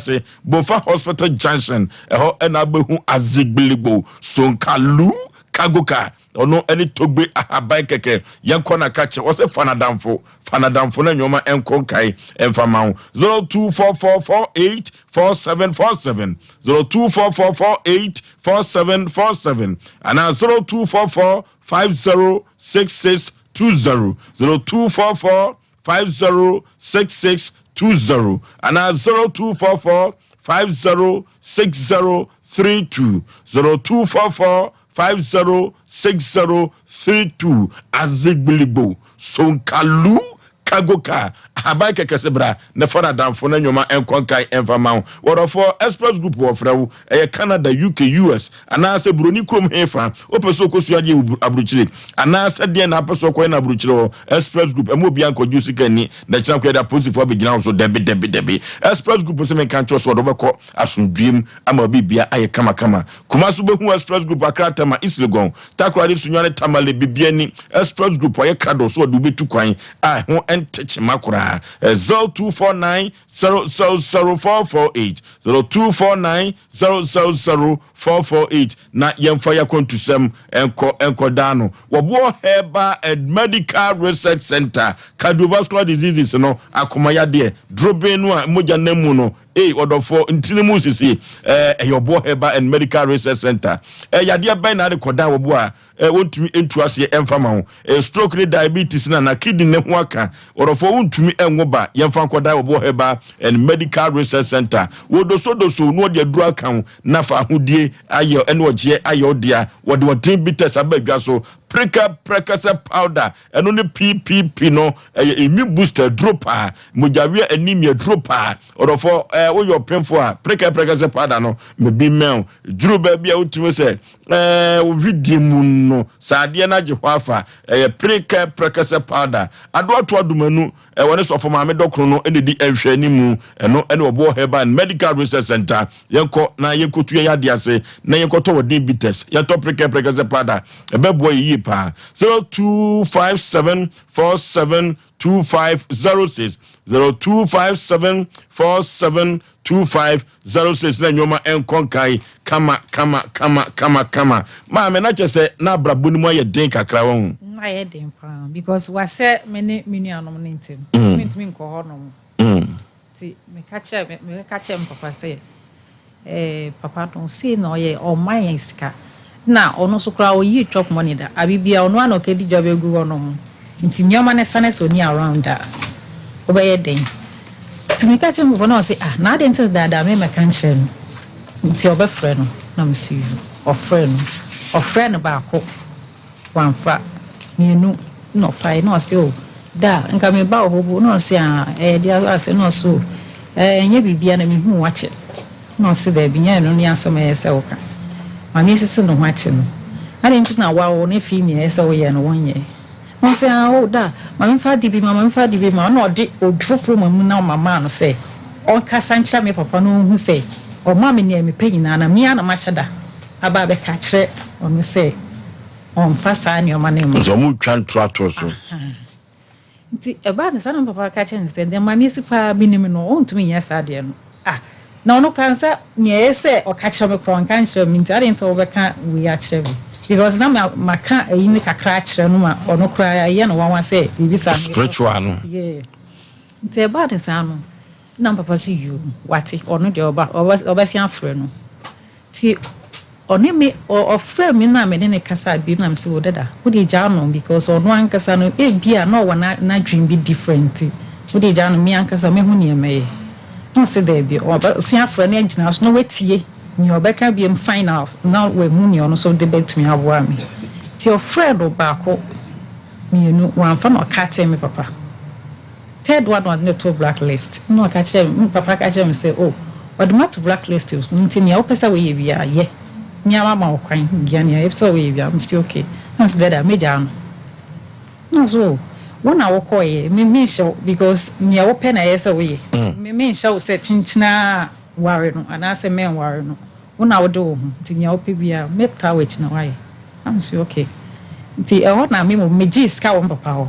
Bofa Hospital Junction, ɛhɔ ɛna abɛhu Azigbiligbo Sonkalu Kagoka, ɔno ɛne Togbe Ahaban Kɛkɛ. Yɛnkɔ na ka kyɛ ɔsɛ fa n'adamfo, fa n'adamfo na nneɛma ɛnkɔ nkae ɛmfa ma wo. 0244484747, 0244484747 anaa 0244506620, 0244 506620 anaa 0244 506032, 0244 506032. Azigbiligbo Sonkalu Kagoka Ahaban Kɛkɛ sɛ bra na fa no adamfo na nnwoma nkɔ nkan ɛmfa ma wo. Wɔdɔfoɔ, Express Group wɔfrɛ wo, ɛyɛ Canada, UK, US anaasɛ buroni kurom hefa wopɛ sɛ wokɔsua adeɛ wɔ aburokyire anaasɛ deɛn na apɛ sɛ wokɔyɛ no aburokyire hɔ. Express Group ɛma obiara nkɔgye wo sika nni na kyena kɔ yɛde apolisifoɔ abɛgyina wo so. Dabi dabi dabi. Express Group sɛ menka nkyerɛ wo sɛ wɔde wobɛkɔ asomdwoeɛ mu ama biribia ayɛ kamakama. Kumasi wobɛhu Express Group, Accra, Tema, East Legon, Takoradi, Sunyani, Tamale, Bibiani. Express Group ayɛ krado sɛ wɔde wobɛtu kwan a ɛho nte kyema koraa. 0249 000448, 0249 000448 na yɛmfa yɛn akwantusɛm nkɔ nkɔdaa no. Wɔboɔ Herbal and Medical Research Center, cardiovascular diseases no, akoma yadeɛ, doroben no a mogya nam mu no, Ei ɔdɔfoɔ, ntini mu sisi eh, ɛyɛ Ɔboɔ Herbal and Medical Research Center. Eh, yadeɛ bɛn na ade kɔdan wɔ bo a eh, wɔntumi ntu aseɛ ɛmfa ma wo? Eh, stroke ne diabetes na na kidney ne ho aka. Ɔdɔfoɔ wontumi ɛnwo ba, yɛmfa nkɔdan Ɔboɔ Herbal and Medical Research Center. Wɔdosodoso na wɔde aduro aka wo na fa ahodie ayɛ ɛne ɔgyeɛ ayɛ wo dea. Wɔde ɔden bitters aba adwa so. Preka prɛkɛsɛ powder Ɛno ne PPP no, ɛyɛ immune booster aduro paa, mogyaweɛ anemia aduro paa. Ɔdɔfoɔ, ɛɛ woyɛ ɔpemfoɔ a, prɛkɛprɛkɛ sɛ powder no, mebi mmɛn wo. Duru baabi a wotumi sɛ, ɛɛ wo hwedie mu no, sɛ adeɛ no agye hɔ afa, ɛyɛ prɛkɛprɛkɛ sɛ powder. Adoato Adomanu, ɛwɔ ne sɔfo maame dɔkono no na ɛdi nhwɛanimu. Ɛno ne Ɔboɔ Herbal and Medical Research Center. Yɛnkɔ na yɛnkɔtu yɛn yadeɛ ase na yɛnkɔtɔ wɔ den bitters. Yɛntɔ prɛkɛprɛkɛ sɛ powder. Ɛbɛboa yɛ yie paa. 0257472506, 0257472506 na nneɛma nkɔ nkan kama kama kama kama kama. Maame, na kyerɛ sɛ na abrabɔ no mu ayɛ den kakra wɔ ho. Na ayɛ den paa because wasɛ me ne me nuanom no ntɛm. Mentumi nkɔ hɔ nom. Nti meka kyerɛɛ me meka kyerɛɛ me papa sɛ, eh, papa no sei na ɔyɛ, ɔmma yɛn sika. Na ɔno nso koraa ɔyii chop money da. Abe biara ɔno ara na ɔkɔdi dwa bɛgu hɔnom. Nti nneɛma no sane sɛ ɔnni around a, wobɛyɛ dɛn? Nti meka kyerɛɛ me papa na ɔse, ah, na adɛn nti na daadaa me mmɛka nkyerɛ no? Nti ɔbɛfrɛ no. Na mese, yoo. Ɔfrɛɛ no. Ɔfrɛɛ no baako. Wamfa. Mienu na ɔfae na ɔse oh da nka meba wo hɔ bo na ɔse ah ɛyɛ dea ase na ɔse oh ɛɛ ɛnyɛ biribia na mehuu wo akyɛ na ɔse daabi nyɛ ɛno ne asɛm a ɛyɛ sɛ woka Maame asisi ne ho akye no adɛn nti na wawo na afei nea ɛyɛ sɛ woyɛ no wonyɛ na ɔse ah oh da ma memfa ade bi ma ma memfa ade bi ma na ɔde obi foforɔ ma mu na ɔma maa no sɛ ɔnkasa nkyerɛ me papa na ɔnhu sɛ. Ɔma me nea mepɛ nyinaa na me ara na mahyɛ da aba abɛka akyerɛ ɔno sɛ ɔmfa saa nneɛma no mma. Nso wɔretwa ntoro ato so. Ahaa. Nti ɛbaa no saa na me papa ka kyerɛɛ no sɛ, deɛ Maame asi paa menim no, ɔntumi nyɛ saa adeɛ no. Ah, na ɔno koraa nsa nea ɛyɛ sɛ ɔka kyerɛ me koraa ɔnka nkyerɛ me nti adɛn nti na wobɛka wei akyerɛ me? Because na ma maka ayi no kakra akyerɛ no ma ɔno koraa ɛyɛ no nwanwa sɛ biribi saa no. Spiritual no. Yeah. Nti ɛbaa no saa no, na me papa se yoo, wate, ɔno deɛ ɔba, ɔbɛsan afrɛ no. Nti ɔne me ɔfrɛɛ me na me ne no kasaa bio na me se oh dada wo deɛ gyaa no because ɔno ankasa no ebia na ɔwɔ n'adwene bi different nti wo deɛ gyaa no me ankasa mɛhu nea mɛyɛ na ɔse daabi ɔbɛsan afrɛ no agyina so na watie nea ɔbɛka biom final na wahu nea ɔno nso de bɛtumi aboa me nti ɔfrɛɛ no baako mmienu wamfa na ɔkatee me papa. Third one na ɔde no too black list na ɔka kyerɛɛ me, me papa ka kyerɛɛ me sɛ oh ɔde me ato black list so nti nea wopɛ sɛ woyɛ biara yɛ, me ara mama wo kwan yɛ nea wopɛ sɛ woyɛ biara, mese okay, na mese dada mɛgyaa no, na ɔse oh wo na wokɔeɛ, me menhyɛ wo because nea wopɛ na ɛyɛ sɛ woyɛ, me menhyɛ wo sɛ kyenkyena ara ware no anaasɛ mɛnware no, Wo na wode wo ho nti nea wopɛ biara mɛtaa w'akyi na woayɛ. Na mese okay. Nti ɛhɔ na me mmom megyee sika wɔ me papa hɔ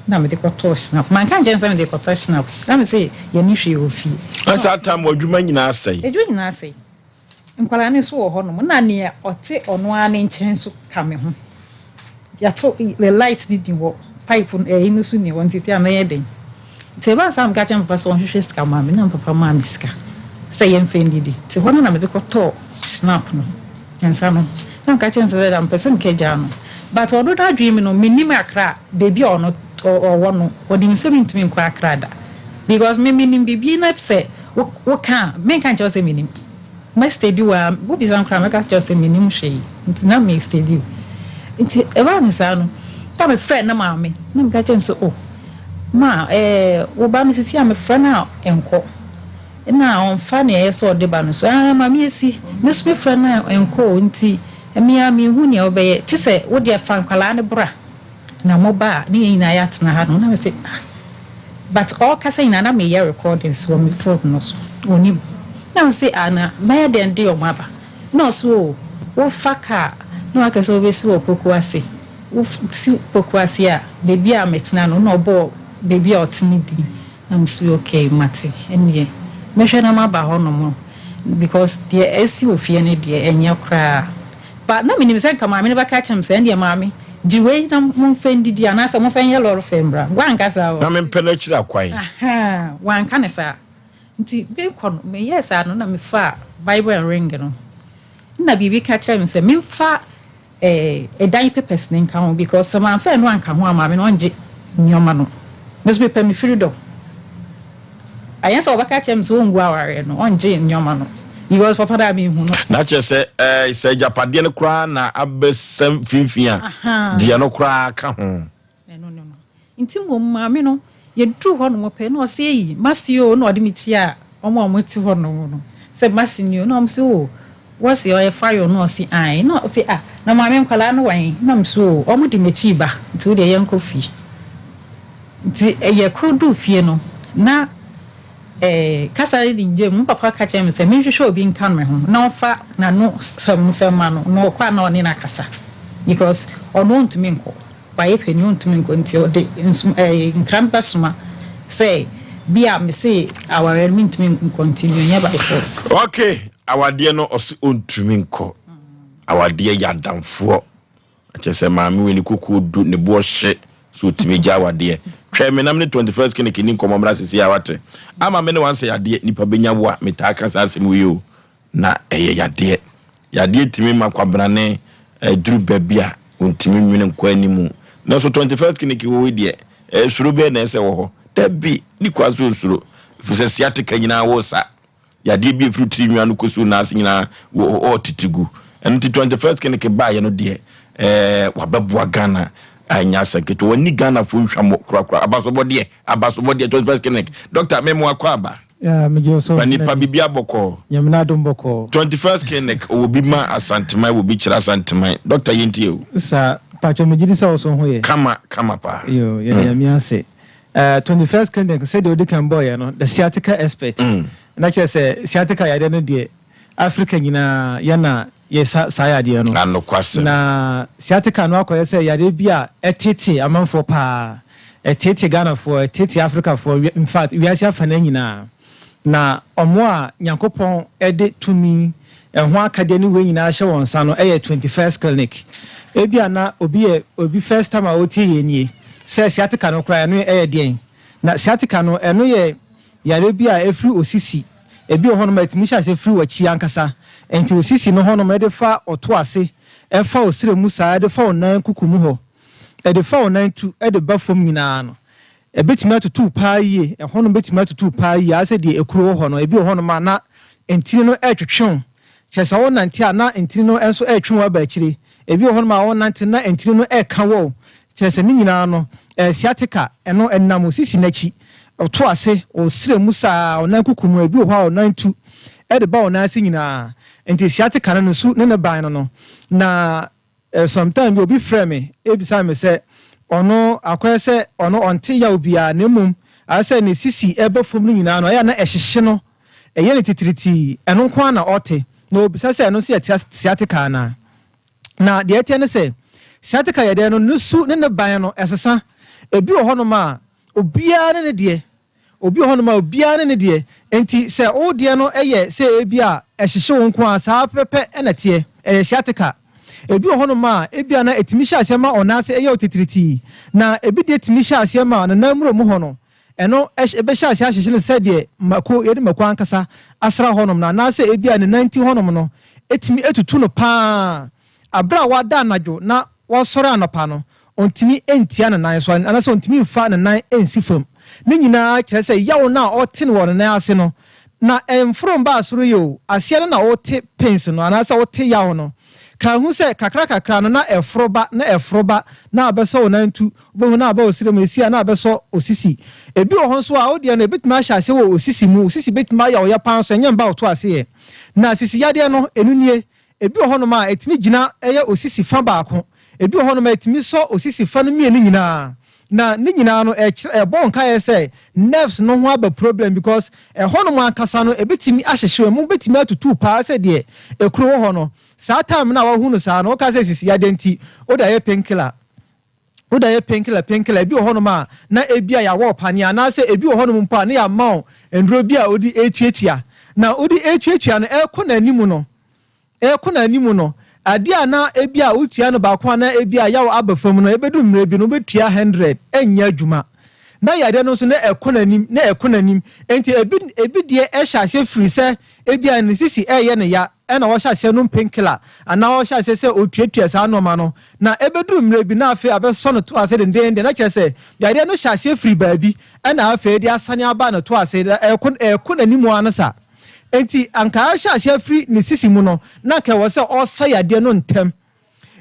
na mede kɔtɔɔ Schnapp. Manka ankyerɛ no sɛ mede rekɔtɔ Schnapp. Na mese yɛnni hwee wɔ fie. Na saa time w'adwuma nyinaa asɛe. Adwuma nyinaa asɛe. Nkwadaa no nso wɔ hɔnom na nea ɔte ɔno ara ne nkyɛn nso ka me ho. Yɛato the light no ni hɔ, pipe no ɛyi no nso ni hɔ nti sɛ mɛyɛ dɛn? Nti ɛbaa saa na meka kyerɛɛ me papa sɛ ɔnhwehwɛ sika mma me na me papa maa me sika sɛ yɛmfa nnidi. Nti hɔ no na mede kɔtɔɔ schnapp no, nsa no. Na meka kyerɛɛ no sɛ dada mepɛ sɛ mekɛgyaa no but ɔno n'adwene mu no mennim Accra baabi a ɔno ɔwɔ no ɔnim sɛ mentumi nkɔ Accra da because me menim biribi na sɛ woka a menka nkyerɛ wo sɛ mennim. Mɛ steady wo aa, wo bisa me koraa mɛka akyerɛ wo sɛ mennim hwee nti na me steady wo. Nti ɛbaa no saa no na me frɛ ne maame na meka kyerɛ no sɛ oh ma eh wo ba no sisi a me frɛ no a ɛnkɔ na ɔnfa nea ɛyɛ sɛ ɔde ba no so ah maame esi me nso me frɛ no a ɛnkɔ o nti me ara menhu nea wobɛyɛ kye sɛ wo deɛ fa nkwadaa no bra. Na mo ba a ne yɛn nyinaa yɛatena ha no na me se ah but ɔrekasa nyinaa na meyɛ recordings wɔ me phone no so ɔnim na me se ah na mɛyɛ dɛn de ɔmo aba na ɔse oh wofa car na waka sɛ wobɛsi wɔ poku ase wosi poku ase a baabi a metena no na ɔbɔɔ baabi a ɔte no din na me se okay mate ɛnneɛ mɛhwɛ na maba hɔ nom because deɛ asi wɔ fie no deɛ ɛnyɛ koraa. But na menim sɛ nka maame no bɛka akyerɛ me sɛ, ɛndeɛ maame, gye wei na momfa ndidi anaasɛ momfa nyɛ lɔre fare mmra. Wanka saa o. Na mempɛ no akyiri akwan. Ahaa, wanka no saa. Nti mekɔ no, meyɛɛ saa no na mefaa Bible and Ring no. Nna biribi ka kyerɛ me sɛ memfa eh, ɛdan papers no nka ho because sɛ mamfa ɛno anka ho a maame no ɔngye nneɛma no. Me nso mepɛ me freedom. Anyɛ sɛ ɔbɛka akyerɛ me sɛ ɔngu awareɛ no, ɔngye nneɛma no because papa no a menhu no. Na kyerɛ sɛ ɛɛ sɛ agyapadeɛ no koraa na abɛsa mfimfini a, deɛ no koraa ka ho. Ɛno ne no. Nti mmom maame no, yɛduru hɔ nom pɛ na ɔse ei, mase o, na ɔde me kyiaa wɔn a wɔte hɔ nom no sɛ mase ni o, na wɔn se o, wɔse ɔyɛ fayo na ɔse ae, na ɔse ah, na maame nkwadaa no wɔ he? Na me se o, wɔn de m'akyi ba, nti wo deɛ yɛnkɔ fie. Nti yɛkɔduu fie no, na kasa no di ngya mu. Me papa ka kyerɛɛ me sɛ menhwehwɛ obi nka me ho na ɔmfa n'ano sɛm no mfa mma no, na ɔkɔ a na ɔne no akasa because ɔno ɔntumi nkɔ, wayɛ panin ɔntumi nkɔ nti ɔde nsom ɛɛ nkra no bɛsoma sɛ bi a mese awareɛ no mentumi nkɔ nti menyɛ by force. Okay, awadeɛ no ɔse ɔntumi nkɔ. Awadeɛ yɛ adamfoɔ. Na kyerɛ sɛ maame wei ne kokuo du ne boɔ hye so otumi gya awadeɛ. Twɛn me na me ne 21st clinic ni nkɔmmɔ mmra sisi a wate. Ama me ne wansɛ yadeɛ nipa bɛnya wo a metaa ka saa asɛm wei o na ɛyɛ yadeɛ. Yadeɛ tumi ma kwabrane duru baabi a ontumi nwene nkɔ animu. Nanso 21st clinic wɔ hɔ yi deɛ ɛɛ suro bɛɛ na ɛsɛ wɔ hɔ. Dabi ne kwa sɛ osuro ɛfiri sɛ sciatica nyinaa wo sa. Yadeɛ bi a ɛfiri tiri nwi ano kɔsi wo nan ase nyinaa ɔretete gu. Ɛno nti 21st clinic baeɛ no deɛ ɛɛ wabɛboa Ghana anyɛ asɛm ketewa. Wɔnni Ghanafoɔ nhwammɔ korakora. Abasobɔdeɛ, abasobɔdeɛ 21st clinic. Doctor, me mo akɔ aba. Yeah, me gye so. Pa nipa bibi abɔkɔ. Nyame na adom bɔkɔ. 21st clinic ɔwɔ bi ma Asanteman, wɔ bi kyerɛ Asanteman. Doctor yɛntie o. Sa, patro me gye di sɛ wo so ho yɛ. Kama, kama paa. Yo, yɛde Nyame ase. Eh, 21st Clinic, sɛdeɛ ɔdi kan bɔɔyɛ no, the sciatica expert. Na kyerɛ sɛ sciatica yadeɛ no deɛ, Africa nyinaa yɛn na yɛsa saa yadeɛ no. Anokwasɛm. Na sciatica no akɔyɛ sɛ yadeɛ bi a ɛtete amanfoɔ paa. Ɛtete Ghanafoɔ, ɛtete Africafoɔ, in fact wiase afanaa nyinaa. Na wɔn a Nyankopɔn de tumi, ɛho akadeɛ ne wei nyinaa ahyɛ wɔn nsa no yɛ 21st Clinic. Ebia na obi yɛ obi first time a ɔretie yɛn nie, sɛ sciatica no koraa ɛno yɛ deɛn? Na sciatica no ɛno yɛ yareɛ bi a ɛfiri osisi, ebi wɔ hɔnom a ɛtumi hyɛ aseɛ firi w'akyi ankasa, nti osisi no hɔnom ɛde fa ɔto ase, ɛfa osrɛ mu saa, ɛde fa wo nan kuku mu hɔ, ɛde fa wo nan tu de ba fam nyinaa no, Ɛbɛtumi atutu wo paa yie, ɛhɔnom bɛtumi atutu wo paa yie, ayɛ sɛ deɛ ekuro wɔ hɔ no, ebi wɔ hɔnom a na ntini no retwetwe wo, kyerɛ sɛ wonante a na ntini no nso retwe wo aba akyire, ebi wɔ hɔnom a wonante na ntini no reka wɔ wo, kyerɛ sɛ ne nyinaa no, ɛyɛ sciatica, ɛno ɛnam wo sisi no akyi, ɔto ase, wo srɛ mu saa, wo nan kuku mu, ebi wɔ hɔ a wo nan tu de ba wo nan ase nyinaa, nti sciatica no ne su ne ne ban no no, na Sometime bi obi frɛɛ me bisaa me sɛ ɔno akɔyɛ sɛ ɔno ɔnte yaw biara na mmom ayɛ sɛ ne sisi ɛba fam no nyinaa no ɛyɛ a na ɛhyehye no, ɛyɛ no titiritii, ɛno nko ara na ɔte. Na ɔbisa sɛ ɛno nso yɛ sciatica anaa? Na deɛ ɛteɛ ne sɛ sciatica yɛ dɛn no ne su ne ne ban no ɛsesa. Ebi wɔ hɔnom a obiara ne ne deɛ. Obi wɔ hɔnom a obiara ne ne deɛ, enti sɛ wo deɛ no yɛ sɛ ebia ɛhyehye wo nko ara, saa pɛpɛpɛ na ɛteɛ. Ɛyɛ sciatica. Ebi wɔ hɔnom a ebia na ɛtumi hyɛ aseɛ ma ɔnan ase yɛ wo titiritii, na ebi deɛ tumi hyɛ aseɛ ma ne nan mmura mu hɔ no, ɛno bɛhyɛ aseɛ ahyehye no sɛ deɛ mako, yɛde mako ankasa asra hɔnom no, anaasɛ ebia ne nan ti hɔnom no tumi tutu no pa ara. Berɛ a wada anadwo na wasɔre anɔpa no, ɔntumi ntia ne nan so anaasɛ ɔntumi mfa ne nan nsi fam. Ne nyinaa kyerɛ sɛ yaw no a ɔte no wɔ ne nan ase no, na ɛmforo mbaa soro yi o, aseɛ no na ɔte pains no anaasɛ ɔte yaw no. Ka hu sɛ kakra kakra no na ɛforo ba na ɛforo ba na abɛsɔ wo nan tu, wobɛhu na aba wo srɛ mu, ɛsi a na abɛsɔ wo sisi. Ebi wɔ hɔ nso a wo deɛ no ɛbɛtumi ahyɛ aseɛ wɔ wo sisi mu, wo sisi bɛtumi ayɛ wo ya paa nso ɛnyɛ mba wo to aseɛ. Na sisi yadeɛ no, ɛno nie, Ebi wɔ hɔnom a, etumi gyina yɛ osisi fã baako. Ebi wɔ hɔnom a, etumi sɔ osisi fã no mmienu nyinaa. Na ne nyinaa no, ɛkyerɛ, ɛbɔ wo nkaeɛ sɛ nerves no ho aba problem because ɛhɔnom ankasa no, ebetumi ahyehye wo, emu betumi atutu paa sɛ deɛ ekuro wɔ hɔ no. Saa time no a woahu no saa no, woka sɛ sisi yadeɛ nti, wode ayɛ painkiller. Wode ayɛ painkiller, painkiller. Ebi wɔ hɔnom a, na ebia yɛawɔ wo paneɛ anaasɛ ebi wɔ hɔnom mpo a, na yɛama wo nnuro bi a wode retuatua. Na wode retuatua no, ɛrekɔ n'anim no, ɛrekɔ n'anim no, adeɛ a na ebia wotua no baako a na ebia yaw aba fam no, ɛbɛdu mmerɛ bi no, wobɛtua hundred, ɛnyɛ adwuma. Na yadeɛ no nso, na ɛkɔ n'anim, na ɛkɔ n'anim. Enti ebi, ebi deɛ ɛhyɛ aseɛ firi sɛ ebia ne sisi ɛreyɛ no ya, ɛna ɔhyɛ aseɛ nom painkiller anaa ɔhyɛ aseɛ sɛ ɔtuatua saa nnoɔma no, na ɛbɛduru mmerɛ bi na afei abɛsɔ no to ase dendeenden, na kyerɛ sɛ yadeɛ no hyɛ aseɛ firi baabi ɛna afei de asane aba ne to ase, na ɛrekɔ ɛrekɔ n'anim ara no saa. Enti anka ɛhyɛ aseɛ firi ne sisi mu no, na anka ɛwɔ sɛ ɔsa yadeɛ no ntɛm.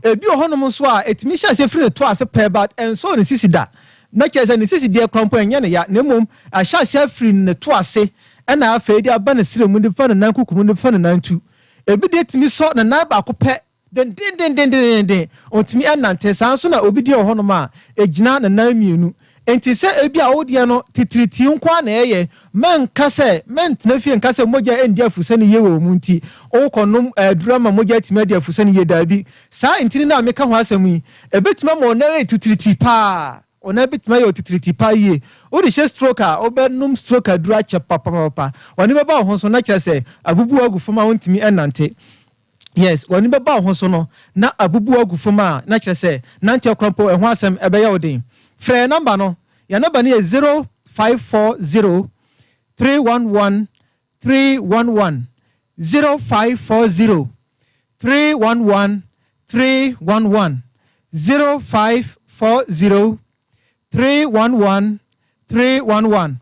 Ebi wɔ hɔnom nso a, ɛtumi hyɛ aseɛ firi ne to ase pɛɛ but ɛnsɔɔ ne sisi da. Na kyerɛ sɛ ne sisi deɛ koraa mpo ɛnyɛ ne ya, na mmom ahyɛ aseɛ afiri ne to ase ɛna afei de aba ne srɛ mu de fa ne nan kuku mu de fa ne nan tu. Ebi deɛ tumi sɔ ne nan baako pɛ dendendendendenden, ɔntumi ɛnnante. Saa nso na obi deɛ wɔ hɔnom a, ɛgyina ne nan mmienu. Enti sɛ ebia wo deɛ no titiritii nko ara na ɛyɛ, mɛnka sɛ, mɛntena fie nka sɛ mogya nndi afusane yie wɔ wo mu nti, worekɔnom aduru ama mogya atumi adi afusane yie. Daabi. Saa ntini no a meka ho asɛm yi, ɛbɛtumi ama wo nan ayɛ titiritii pa ara. Wo nan bɛtumi ayɛ otitiritii pa ara yie. Wode hyɛ stroke a, wobɛnom stroke aduru akyɛ papapapa. W'ani bɛba wo ho so na kyerɛ sɛ abubu wo agu fam a wontumi nnante. Yes, w'ani bɛba wo ho so no na abubu agu fam a, na kyerɛ sɛ nanteɛ koraa mpo ɛho asɛm ɛbɛyɛ wo den. Frɛ yɛn nɔmba no, yɛn nɔmba no yɛ 0540 311 311, 0540 311 311, 0540 311 311.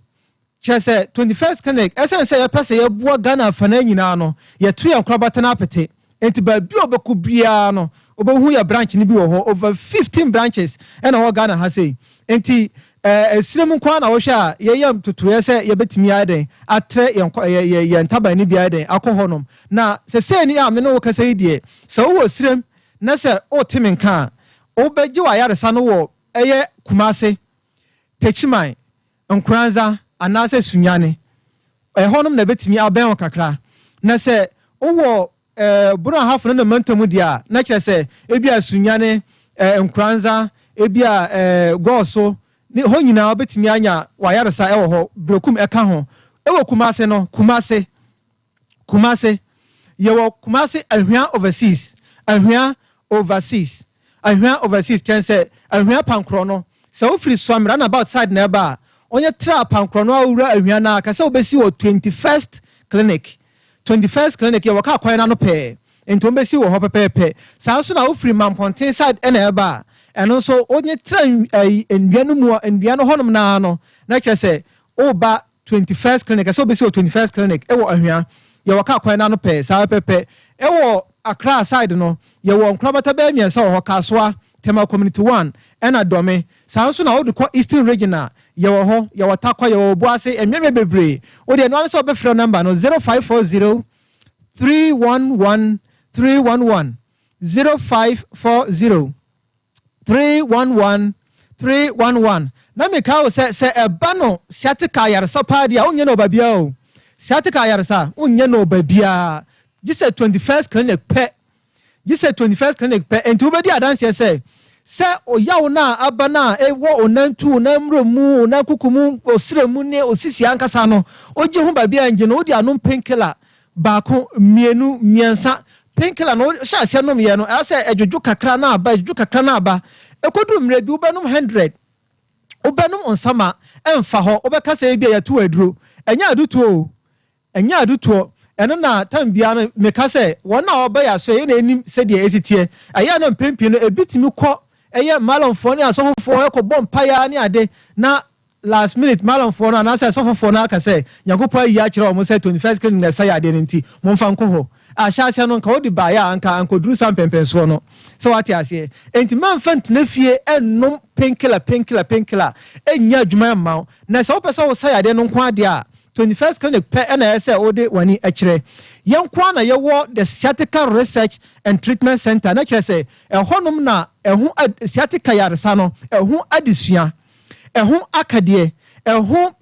Kyerɛ sɛ, 21st Clinic, ɛsiane sɛ yɛpɛ sɛ yɛboa Ghana afanaa nyinaa no, yɛto yɛn nkorabata no apete. Enti baabi a wobɛkɔ biara no, wobɛhu yɛn branch no bi wɔ hɔ. Over 15 branches na ɛwɔ Ghana ha sei. Enti eh, ɛserɛ mu nko ara na wohwɛ a, yɛyɛ ntotoeɛ sɛ yɛbɛtumi ayɛ dɛn atrɛ yɛn kɔ- yɛ- yɛ- yɛn ntaban no bi ayɛ dɛn akɔ hɔnom. Na sesei ni a me ne wo kasa yi deɛ, sɛ wowɔ serɛm na sɛ wote me nka a, wobɛgye w'ayaresa no wɔ ɛyɛ Kumase, Techiman, Nkoranza anaasɛ Sunyani. Ɛhɔnom na ɛbɛtumi abɛn wo kakra. Na sɛ Wowɔ eh, Bono Ahafo ne ne mantam deɛ a, na kyerɛ sɛ ebia Sunyani, eh, Nkoranza, ebia eh, Gɔɔso, ne hɔ nyinaa wobɛtumi anya w'ayaresa wɔ hɔ, Berekum ɛka ho. Ɛwɔ Kumase no, Kumase, Kumase, yɛwɔ Kumase Ahwea Overseas, Ahwea Overseas, Ahwea Overseas, kyerɛ sɛ Ahwea Pankorɔ no, sɛ wofiri Suame roundabout side na ɛba a, wonyɛ tra Pankorɔ no a wowura Ahwea no a, ka sɛ wobɛsi wɔ 21st Clinic, 21st Clinic, yɛwɔ kaa kwan no ano pɛɛ, nti wɔbɛsi wɔ hɔ pɛpɛɛpɛ. Saa nso na wofiri Mampɔnten side na ɛreba a, ɛno nso wonye tra nnua no mu, nnua no hɔnom no ara no, na kyerɛ sɛ woreba 21st Clinic, ɛsɛ sɛ wobɛsi wɔ 21st Clinic wɔ Ahwea, yɛwɔ kaa kwan no ano pɛɛ, saa pɛpɛɛpɛ. Ɛwɔ Accra side no, yɛwɔ nkorabata bɛyɛ mmiɛnsa wɔ hɔ, Kasoa, Tema Community One, ɛna Dɔme. Saa nso na wode kɔ Eastern Region a, yɛwɔ hɔ, yɛwɔ Tarkwa, yɛwɔ Obuasi, mmeammea bebree. Wo deɛ, ɛno ara ne sɛ wobɛfrɛ number no, 0540 311 311, 0540 311 311. Na mekae wo sɛ, sɛ ɛba no sciatica ayaresa paa deɛ a, wonyɛ no wɔ baabiara o. Sciatica ayaresa, wonyɛ no wɔ baabiara. Gye sɛ 21st Clinic pɛ. Gye sɛ 21st Clinic pɛ. Enti wobɛdi adanseɛ sɛ, sɛ ɔyaw no a aba no a ɛwɔ wo nantu, wo nan mmrɛ mu, wo nan kuku mu, wo srɛ mu ne wo sisi ankasa no, wogye ho baabi a ɛngye no, wode anom painkiller baako, mmienu, mmiɛnsa. Painkiller no wohyɛ aseɛ nomyɛ no, ɛyɛ sɛ ɛdwodwo kakra na aba, ɛdwodwo kakra na aba. Ɛkɔduru mmerɛ bi wobɛnom 100, wobɛnom nsa ma ɛmfa hɔ, wobɛka sɛ ebia yɛato wo aduro. Ɛnyɛ adutoɔ o. Ɛnyɛ adutoɔ. Ɛno na tam biara no meka sɛ wɔn a wɔba yɛn asoɛeɛ na ɛnim sɛdeɛ ɛsi teɛ. Ɛyɛ a na mpɛn pii no ɛbi tumi kɔ ɛyɛ Malamfoɔ ne asɔfofoɔ kɔbɔ mpaeɛ ara ne ade na last minute Malamfoɔ no anaasɛ asɔfofoɔ no aka sɛ Nyankopɔn ayi akyerɛ wɔn sɛ 21st clinic na ɛsa yadeɛ no nti momfa nkɔ hɔ. Ahyɛaseɛ no nka wode baeɛ a anka ankɔduru saa mpɛnpɛnsoɔ no. Sɛ woate aseɛ? Enti mɛmfa ntena fie nnom painkiller painkiller painkiller ɛnyɛ adwuma mma wo. Na sɛ wopɛ sɛ wosa yadeɛ no nko ara deɛ a 21st Clinic pɛ na ɛyɛ sɛ wode w'ani kyerɛ. Yɛn nko ara na yɛwɔ the Sciatica Research and Treatment Center, na kyerɛ sɛ ɛhɔnom na ɛho sciatica yaresa no, ɛho adesua, ɛho akadeɛ, ɛho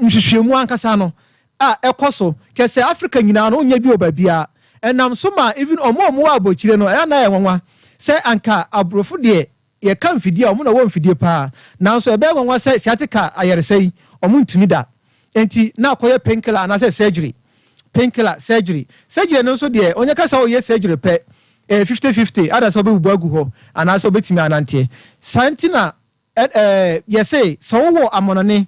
nhwehwɛmu ankasa no a ɛkɔ so. Kyerɛ sɛ Africa nyinaa no wonnya bi wɔ baabiara. Ɛnam so ma even wɔn a wɔwɔ abokyire no, ɛyɛ a na ɛyɛ nwanwa sɛ anka aborɔfo deɛ Yɛka mfidie a, wɔn na wɔwɔ mfidie paa. Nanso ɛbɛyɛ nwanwa sɛ sciatica ayaresa yi, wɔntumi da. Enti na akɔyɛ painkiller anaasɛ surgery. Painkiller, surgery. Surgery no nso deɛ, ɔnyɛ ka sɛ ɔreyɛ surgery pɛ, ɛyɛ fifty fifty, either sɛ ɔbɛbubu agu hɔ anaasɛ ɔbɛtumi ananteɛ. Saa nti na ɛ ɛ yɛse sɛ wowɔ amɔnɔne,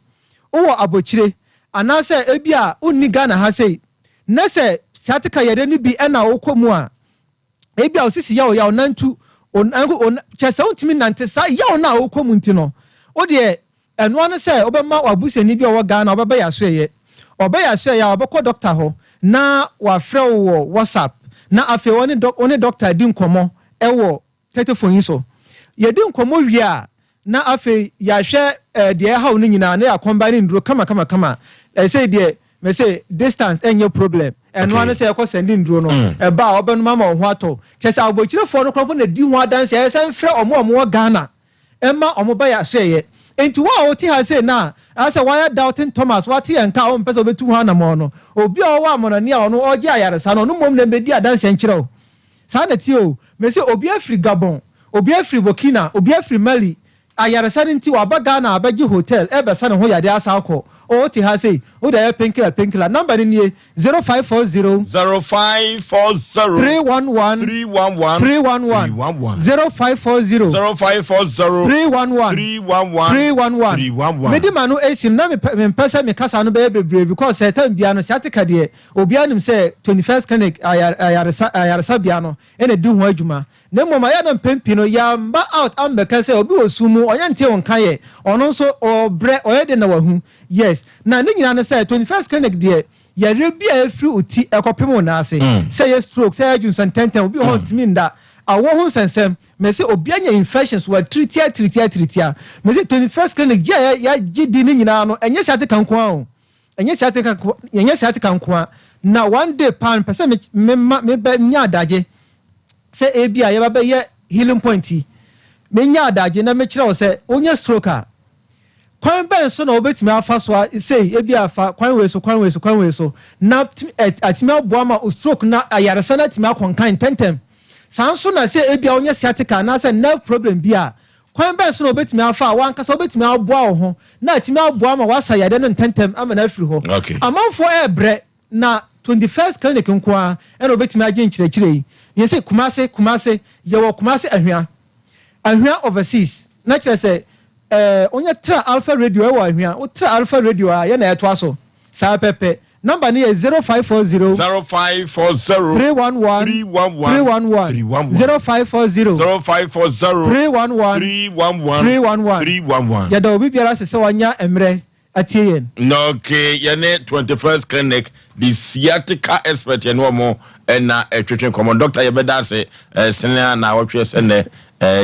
wowɔ abokyire, anaasɛ ebia wonni Ghana ha sei, na sɛ sciatica yareɛ no bi na wokɔ mu a, Ebia wo sisi yɛ wo yaw, nantu, kyerɛ sɛ wontumi nnante saa yaw no a wokɔ mu nti no, wo deɛ ɛno ara ne sɛ wobɛma w'abusuani bi a ɔwɔ Ghana ɔbɛba yɛn asoɛeɛ. Ɔba yɛn asoɛeɛ a, ɔbɛkɔ dɔkta hɔ na wafrɛ wo wɔ WhatsApp na afei ɔne wo ne dɔkta adi nkɔmmɔ wɔ Tetefon yi so. Yɛdi nkɔmmɔ wie a, na afei yɛahwɛ deɛ ɛhaw no nyinaa na yɛakɔmbae ne nnuro kamakamakama. Ɛsei deɛ mese distance ɛnyɛ problem. Ɛno ara ne sɛ yɛkɔ sɛnde nnuro no, ɛba a wɔbɛnom ama wo ho atɔ wo. Kyerɛ sɛ abɔkyirefoɔ no koraa mpo na ɛdi ho adanseɛ. Ɛyɛ sɛ mfrɛ wɔn a wɔwɔ Ghana mma wɔba yɛn asoɛeɛ. Enti wo a wote ha sei no a, ayɛ sɛ woayɛ doubting Thomas, woate yɛn nka a wompɛ sɛ wobɛtu ho anammɔn no, obi a ɔwɔ amɔnɔne a ɔno ɔregye ayaresa no, ɔno mmom na ɛmmɛdi adanseɛ nkyerɛ wo. Saa na ɛteɛ o. Mese obi afiri Gabon, obi afiri Burkina, obi afiri Mali, ayaresa no nti waba Ghana abɛgye hotel ɛrebɛsa ne ho yadeɛ asan akɔ. O wote ha sei, wode ayɛ painkiller painkiller. Number no nie, 0540. 0540. 311. 311. 311. 311. 0540. 0540. 311. 311. 311. 311. Mede m'ano asim na mepɛ mempɛ sɛ me kasa no bɛyɛ bebree because sɛ time biara no sciatica deɛ Obiara nim sɛ 21st Clinic ayaresa ayaresabea no na ɛdi ho adwuma. Na mmom ayɛ a na mpɛn pii no yɛamba out ambɛka sɛ obi wɔ sum mu, ɔnyɛ ntee wo nka yɛ, ɔno nso ɔɔbrɛ, ɔyɛ den na wahu. Yes. Na ne nyinaa ne sɛ 21st Clinic deɛ yareɛ bi a ɛfiri wo ti ɛkɔpem wo nan ase, sɛ ɛyɛ stroke, sɛ ɛyɛ dwonsɔ ntɛntɛm, obi wɔ hɔ a ɔntumi nda, awoɔ ho nsɛnsɛm, mese obi anya infections, watiritia tiritia tiritia. Mese 21st Clinic gye a yɛagye di ne nyinaa no ɛnyɛ sciatica nko ara o. Ɛnyɛ sciatica nko, ɛnyɛ sciatica nko ara. Na one day paa mepɛ sɛ me me ma me bɛ nya adagye sɛ ebi a yɛba bɛyɛ healing point yi. Menya adagye na mekyerɛ wo sɛ wonya stroke a, Kwan bɛn so na wobɛtumi afa so a sei, ebia fa kwan wei so, kwan wei so, kwan wei so, na atumi aboa ma wo stroke no ayaresa no atumi akɔ nkan ntɛmntɛm. Saa nso na sɛ ebia wonya sciatica anaasɛ nerve problem bi a, kwan bɛn so na wobɛtumi afa a w'ankasa wobɛtumi aboa wo ho na atumi aboa ma woasa yadeɛ no ntɛmntɛm ama no afiri hɔ. Okay. Amanfoɔ ɛrebrɛ na 21st clinic nko ara na wobɛtumi agye nkyerɛkyerɛ yi. Yɛse Kumase, Kumase, yɛwɔ Kumase Ahwea. Ahwea overseas na kyerɛ sɛ eh, wonyɛ tra Alpha Radio ɛwɔ Ahwea, wo tra Alpha Radio a yɛ na ɛtoa so saa pɛpɛ. Number no yɛ 0540. 0540. 311. 311. 311. 311. 0540. 0540. 311. 311. 311. 311. Yɛda obi biara ase sɛ wanya mmerɛ atie yɛn. Na okay, yɛne 21st Clinic, the sciatica expert yɛne wɔn ɛna ɛtwetwe nkɔmmɔ. Doctor yɛbɛda ase sene a na awɔtwe sɛ nɛ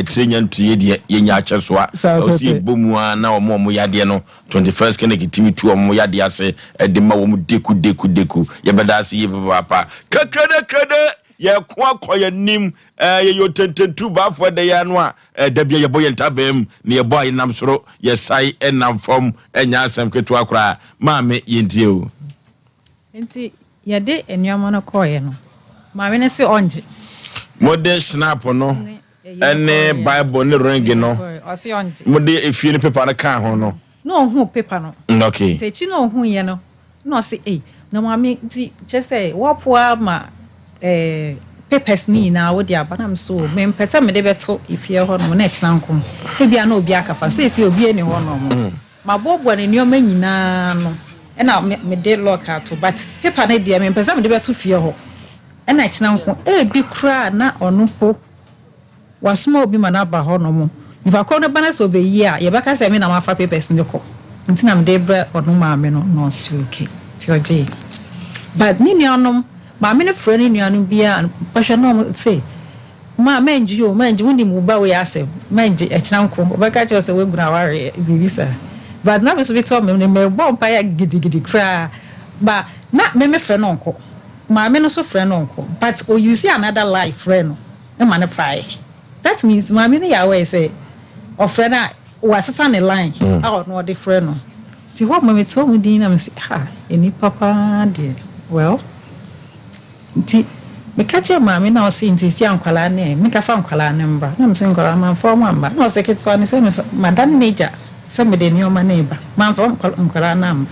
tire nya ntuye deɛ yɛnya akyɛ so a ɔsi ɛbɔ mu a na wɔn wɔn yadeɛ no 21st Clinic timi tu wɔn yadeɛ ase ɛde ma wɔn deku deku deku. Yɛbɛda ase yie papaapa. Kakrade krade Yɛko akɔ yɛn anim, eh, yɛyɛ otententu baafo ɛdɛ yɛn ano a, eh, da bia yɛbɔ yɛn ntaban mu, na yɛbɔ a yɛnam soro, yɛsae ɛnam fam, ɛnyɛ asɛm ketewa koraa. Maame, yɛntie o. Nti yɛde nnoɔma no kɔeɛ no, maame no se ɔngye. Mode schnapp no ne Bible ne ring no, mode efie no paper no kaa ho no. Na ɔhuu paper no. Okay. Nti akyi na ɔhuiɛ no, na ɔse ei, na maame nti kyerɛ sɛ woapoa ma eh, papers no nyinaa wode aba. Na me so mempɛ sɛ mede bɛto efie hɔ nom na ɛkyena nko. Ebia na obi akafa. Seesei obi ani hɔ nom. Maboaboa ne nneɛma nyinaa ano ɛna mede lock ato but paper no deɛ mempɛ sɛ mede bɛto fie hɔ ɛna ɛkyena nko. Ebi koraa na ɔno mpo Wasoma obi ma no aba hɔ nom. Nipa korɔ no ba na sɛ ɔbɛyi a, yɛbɛka sɛ me na mafa papers no kɔ. Nti na mede rebrɛ ɔno maame no na ɔse okay. Nti ɔgyee. But ne nuanom, maame no frɛ ne nuanom biara bɛhwɛ na wɔn se, ma mɛngye o, mɛngye, wonim wo ba wei asɛm, mɛngye, ɛkyena nko, ɔbɛka kyerɛ wo sɛ woagu no awareɛ, biribi saa. But na me nso metɔ me, mebɔ mpaeɛ gidigidi koraa. But na me mefrɛ no ɔnkɔ. Maame no nso frɛ no ɔnkɔ. But ɔ use another lie frɛ no. ma no faeɛ. That means maame no yɛ aware sɛ ɔfrɛ no a wasesa ne line a ɔno ɔde frɛ no. Nti hɔ ma mete hɔ din na mese ha nnipa paa deɛ well nti meka kyerɛ maame na ɔse nti si a nkwadaa no ɛ meka fa nkwadaa no mbra na mese nkwadaa mamfa wɔn amma na ɔse ketewa no sɛ mese madane n'agya sɛ mede nneɛma no reba mamfa nkwadaa no amma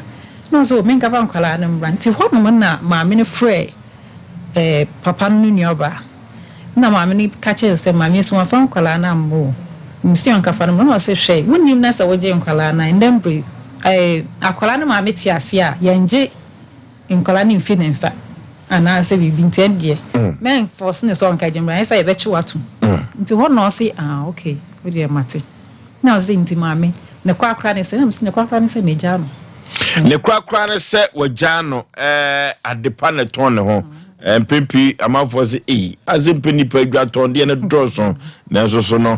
na ɔse o menka fa nkwadaa no mbra nti hɔ nom na maame no frɛɛ eh, papa no no nuabaa. Nna maame no ka kyerɛ no sɛ, Maame, ese wɔammfa nkwadaa no amma o. Mese ɔnkafa no mmra. Nna ɔse, Hwɛ, wonnim na sɛ wogye nkwadaa no a, ndɛ mber yi, eh, akwadaa no maame tse ase a, yɛnngye nkwadaa no mmfi ne nsa anaasɛ biribi ntsi ɛndeɛ mɛnfɔɔse no sɛ ɔnkɛgye mbra, annyɛ saa yɛbɛkye wo ato mu. Ntsi hɔ na ɔse, Ah, okay, wo deɛ mate. Na ɔse, Nti maame, ne korakora ne sɛn? Na mese, Ne korakora ne sɛ megyaa no. Ne korakora ne sɛ wagyaa no. Ɛɛ, adepa na ɛtɔn ne ho. Mpɛn pii amanfoɔ se, ei, ase mpɛ nipa adwa tɔn deɛ no dɔɔso. Nanso so no,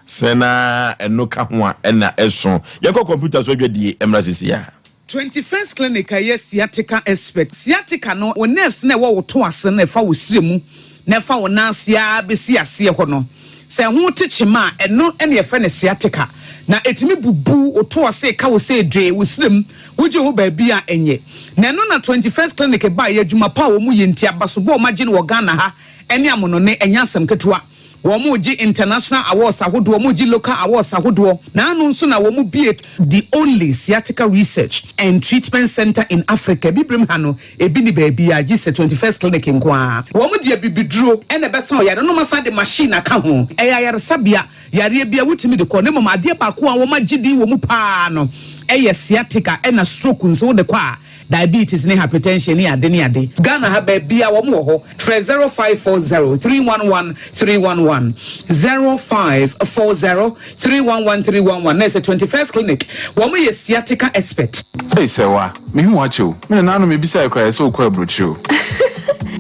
sɛ na ɛno ka ho a, ɛna ɛso. Yɛnkɔ kɔmputa so adwadie mmra sisi a. 21st Clinic a ɛyɛ sciatica expert. Sciatica no, wo nerves no a ɛwɔ wo to ase no a ɛfa wo srɛ mu na ɛfa wo nan ase ara bɛsi aseɛ hɔ no, sɛ ɛho te kyema a, ɛno na yɛfrɛ no sciatica. Na ɛtumi bubu wo to ase, ɛka wo sɛ dwee, wo srɛ mu, wogye ho baabi a ɛnyɛ. Na ɛno na 21st Clinic baeɛ, adwuma pa a wɔyɛ nti, abasobɔ a wɔagye no wɔ Ghana ha ne amonone, ɛnyɛ asɛm ketewa. Wɔregye international awards ahodoɔ, wɔregye local awards ahodoɔ. N'ano nso na wɔbue the only sciatica research and treatment centre in Africa. Abibirem ha no, ebi nni baabiara gye sɛ 21st Clinic nko ara. Wɔde abibiduro na ɛbɛsa ɔyare no na wɔasan de machine aka ho. Ɛyɛ ayaresabea, yareɛ biara wotumi de kɔ na mmom adeɛ baako a wɔagye din wɔ mu pa ara no yɛ sciatica ɛna stroke nso wode kɔ a Diabetes ne hypertension ne ade ne ade. Ghana ha baabia wɔn wɔ hɔ. Frɛ 0540 311 311, 0540 311 311 na ɛsɛ 21st clinic wɔn yɛ sciatica expert. Ei Sɛwa, mehu wo akyɛ o. Me nananom mebisae koraa yɛsɛ wokɔ aburokyire o.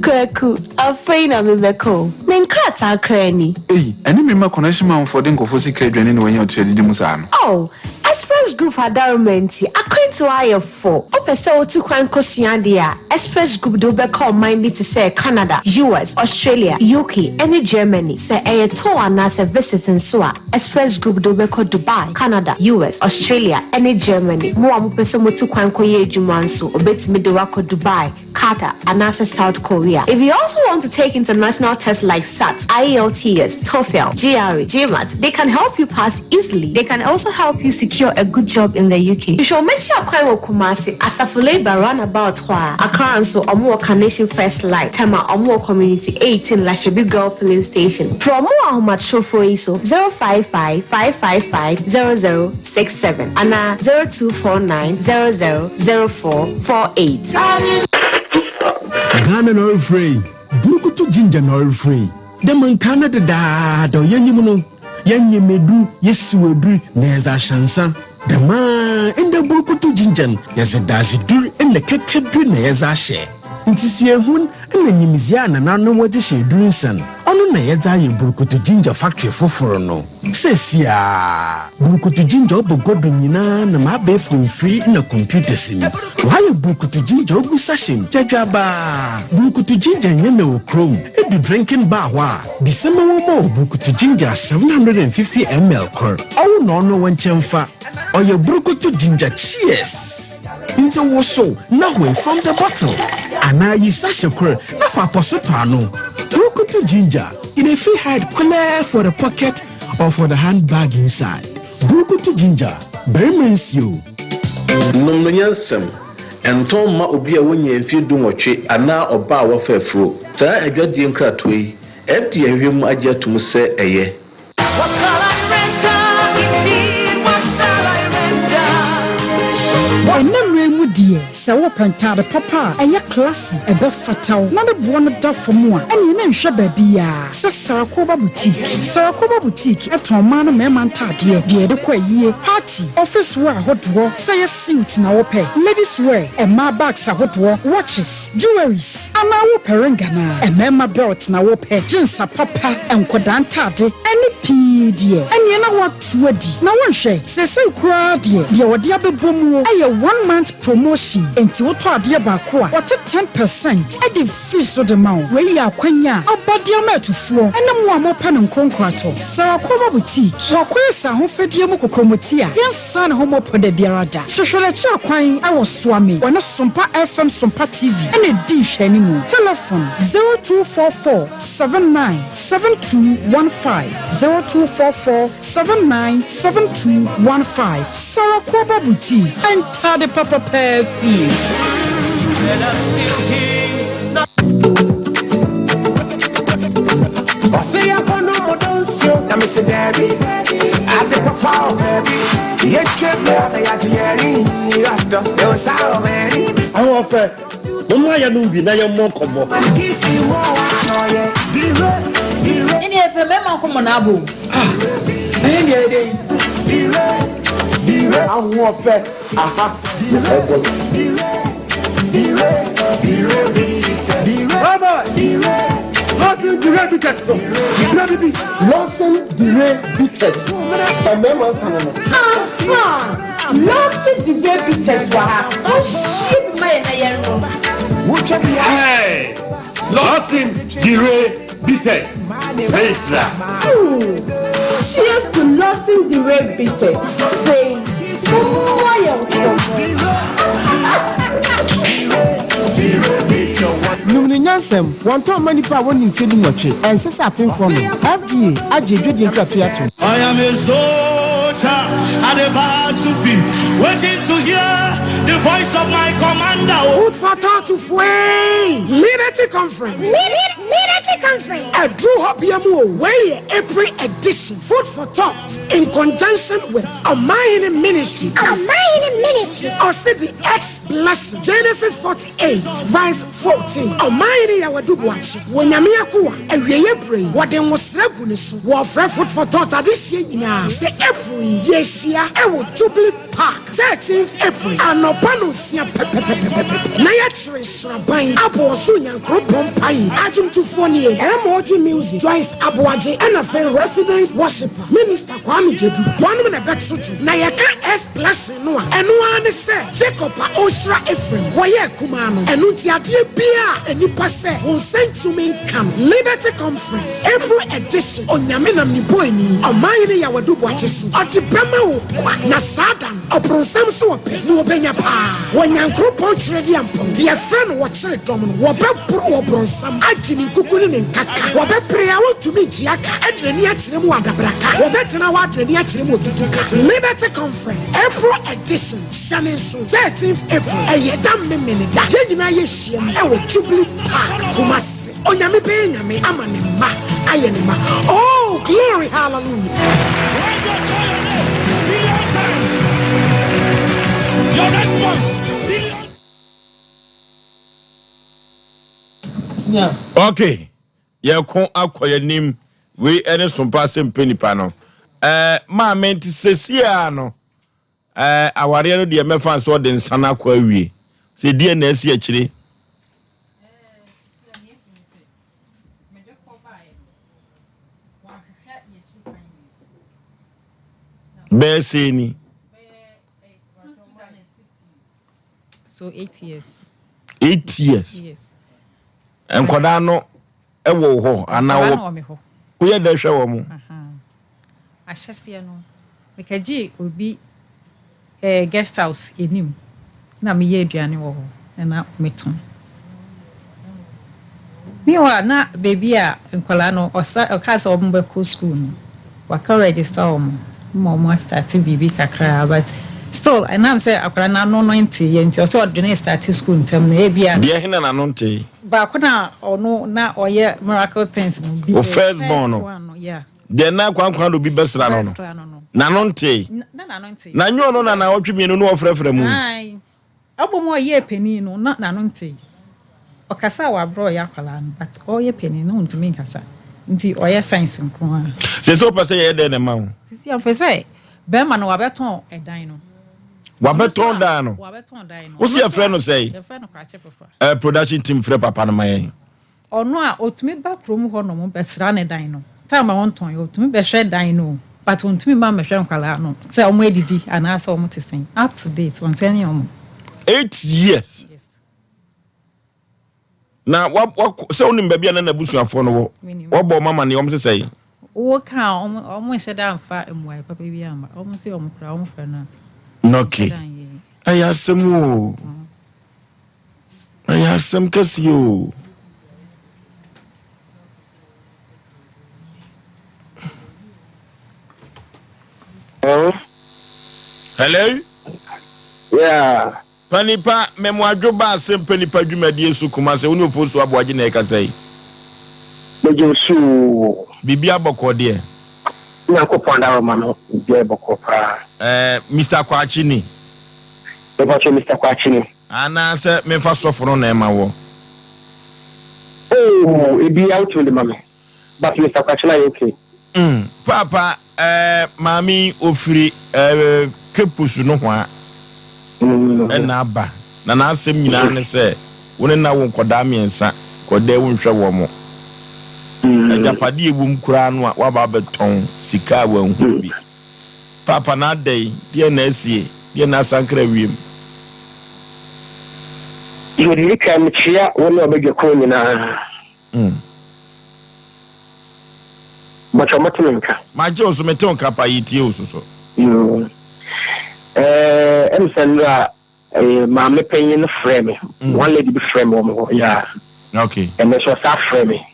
Kwaku, afei na mebɛkɔ o. Me nkrataa koraa ni. Ei, ɛne me mma connection manfoɔ de nkurɔfoɔ sika adwane na wanya ɔte adidi mu saa no. Oh, Express Group adaworoma nti, akwantu ayɛ fo. Wopɛ sɛ wotu kwan kɔsua adeɛ a, Express Group de wo bɛkɔ ɔman bi te sɛ Canada, US, Australia, UK, ne Germany. Sɛ ɛyɛ tour anaasɛ visit nso a, Express Group de wo bɛkɔ Dubai, Canada, US, Australia, ne Germany. Mo a mopɛ sɛ motu kwan kɔyɛ adwuma nso, wɔbɛtumi de wo akɔ Dubai, Qatar, anaasɛ South Korea. If you also want to take international tests like SAT, IELTS, TOEFL, GRE, GMAT, they can help you pass easily. They can also help you secure a good job in the UK. Hwehwɛ wɔn akyi akwan wɔ Kumasi, Asafo Labour Runabout hɔ a. Accra nso, wɔn wɔ Carnation First Light, Tema, wɔn wɔ Community 18, Lashibi Girl Filling Station. Frɛ wɔn wɔ ahomatrofoɔ yi so, 055 555 0067 anaa 0249 00 0448. Ghana na ɔrefrɛ yi, Burukutu Ginger na ɔrefrɛ yi. Dɛ ma nkaa no dedaada yɛnyim no, yɛnyem edur, yesiw edur na yɛdze ahyɛ nsa. Dɛm ara ndɛ Burukutu Ginger no, yɛdze dadzedur na kɛkɛdur na yɛdze ahyɛ. Ntsi suahun na nyimdzee a nananom wɔdze hyɛ edur nsa no, ɔno na yɛdze ayɛ Burukutu Ginger factory fofor no. Seseiara, Burukutu Ginger ɔbɔ gua do nyina nam abaɛfor mfir na computers mu. Wɔayɛ Burukutu Ginger ogu sachet mu gyadwabaa. Burukutu Ginger nnyɛ na wɔ kurom. Edu drinking bar hɔ a, bisa ma wɔmma wo Burukutu Ginger 750 ml kor. Ɔwo na ɔno wo nkyɛn fa. Ɔyɛ Burukutu Ginger Cheers! Ntsi wosow na hoe from the bottle anaa yi sachet kor na fa apɔso tɔ ano. Burukutu Ginger. E dey fit hide kwelɛɛ for the pocket or for the handbag inside. Burukutu ginger, barima nsuo. Nom no nyansam. Ɛntɔn mma obi a wanya mfeɛ dunwɔtwe anaa ɔbaa a wafa afuro. Saa adwadie nkratoɔ yi, FDA ahwehwɛ mu agye atom sɛ ɛyɛ. What shall I render indeed? What shall I render? Ɛnnɛ mmerɛ yi mu deɛ, sɛ wopɛ ntaade papa a ɛyɛ classy, ɛbɛfata wo, na ne boɔ no da fam a, ɛneɛ na nhwɛ baabiara sɛ Sarakoba Boutique. Sarakoba Boutique tɔn mmaa ne mmarima ntaadeɛ, deɛ yɛde kɔ ayie, party, office wear ahodoɔ, sɛ ɛyɛ suit na wopɛ, ladies wear, mmaa bags ahodoɔ, watches, jewelries, Anaa wopɛ ring anaa? Mmarima belt na wopɛ, jeans apapa, nkwadaa ntade, ɛne pii deɛ, ɛneɛ na woato adi. Na wonhwɛ, seesei koraa deɛ, deɛ wɔde abɛbɔ muo yɛ one month promotion, enti wotɔ adeɛ baako a, wɔte 10% de firi so de ma wo. Wei yɛ akwanya a aba de ama atufoɔ ne mo a mopɛ no nkoronkoratɔ. Sarah Boutique, wɔakɔyɛ sɛ ahofadie mu kokromoti a yɛnsan ne ho mmɔpɔ da biara da. Hwehwɛ n'akyiri kwan wɔ Suame, wɔne Sompa FM Sompa TV na ɛdi nhwɛanimu. Telefon, 0244 79 7215, 0244 79 7215. Sarah Koba Boutique, ntade papa paa fie. Ɔse yɛkɔ no mo donsuo na mese daabi ase papa o baabi yɛtwa bia na yɛagye yɛni ɔdɔ yɛwo sa o baabi Ahoɔfɛ, momma yɛnom bi na yɛmmɔ nkɔmmɔ. Ɛne ɛpɛ mɛma nkɔmmɔ no abo. Ah, ɛne deɛ ɛdɛ yi. Ahoɔfɛ, aha na ɛbɔ so. Lawson Dire Bitters no, bra bibi. Lawson Dire Bitters, mmarima nsa no no. Ampa! Lawson Dire Bitters wɔ ha. Ɔnhyie bi ma yɛn na yɛnnom. Hey! Lawson Dire Bitters, Sɛnkyira. Cheers to Lawson Dire Bitters. Say, mommoa yɛn nkɔmmɔ. Nom no nyansam. Wɔntɔn mma nnipa a wɔnni mfeɛ dunwɔtwe. Ɛnsɛ sɛ apemfoɔ nom. FDA agye adwadie nkratoɔ atom. I am a soldier at the battlefield, waiting to hear the voice of my commander. Food for thought foe Liberty Conference. Liberty Conference. Ɛduru hɔ bia mu o. Wei yɛ April edition. Food for thought in conjunction with Ɔmanhene Ministry. Ɔmanhene Ministry. Ɔse the ex blessing. Genesis 48 verse 14. Ɔmanhene Yawadu Boakye wɔ Nyame akoa awieeɛ berɛ yi wɔde nwosra gu ne so. Wɔfrɛ Food for thought adehyeɛ nyinaa sɛ April yi yɛhyia ɛwɔ Jubilee Park 13th April anɔpa no nsia pɛpɛpɛpɛpɛ na yɛde Ɛkyere sraban abɔ ɔsoro Nyankoropɔn mpae. Adwomtofoɔ nie, MOG Music, Joyce Aboagye ɛna afei Residence Worshipper, Minister Kwame Gyedu. Wɔnom na ɛbɛto dwom. Na yɛka S Blessing no a, ɛno ara ne sɛ Jacob a ɔrehyira Ephraim, wɔyɛɛ kumaa no. Ɛno nti adeɛ biara a nnipa sɛ wo nsa ntumi nka no, Liberty Conference, April edition, Onyame nam ne bɔɔni, Ɔmanhene Yaw Adu Boakye so, ɔde bɛma wo kwa. Na saa da no, Ɔbronsam nso ɔpɛ na ɔbɛnya paa. Wɔ Nyankoropɔn Kyerɛdiampɔn, deɛ yɛfrɛ no wɔkyere dɔm no, wɔbɛboro ɔbronsam, agye ne nkuku ne ne nkaka. Wɔbɛpere a wɔntumi ntua ka, de n'ani akyerɛ mu wɔ adabraka. Wɔbɛtena hɔ ade n'ani akyerɛ mu wɔ tutuka. Liberty Conference, April edition, hyɛ ne nso, 13th April, ɛyɛ da Memeneda. Yɛn nyinaa yɛhyiam wɔ Jubilee Park, Kumasi. Onyame bɛyɛ Nyame ama ne mma ayɛ ne mma oh glory hallelujah. When God call your name billion times, your response billion. Okay, yɛko akɔ yɛnim wei ɛne sompa sɛ mpɛ nipa no ɛɛ maame nti sɛsiaa no Ɛɛ awareɛ no deɛ mɛfa sɛ ɔde nsa no akɔ awie. Sɛ deɛ na asi akyire. Bɛyɛ sei ni. So 8 years. 8 years. Yes. Nkwadaa no ɛwɔ wo hɔ anaa Nkwadaa wɔ no wɔ me hɔ. woyɛ dɛ hwɛ wɔn? Ahyɛseɛ no, mekɛgyee obi eh, guest house anim na meyɛ aduane wɔ hɔ na na metɔn. Meanwhile, na baabi a nkwadaa no ɔsa ɔkaa sɛ wɔn bɛkɔ school no, waka register wɔn ma wɔn astarte biribi kakra but still ɛnam sɛ akwadaa no ano no nteeɛ nti ɔsɛ ɔde no starte school ntɛm no ebia. Deɛ he na n'ano ntee? Baako na ɔno na ɔyɛ miracle things no bi. O first born no. one no, yeah. Deɛ na kwankwan na obi bɛsra no no. Bɛsra no no. N'ano ntee. Na n'ano ntee. Na nyɛ ɔno na naawɔtwe mmienu no ɔfrɛfrɛ mu yi. Ae. Ɛbom ɔyɛɛ panin no na n'ano ntee. Ɔkasa wɔ aberɛ a ɔyɛ akwadaa no but ɔyɛ panin no ɔntumi nkasa. Nti ɔyɛ science nko ara. Sese wopɛ sɛ yɛyɛ dɛn na ɛma wo? Sisi a mepɛ sɛ bɛrima no wabɛtɔn ɛdan no. Wabɛtɔn dan no? Wabɛtɔn dan no. Wosi yɛfrɛ no sɛn? Yɛfrɛ no Kwakye Foforɔ. Eh, production team frɛ papa no ma yɛn. Ɔno a ɔtumi ba kurom hɔ nom bɛsra ne dan no. Time a ɔntɔn yɛ ɔtumi bɛhwɛ dan no o but ɔntumi mma mmɛhwɛ nkwadaa no sɛ wɔn adidi anaasɛ wɔn te sɛn. Up to date ɔnsɛne wɔn. 8 years. Na wa wa sɛ wonim baabi a na n'abusuafoɔ no wɔ? Menim. Wɔbɔ wɔn amaneɛ wɔn sesɛe? Wo ka a wɔn wɔn nhyɛ da nfa mmuaeɛ papa bi amma. Wɔn se wɔn koraa wɔn frɛ no a. Okay. Ɛyɛ asɛm o. Ɛyɛ asɛm kɛseɛ o. Hello. Hello. Yeah. Panipa, Memoadwo ba asɛm panipa dwumadie so Kumase, wo ne Ofosu Aboagye na ɛkasa yi. Megye wo so oo. Biribiara bɔkɔɔ deɛ? Nyankopɔn adaworoma no biribiara yɛ bɔkɔɔ paa. Ɛɛ, Mister Kwakye ni? Mepakyɛw Mister Kwakye ni. Anaa sɛ memfa sɔfo no na ɛma woɔ? Oh, ebiara wotumi de ma me. But Mister Kwakye no ayɛ okay. Mm, paapa, eh, maame yi ofiri eh, Cape Coast nohoa ɛna aba, na n'asɛm nyinaa ne sɛ wo ne no awo nkɔdaa mmiɛnsa, kɔdaa wonhwɛ wɔn. Agyapadeɛ ɛwom koraa no a woaba abɛtɔn sika a wanhunu bi. Paapa na adɛn, deɛn na asie, deɛn na asankra wiem? Deɛ ɔdi kan mekyea wo ne ɔbadwakuo nyinaa. Mm. Bɔkyɛ ɔmo te me nka. Magye wo so, mete wo nka paa, yɛtie wo so so. Yoo. Ɛɛ, ɛm sɛ nnora eh, maame panyin no frɛ me. Mm. One lady bi frɛ me wɔ mo hɔ, yeah. Okay. Ɛnɛ so ɔsa frɛ me.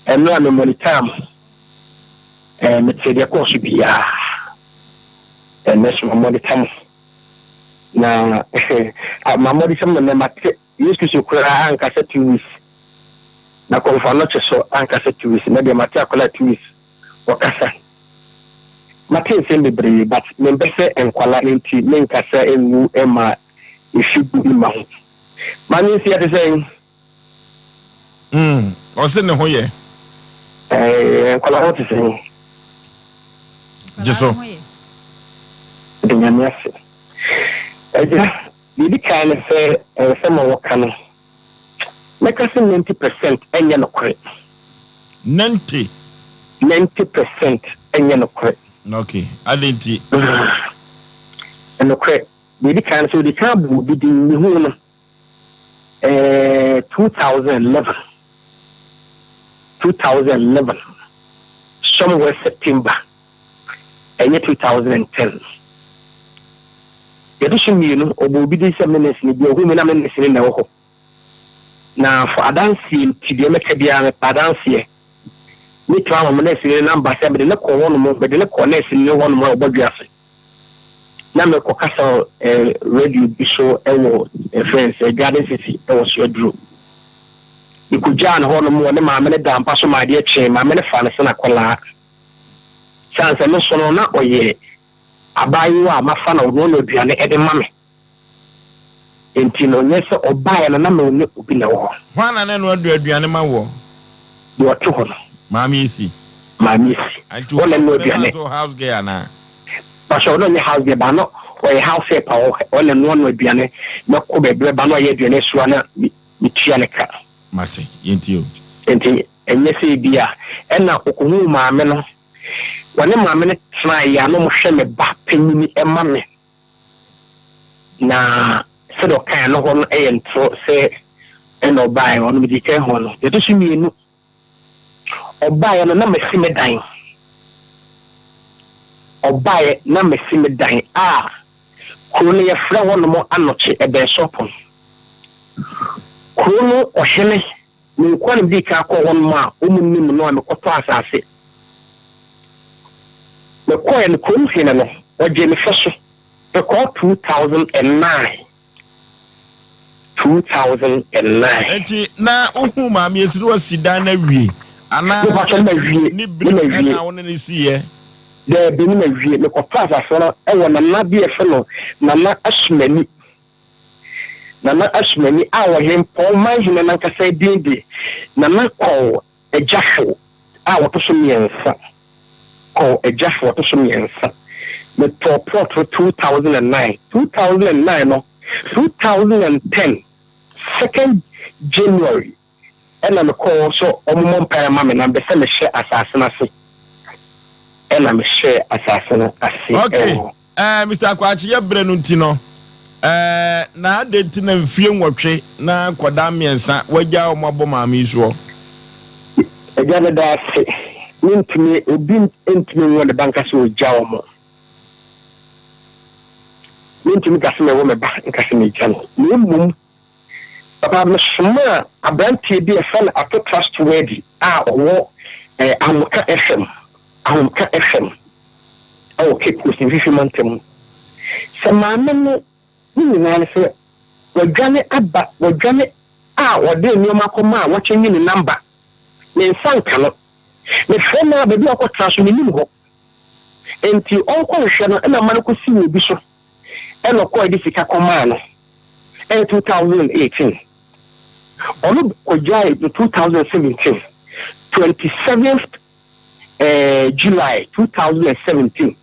Ɛnora me monitor mo. Ɛɛ, mete deɛ kɔɔ so biara. Ɛnɛ so ma monitor mo. Na, ma monitor mo na mate Yesu Kristo koraa ankasa 2 weeks na kɔmfo anɔkye so ankasa 2 weeks na deɛ mate akwadaa 2 weeks ɔkasa mate nsɛm bebree but mempɛ sɛ nkwala nti menkasa ngu ma efi gu mma ho maame nsi ɛte sɛn. Ɔse ne ho yɛ. Ɛɛ nkwala ho te sɛn. Gye so. Ɛde nyame ase. Agya. Deɛ ɛdi kan ne sɛ, nsɛm a wɔka no, mɛka sɛ 90 percent nyɛ nokorɛ. 90? 90 percent nyɛ nokorɛ. Ok, adɛn nti? Nokorɛ, deɛ ɛdi kan ne sɛ, ɔdi kan abɔ obi din, mehuu no eh, 2011, 2011, somewhere September. Ɛnyɛ 2010. Deɛ ɛto so mmienu, ɔbɔɔ obi din sɛ me nɛɛseni bi a ɔhuu me na me nɛɛseni na ɛwɔ hɔ. Na for adanseɛ nti, deɛ mɛka biara mepɛ adanseɛ. Mɛtumi ama mo nɛɛseni no namba sɛ mede no kɔɔ hɔnom, mede no kɔɔ nɛɛseni no hɔnom a ɔbɔ dua ase. Na merekɔkasa wɔ eh, radio bi so wɔ ɛfrɛ no sɛ Garden City wɔ Soaduro. Mekɔgyaa no hɔnom, ɔne maame no daa mpa so ma adeɛ kyee, maame no faa no sɛ n'akwadaa. Esiane sɛ me so no, na ɔyɛ abaayewa a mafa na ɔnoa no aduane de ma me nti no, nyɛ sɛ ɔbaeɛ no na me ne obi na ɛwɔ hɔ. Hwan na na ɛnoa aduane ma woɔ? Deɛ ɔte hɔ no. Maame Esi. Maame Esi. Nti Ɔna ɔno ɛnoa na aduane. so house girl anaa? Pastor, ɔno nyɛ house girl, but na ɔyɛ house help a ɔna ɛnoa no aduane. Mɛkɔ baabi bɛba na ɔyɛ aduane asua na metua ne ka. Mate, yɛntie o. Nti Ɛnyɛ sɛ ebia ɛna ɔkɔhuu maame no, wɔne maame no tenaeɛ a na wɔhwɛ me ba panyini ma me. Na sɛdeɛ ɔkaeɛ no hɔ no yɛ ntorɔ sɛ ɛna ɔbaeɛ, ɔno medii kan huu no. Deɛ ɛtɔ so mmienu, ɔbaeɛ no na masi me dan. Ɔbaeɛ na masi me dan a kuro no yɛfrɛ hɔnom Anɔkye, ɛbɛn Sɔpon. Kuro no ɔhene Me nkoa na midii kan kɔɔ hɔnom a wɔnnim no a mekɔtɔɔ asase. Mekɔeɛ no, kurom hene no, ɔgyee me fɛ so. Mekɔɔ 2009. 2009. Enti na wohuu Maame Esi na wasi dan no awie anaa Mepakyɛ, sɛ na mawie. ne Na bere mu mawie. na wo ne no siiɛ? Daabi, na mawie. Mekɔtɔɔ asase no wɔ nana bi a yɛfrɛ no Nana Asumani. Nana Asumani a Ɔhempɔn Manhene no ankasa din de Nana Kɔw Agyafo a ɔto so mmiɛnsa, Kɔw Agyafo ɔto so mmiɛnsa. Metɔɔ plot no 2009. 2009 no, 2010, second January ɛna mekɔɔ hɔ sɛ wɔmmɔ mpaeɛ mma me na mepɛ sɛ mehyɛ asase no ase. Ɛna mehyɛɛ asase no ase Okay, wɔ hɔ. eh, Mister Kwakye, yɛ berɛ no nti no, eh, na adɛn nti na mfie nwɔtwe na nkwadaa mmiɛnsa woagyaa wɔn abɔ maame yi soɔ? Agya meda ase. Mentumi, obi ntumi nwo ne ba nka sɛ ɔgya wɔn. Mentumi nka sɛ mɛwo me ba nka sɛ megya no. Na mmom Papa, mesomaa aberanteɛ bi a yɛfrɛ no Ato Trustworthy a ɔwɔ eh, Ahomka FM, Ahomka FM ɛwɔ Cape Coast Mfimfini Mantam mu. Sɛ maame no ne nyinaa ne sɛ wadwane aba, wadwane a ɔde nneɛma akɔma a wakyɛnyi ne namba, ne nsa nka no. Mefrɛ no a baabi a ɔkɔtena so mennim hɔ. Enti ɔnkɔhwehwɛ no ɛna ma no kɔsi wɔ obi so ɛna ɔkɔɛ de sika kɔmaa no. Ɛyɛ 2018. Ɔno kɔgyae no 2017, 27th eh, July 2017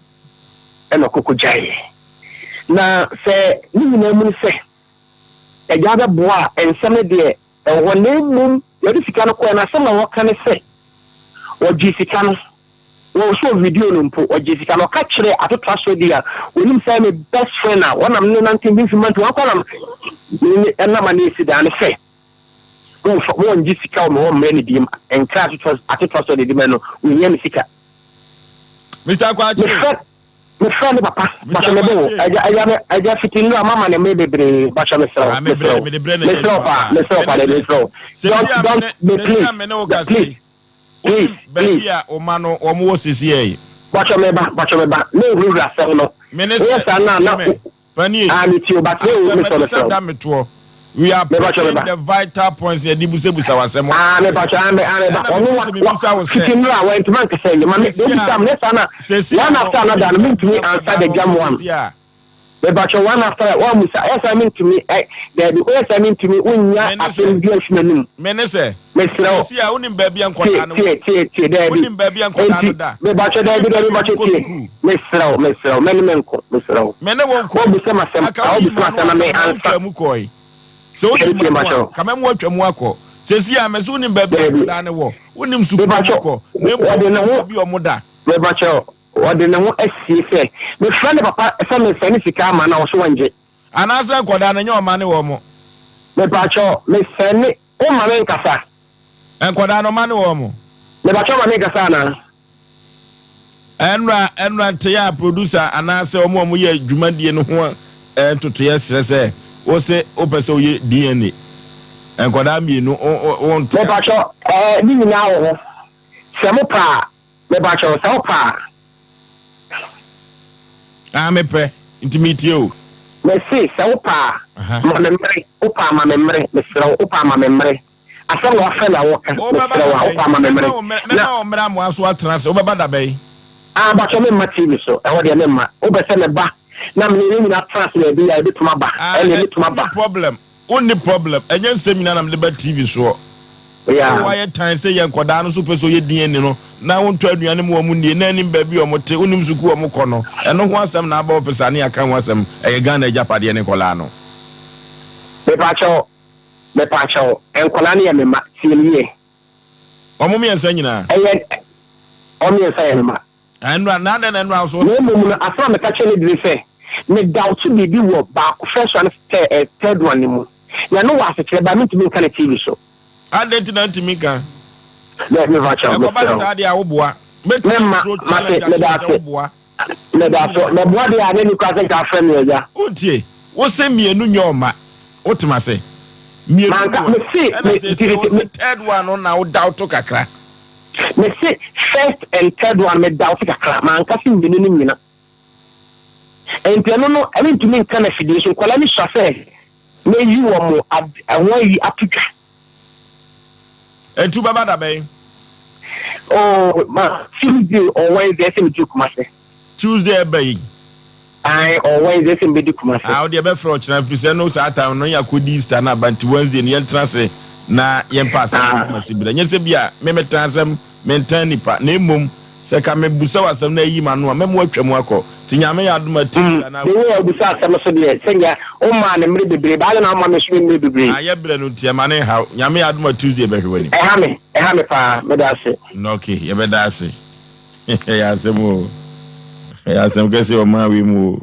ɛna ɔkɔ kɔgyaeɛ. Na sɛ ne nyinaa mu no sɛ agya bɛboa a nsɛm no deɛ ɛwɔ hɔ na mmom yɛde sika no kɔɛ no asɛm a wɔka ne sɛ wɔgye sika no Wɔsɔɔ video no mpo, ɔgyee sika no, ɔka kyerɛɛ Atotra Sodi a onim sɛ ɛyɛ me best friend a wɔnam ne nante mfimfini mantam akɔ nam ne ne ɛnam a na esi dan no sɛ wɔmfa wɔngye sika wɔ me hɔ mmrɛ no biem nkra Atotra Atotra Sodi de ma no, ohia me sika. Mister Kwakye. Mefrɛ mefrɛ ne papa, Mr. bahyɛ me bo, Kwakye. agya agya me agya fiti nnura mama ne mmere bebree, bahyɛ mesrɛ wo, Ah, me mesrɛ brɛ wo, mede brɛ na ɛyɛ mesrɛ wo adwuma paa, paa. mesrɛ wo paa, Mene daabi sɛ mesrɛ wo. sɛsi Don't a don't mene me sɛsi please a mene wo kasa please yi. Please, Wonim baabi please. a wo mma no wɔn wɔ seesei yi? Bɔkyɛ me ba, bɔkyɛ me ba, me nhurahura asɛm no. Me ne Woyɛ sɛ, saa no a tie na me, wo, Panie, ah, me tie o, but me asɛm mesrɛ ɛte mesrɛ sɛ wo. da me toɔ. We are Me bɔkyɛ me picking ba. the vital points na yɛde busabusa w'asɛm. Ah, me bɔkyɛ, ah, me, ah, me ba. Ɛna Ɔno mepɛ wa, sɛ wa, mebisa wo fiti sɛ, nnura a wantumi ankasa yi, ma me, seesei obisa a, me, ne saa na, seesei a one no, after another wonim no, baabi mentumi a answer nkwadaa the no jam wɔ one. seesei a? Mepakyɛw one after woammisa ɛyɛ saa mentumi ɛ daabi woyɛ saa mentumi wonnya asɛm bi amfi m'anum. Me ne sɛ. Mesrɛ wo. Seesei a wonim baabi a Tie nkwadaa no wɔ. tie tie tie daabi. Wonim baabi a nkwadaa no Enti da. mepakyɛw daabi Wonim daabi baabi a mepakyɛw wɔkɔ tie. sukuu. Mesrɛ wo mesrɛ wo me ne me nko mesrɛ wo. Me ne wo nko. Woabisa m'asɛm Anka a woyi wobisa m'ano m'asɛm na a, me ka mema ansa. wotwaa mu kɔe. Sɛ woyi Daabi tie m'ano a, mepakyɛw. ka mɛma woatwa mu akɔ. Seesei a mese wonim baabi a Daabi. nkwadaa no wɔ. Wonim sukuu a Mepakyɛw wɔkɔ. Na mmom wɔde ne wonim ho baabi a wɔda. mepakyɛw Ɔde ne ho asie sɛ mefrɛ ne papa sɛ mesɛne sika ama no a ɔso ɔngye. Anaasɛ nkwadaa no, ɛnyɛ ɔma ne wɔn. Mepakyɛw, mesɛne, womma me nkasa. Nkwadaa no, ɔma ne wɔn. Mepakyɛw ma me nkasa anaa? Ɛnora, ɛnora nteyɛ a producer anaasɛ wɔn a wɔyɛ dwumadie no ho ntotoeɛ srɛ sɛ wose wopɛ sɛ woyɛ DNA. Nkwadaa mmienu, wo, wo, wonte aseɛ. Mepakyɛw, ɛɛ, ne nyinaa wɔ hɔ. Sɛ mopɛ a. Mepakyɛw, sɛ wopɛ a. Ah, mepɛ, nti metie o. Mese, sɛ wopɛ a, ma me mmere, wopɛ a ma me mmere, mesrɛ wo, wopɛ a ma me mmere. Asɛm na wafrɛ me a woka, Wobɛba mesrɛ wo da a, bɛn? wopɛ a ma me mmere. Mɛma wo mmere, Na. mɛma wo mmere amoa so atena ase, wobɛba da bɛn? Ah, mpakyɛw memma TV so, ɛhɔ deɛ memma. Wopɛ sɛ meba na me ne yɛn nyinaa tena ase baabi a, yɛbɛtumi aba, Ah, ɛnneɛ ɛ, mɛtumi aba. wonni problem. Wonni problem, ɛnyɛ nsɛm nyinaa na mede ba TV soɔ. Yeah. Wo wayɛ tan sɛ yɛ nkɔdaa no so pɛ sɛ ɔyɛ DNA no na wontɔ aduane ma wɔn nnie na anim baabi a wɔn te, wonim sukuu a wɔn kɔ no, ɛno ho asɛm na aba office a ne yɛaka ho asɛm, ɛyɛ Ghana agyapadeɛ ne nkɔlaa no. Mepaakyɛw, mepaakyɛw, nkɔlaa no yɛ me mma, tie me yie. Wɔn mmiɛnsa nyinaa? Ɛyɛ, wɔn mmiɛnsa yɛ me mma. Ɛnora, na adɛn na ɛnora nso? Na mmom no, asɛm a meka kyerɛɛ no de ne sɛ, Me doubt biribi wɔ baako, first one ne eh, third one no mu. Na ɛno wɔ asekyerɛ, but mentumi nka no TV so. Adɛn nti na ntumi nka? Daabi, mepa kyɛw, Ɛkɔba mesrɛ ne wo. saa deɛ a woboa. Mɛtumi Memma, aturo mate, challenge meda akyerɛ sɛ ase. woboa. Meda ase. Mɛboa deɛ a, na ɛnni koraa sɛ nka afrɛ me agya. Wontie? Wose mmienu nyɛ ɔma. Wote m'ase? Mmienu Manka, nyɛ ɔma. mese, Ɛna me, seesei nti, wose me, third one no na wo doubt kakra. Me se first and third one me doubt kakra, manka se mmienu no nyina. Enti ɛno no mentumi nka no afidie so, nkwadaa no sua sɛ mɛyi wɔn ad ɛho ayi ato dwa. Enti wobɛba da bɛn? Oh, ma Tuesday or Wednesday ɛsɛ meduru Kumasi. Tuesday ɛba yi. Ae, or Wednesday sɛ mebɛdi Kumasi. Ah, wodeɛ bɛfrɛ ɔkyena firi sɛ no saa time no yɛakɔdi Easter no aba nti Wednesday no yɛntena ase na yɛmpa asɛm no Kumasi berɛ. Nyɛ sɛ bi a me metan asɛm, mentan nipa, na mmom sɛ ka mebusa wo asɛm na ayi m'ano a mɛma woatwa mu akɔ. Nti Nyame yɛ adom a Tuesday anaa The way a wobisa asɛm so deɛ, sɛnea womaa no mmerɛ bebree, baa adɛn na woma me nso me mmerɛ bebree? Ah, yɛbrɛ no nti ɛma no nhaw. Nyame yɛ adom a Tuesday bɛhwɛ w'anim. Ɛha me, ɛha me paa. Meda ase. Ok, yɛbɛda ase. Ɛyɛ asɛm o. Ɛyɛ asɛm kɛse ɔman wei mu o.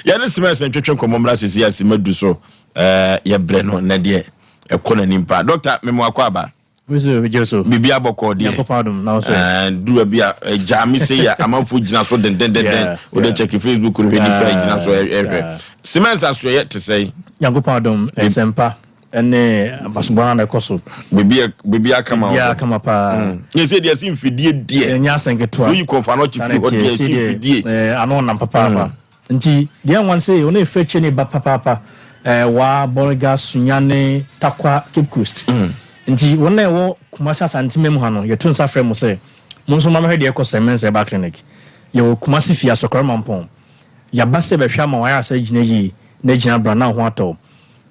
Yɛne Semɛs ntwetwe nkɔmmɔ mmra sisi a sima du so. Ɛɛ yɛbrɛ no na deɛ ɛkɔ n'anim paa. Dɔkta memo akɔ aba. Biribi abɔkɔ deɛ. Ɛɛ duru baabi a ɛgyaa me sei a amanfo gyina so dendendenden. Wode check Facebook no hwɛ nipa gyina so ɛhwɛ. Semɛs asoɛyɛ te sɛn? Nyankopɔn adom nsɛmpa. Ɛne abasobɔ no na ɛkɔ so. Biribi biribi akama wɔ hɔ. Biribi akama paa. Mm. Yɛ sɛ deɛ ɛsi mfidie deɛ. Ɛnyɛ asɛn ketewa. Woyi kɔnfa no ɔkye firi hɔ deɛ ɛsi mfidie. Ɛɛ ano nam papaapa. Mm. Nti deɛ nwan sɛ wɔn efiri akyire ne ba papaapa. Ɛɛ waa Bolga Sunyani Tarkwa Cape Coast. Mm. Nti wɔn a ɛwɔ Kumasi Asante mu ha no yɛto nsa frɛ mo sɛ mo nso mo amahwɛ deɛ ɛkɔ sɛ Mensah Herbal Clinic. Yɛwɔ Kumasi fie Asɔkɔre Mampɔn. Yaba sɛ bɛhwɛ ama wɔn ayaresa agyina yie na agyina bra na ho atɔ wo.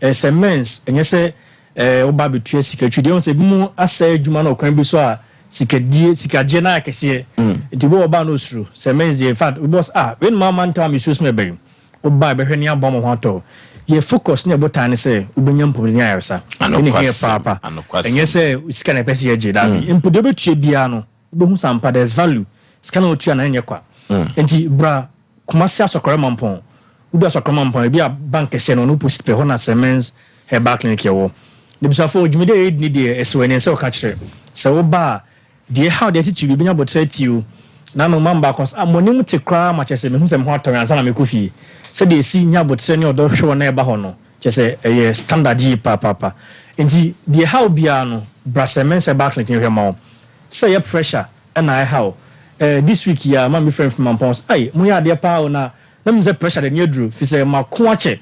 Eh, sɛ mens, ɛnyɛ sɛ eh, woba abɛtua sika twi deɛ, wohu sɛ ebinom asɛe adwuma no ɔkwan bi so a sikadie, sikagyeɛ no ayɛ kɛseɛ. Nti obi wɔ hɔ ɔba a na ɔsuro. Sɛ mens deɛ, in fact, obi wɔ sɛ, ah, wei na maa mantam a mesuro sɛ mɛba yi. Woba a, yɛbɛhwɛ ne aboa ma wo ho atɔ wo. Yɛ focus ne yɛ botae ne sɛ wobɛnya mpɔmuden ne ayaresa. Ɛno na ɛhia Anokwasɛm, paapa. anokwasɛm. Ɛnyɛ sɛ sika na yɛpɛ sɛ yɛgye, daabi. Mpo deɛ wobɛtua biara no, wobɛhu sɛ ampa there's value. Sika no a wotua no ɛnyɛ kwa. Nti bra Kumasi Asɔkɔrɛ Mampɔn, wodu Asɔkɔrɛ Mampɔn a, ebi a bank kɛseɛ no, ɔno opposite pɛ, hɔ na Semens Herbal Clinic yɛ wɔ. N'abusuafoɔ, dwumadi a yɛredi no deɛ, ɛsɛ w'ani, ɛnsɛ ɔka kyerɛ. Sɛ woba a, deɛ ɛhaw deɛ titiriw bi, wobɛnya aboterɛ atie o. N'ano mam baako sɛ, ah, mo anim te koraa ma kyerɛ sɛ mehu sɛ me ho atɔ me ansa na mekɔ fie. Sɛdeɛ ɛsi nya aboterɛ ne ɔdɔ hwɛ wɔn a ɛba hɔ no, kyerɛ sɛ ɛyɛ standard yie papaapa. Enti deɛ ɛhaw biara no, bra Semens Herbal Clinic nhwɛ ma wo. Sɛ ɛyɛ pressure, Ɛna ɛha wo. Eh this week yi ara maame frɛ me firi Mampɔn ɔse ai moyɛ adeɛ paa o na na menim sɛ pressure de ne aduru firi sɛ mako akyɛ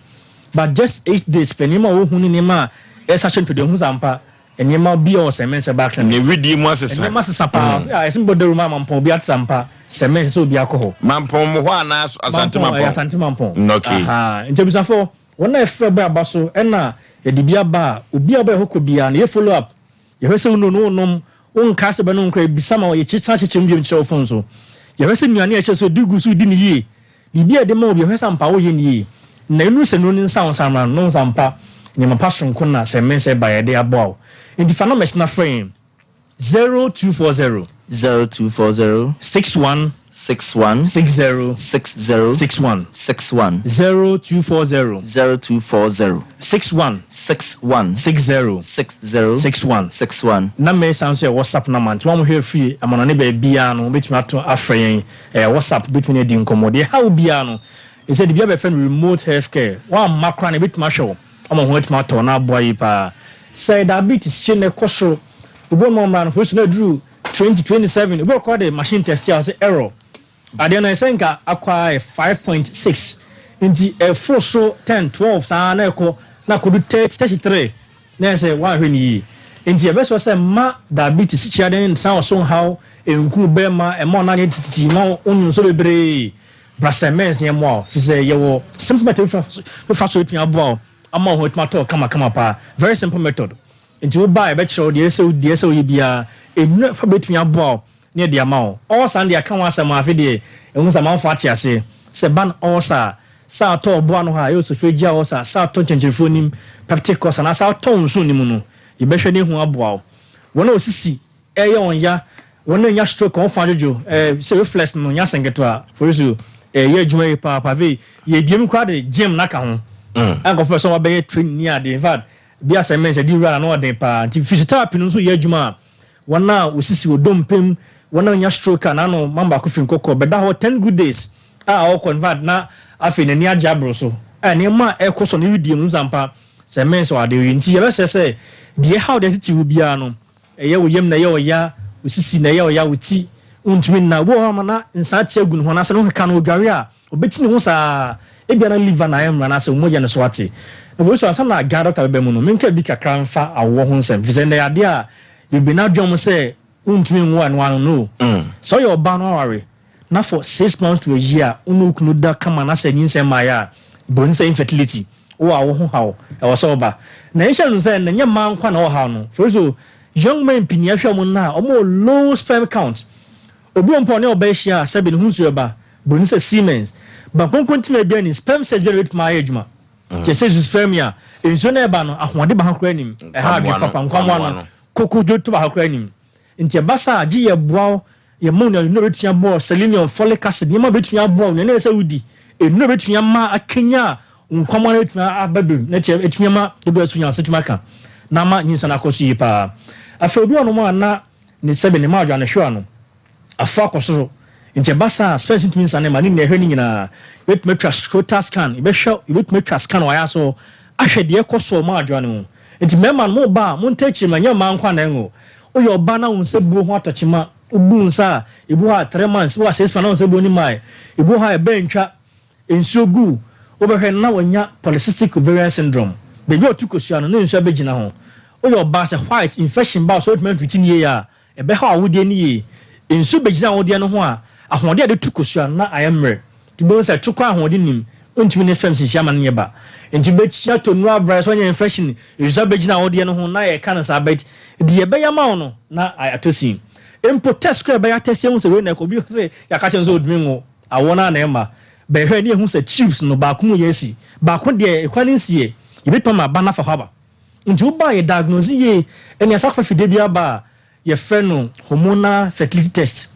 but just 8 days pɛ nneɛma a ɔhu ne nneɛma a ɛsa kyɛ no pɛ deɛ ɔhu sɛ ampa Nneɛma bi a ɔwɔ sɛ mensɛ ba clinic. Ne wedeɛ mu asesa. Nneɛma asesa paa. Mm. Ɛsɛ mbɔ dawuro ma Mampɔn obi ate ampa sɛ mensɛ sɛ obi akɔ hɔ. Mampɔn mo hɔ anaa Asante Mampɔn? Ɛyɛ Asante Mampɔn. Mm, okay. Aha. Nti abusuafoɔ wɔn a ɛfrɛ bɔ aba so ɛna yɛde bi aba a obi a ɔbɛyɛ hɔ kɔ biara no yɛ follow up. Yɛhwɛ sɛ wonuro no wonom wonkaa sɛ bɛnom koraa ebisa ma yɛkye san kyekyɛ mu biom kyerɛ wo phone so. Yɛhwɛ sɛ nnuane a ɛkyerɛ sɛ odi gu so di no yie. Biribi a yɛde ma obi a, ɔhwɛ sɛ ampa woyɛ no yie. Na ɛnuru sɛ nnuro no nsa wo nsa mmra no, na wohu sɛ ampa nneɛma pa soronko na sɛ mmɛnsɛ ba a yɛde aboa wo. Enti fa numbers no na frɛ yɛn, 0240. 0240. 61. 61. 60. 60. 61. 61. 0240. 0240. 61. 61. 60. 60. 61. 61. Number yi san nso yɛ WhatsApp number nti wɔn a wɔhwɛ firi amanɔne baabiara no wobɛtumi ato afrɛ yɛn. Ɛyɛ WhatsApp bɛtumi ne adi nkɔmmɔ. Deɛ ɛha wo biara no, ɛsɛ de bi abɛfrɛ no remote health care. Woamma koraa no, ɛbɛtumi ahwɛ wo ama wo ho atumi atɔ wo na aboa yie paa. Sɛ diabetes kye na ɛkɔ soro, obi wɔ hɔ nom a ɔmmra no, for instance, na aduru 20, 27, obi wɔ hɔ koraa de machine test a, ɔsɛ error. Adeɛ no ɛsɛ nka akɔ ara yɛ 5.6, nti ɛforo soro 10, 12 saa na ɛkɔ na akɔdu 30, 33. Na ɛyɛ sɛ woanhwɛ no yie. Enti yɛbɛsrɛ sɛ mma diabetes, sikyiade ne ntra ɔso nhaw nku wo bɛrima, mma wo nan nyɛ tititi, mma wonnwo nso bebree. Bra sɛ mɛns na yɛmmoa wo, fisɛ yɛwɔ simple method bi fa so bɛtumi aboa wo ama wo ho atumi atɔ wo kamakama paa. Very simple method. Enti woba a yɛbɛkyerɛ wo deɛ ɛsɛ deɛ ɛsɛ woyɛ biara. Nnuro fa bɛtumi aboa wo na yɛde ama wo. Ulcer no deɛ yɛaka ho asɛm a afei deɛ ɛhu sɛ amanfoɔ ate aseɛ sɛ ɛba no ulcer a, sɛ atɔ ɔboa ano hɔ a, ɛyɛ esophageal ulcer, sɛ atɔ nkyɛnkyɛnfoɔ nim, peptic ulcer, anaa sɛ atɔ wo nsono no mu no, yɛbɛhwɛ na ehu aboa wo. Wɔn a osisi ɛyɛ wɔn ya, wɔn a anya stroke a wɔn fa adwodwo, ɛɛ sɛ reflex no nyɛ asɛm ketewa, for so ɛyɛ adwuma yie paapa. Afei yɛbiem koraa de gym no aka ho. A nkurɔfoɔ pɛ sɛ wɔabɛyɛ training ne ade. In fact, bi asɛm mɛn sɛ di wura na ɔden paa. Nti physiotherapy no nso yɛ adwuma a Wɔn a wɔsisi wɔ dompe mu, wɔn a wɔnya stroke a n'ano man baako firi nkɔkɔ bɛda hɔ ten good days a ɔrekɔ in fact na afei n'ani agye aboro so a nneɛma a ɛrekɔ so no redie mu nsampa sɛ mmɛn sɛ ade oyi nti yɛbɛsrɛ sɛ deɛ ɛhaw deɛ tete wo biara no ɛyɛ wo yam na ɛyɛ ɔya wo sisi na ɛyɛ ɔya wo ti wontumi nna obi wɔ hɔ ama na nsa ate agu ne ho anaasɛ ne ho keka no odware a obɛti ne ho saa ebia na liver na ayɛ mmerɛ anaasɛ wo mogya no so ate na wɔyi so ansa na Ghana doctor bɛba mu no menka bi kakra mfa awoɔ ho nsɛm firi sɛ nnɛ yɛ adeɛ a Bebree no adwene wɔn sɛ wontumi nwo a ɛno ara no no. Sɛ woyɛ ɔbaa na woaware na for 6 months to a year wo ne wo kunu da kama na sɛ nyinsɛn mmaeɛ a, buroni sɛ infertility, wowɔ a wo ho haw, ɛwɔ sɛ woba. Na yɛnhyɛ no sɛ ɛnyɛ mmaa nko ara na ɛwɔ haw no. For instance, young men pii na yɛhwɛ wɔn nnɛ a wɔwɔ low sperm count. Obi wɔ hɔ mpo a ɔne ɔbaa hyia a sɛbe ne ho nsuo bɛba, buroni sɛ semens. But nkonkontima biara nnim, sperm cells biara na ɛbɛtumi ayɛ adwuma. Kyerɛ sɛ zoospermia, nsuo no a ɛba no, ahoɔden baako koraa nnim. Ɛha adwene papa, nkwammoa no, kokodwo baako koraa nnim. Nti ɛba saa a, gye yɛboa wo, yɛma wo nnuane a ɛbɛtumi aboa wo, selenium, folic acid, nneɛma a ɛbɛtumi aboa wo, nnuane a ɛsɛ sɛ wodi, nnuro a ɛbɛtumi ama akanyan wo nkwammoa no atumi aba bio, na ɛtumi ama dodoɔ a ɛso nyansa atumi aka, na ama nyinsɛn no akɔ so yie paa. Afei obi wɔ hɔnom a na ne sɛbe ne mmadwoa no hwewa no, Afo akɔ soro. Nti ɛba saa a, sperms ntumi nsane mma ne nyinaa, yɛhwɛ ne nyinaa. Yɛbɛtumi atwa scrotal scan, yɛbɛhwɛ, yɛbɛtumi atwa scan wɔ ayaase hɔ ahwɛ deɛ ɛkɔ so wɔ mo adwoa no mu. Nti mmarima no, mo ba a, montaa akyiri mma, ɛnyɛ mmaa nko ara na ɛnwo. Woyɛ ɔbaa na wo nsa buo ho atɔ kyema, wobu wo nsa a, ebi wɔ hɔ a 3 months, ebi wɔ hɔ a 6 months na wo nsa buo no mmaeɛ. Ebi wɔ hɔ a ɛbɛn ntwa, nsuo gu, wobɛhwɛ no na wanya polycystic ovarian syndrome. Baabi a ɔto kosua no, na nsuo abɛgyina ho. Woyɛ ɔbaa sɛ white infection ba wo so a wotumi antreat no yie a, Ɛbɛhaw awodeɛ no yie. Nsuo bɛgyina awodeɛ no ho a, ahoɔden a ɛde tu kosua no na ayɛ mmerɛ. Nti wobɛhu sɛ to koraa ahoɔden nnim. Wontumi ne sperms nhyia ma no nyɛ ba. Nti wobɛkyia tɔ nnuro abrɛ sɛ woanya infection, nsuo abɛgyina awodeɛ no ho na yɛka no saa but deɛ ɛbɛyɛ ama wo no na atɔ sin. Mpo test koraa ɛbɛyɛ atɛsi ahu sɛ wei na ɛkɔ. Obi sɛ yɛaka kyerɛ no sɛ ɔntumi nwo, awoɔ no ara na ɛmma. Bɛhwɛ ne yɛhu sɛ tubes no baako mu yɛ asi, baako deɛ ɛkwan no nsiiɛ. Yɛbɛtumi ama ba no afa hɔ aba. Nti wo ba a yɛ diagnose yie ɛne asakfa fidie bi aba a yɛfrɛ no hormonal fertility test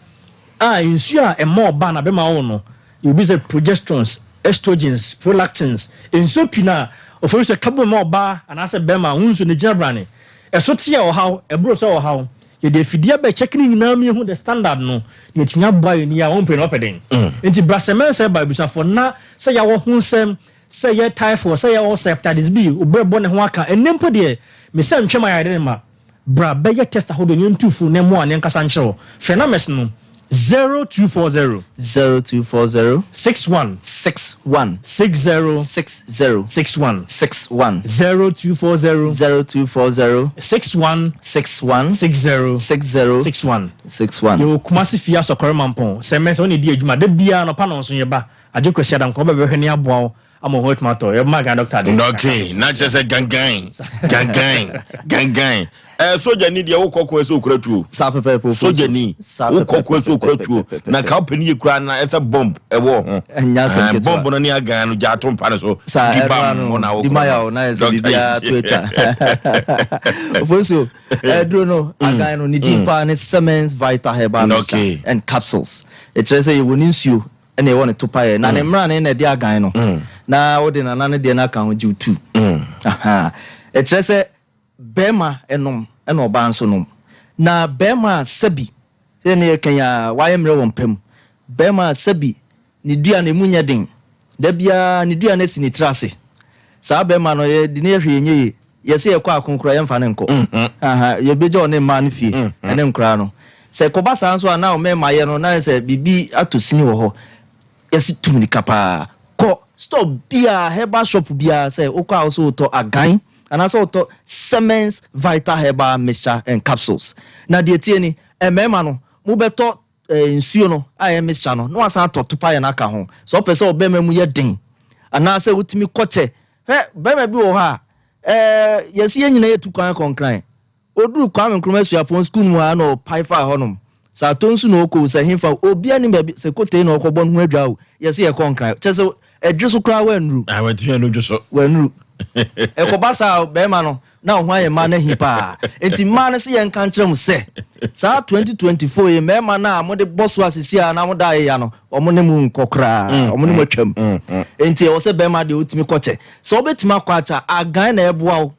a nsuo a ɛma ɔbaa na bɛma wo no yɛwɔ bi sɛ progesterons, estrogens, prolactins nsuo pii na ɔfɛ sɛ ka bom ma ɔbaa anaasɛ bɛma wo nsuo no gyina brane ɛso te a ɔhaw ɛboro sɛ ɔhaw yɛde afidie abɛ check ne nyinaa mu yɛhu the standard no na yɛtumi aboa yɛn ni a wɔn mpɛ na ɔpɛ den nti brasɛmɛnsɛ ba abusuafoɔ na sɛ yɛawɔ ho nsɛm Sɛ ɛyɛ typhoid, sɛ ɛyɛ ulcer, hepatitis B, wo berɛ bɔ ne ho aka. Ɛnnɛ mpo deɛ, me sɛ ntwam ayare ne ma. Bra bɛyɛ test ahodoɔ na yɛntu fo na mmoa ne nkasa nkyerɛ wo. Frɛ numbers no, 0240. 0240. 61. 61. 60. 60. 61. 61. 0240. 0240. 61. 61. 60. 60. 61. 61. Yɛwɔ Kumasi fie asɔkɔre mampɔn. Sɛ mɛ sɛ wone di adwuma da biara nɔpa nɔnso yɛba agye kwasi adankɔ bɛbɛhwɛ ne aboa wo ama wo ho atumi atɔ. Yɛbɛma Ghana doctor de. Okay, na kyerɛ sɛ gangan gangan gangan. Ɛɛ sogyani deɛ wokɔ ko ɛsɛ okura tuo. Saa pɛpɛɛpɛ. Sogyani wokɔ ko ɛsɛ okura tuo. Na ka wopɛ ne yɛ kura na ɛsɛ bomb ɛwɔ ho. Ɛnyɛ asɛm ketewa. Bomb no ne agan no gya ato mpa no so. Saa Di ɛno bam ano hɔ na wokɔ. di ma yaw na ɛsɛ biribiara to atwa. Ofosuo ɛduro no agan no ne din paa ne Semens Vital Herbal Mixture and Capsules. Ɛkyerɛ sɛ yɛwɔ ne nsuo ɛna ɛwɔ ne topaeɛ na ne mmrane na ɛde agan no na wode nana no deɛ no aka ho gye wo tu. Aha. Ɛkyerɛ sɛ bɛrima nom ɛna ɔbaa nso nom. Na bɛrima a sɛbi sɛ ne yɛka yi a wayɛ mmerɛ wɔ mpa mu. Bɛrima a sɛbi ne dua no emu nyɛ den. Da biara ne dua no asi ne tiri ase. Saa bɛrima no yɛde no yɛ hwee ɛnyɛ yie. Yɛse yɛkɔ ako koraa yɛmfa no nkɔ. Aha, yɛbɛgya ɔne mmaa no fie ɛne nkoraa no. Sɛ ɛkɔba saa nso a na ɔmɛɛma yɛ no na ayɛ sɛ biribi atɔ sini wɔ hɔ. Yɛse tu mirika paa kɔ store biara, herbal shop biara sɛ wokɔ a wose wotɔ agan anaasɛ wotɔ Semens Vital Herbal Mixture and Capsules. Na deɛ ɛteɛ ni, mmarima no mobɛtɔ nsuo no a ɛyɛ mixture no na wasan atɔ topaeɛ no aka ho. Sɛ wopɛ sɛ ɔbarima mu yɛ den anaasɛ wotumi kɔ kyɛ. Hwɛ, barima bi wɔ hɔ a, ɛɛ, yɛse yɛn nyinaa yɛtu kwan kɔ Nkran. Ɔduru Kwame Nkrumah Suapɔn sukuu no mu ha na ɔpae faa hɔnom. Sɛ Atonsu na ɔkɔ o, sɛ hefa o, obiara nnim baabi, sɛ Kotei na ɔkɔbɔ ne ho adwaa o, yɛse yɛkɔ Nkran. Kyerɛ sɛ ɛdwe so koraa wannuru. Ah, wantumi annu dwo so. Wannuru. Ɛkɔba saa a, barima no, na wo ho ayɛ mmaa no ahi paa. Enti mmaa no se yɛnka nkyerɛ mo sɛ, saa 2024 yi, mmarima no a mode bɔ so a seesei a na moda ayeya no, wɔn ne mo nkɔ koraa, wɔn ne mo atwam. Enti ɛwɔ sɛ barima deɛ ɔtumi kɔkyɛ. Sɛ wobɛtumi akɔ akyɛ a, agan na ɛboa wo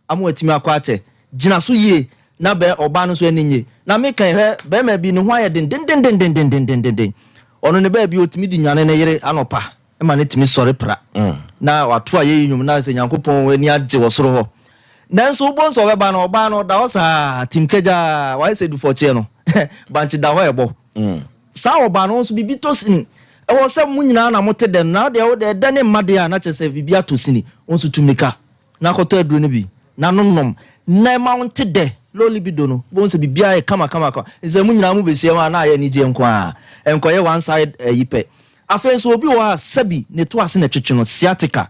ama watumi akɔ akyɛ. Gyina so yie na bɛ ɔbaa no nso ani nnye. Na meka yi, hwɛ, barima bi, ne ho ayɛ den dendendendendendenden. Ɔno ne baabi ɔtumi de nwane ne yere anɔpa ma no tumi sɔre pra na wato ayeyi nnwom na sɛ Nyankopɔn ani agye wɔ soro hɔ. Nanso wobɛhu sɛ ɔbɛba no, ɔbaa no ɔda hɔ saa, tim kagyaa, wayɛ sɛ dufɔkyeɛ no, bankye da hɔ ɛbɔ. Saa ɔbaa no nso biribi tɔ sini. Ɛwɔ sɛ mo nyinaa na mote dɛ no, na wodeɛ wode ɛdɛ ne mma deɛ a na kyerɛ sɛ biribi atɔ sini, wo nso tu mmirika na kɔtɔ aduro no bi na nom na ɛma wo nte dɛ. Low libido no, wobɛhu sɛ biribiara yɛ kama kama kama. Sɛ mo nyinaa mobɛhyia mu a na ayɛ anigyeɛ nko ara, ɛnkɔyɛ one side ayi pɛ. Afei nso obi wɔ hɔ a sɛbi ne to ase na ɛtwetwe no, sciatica.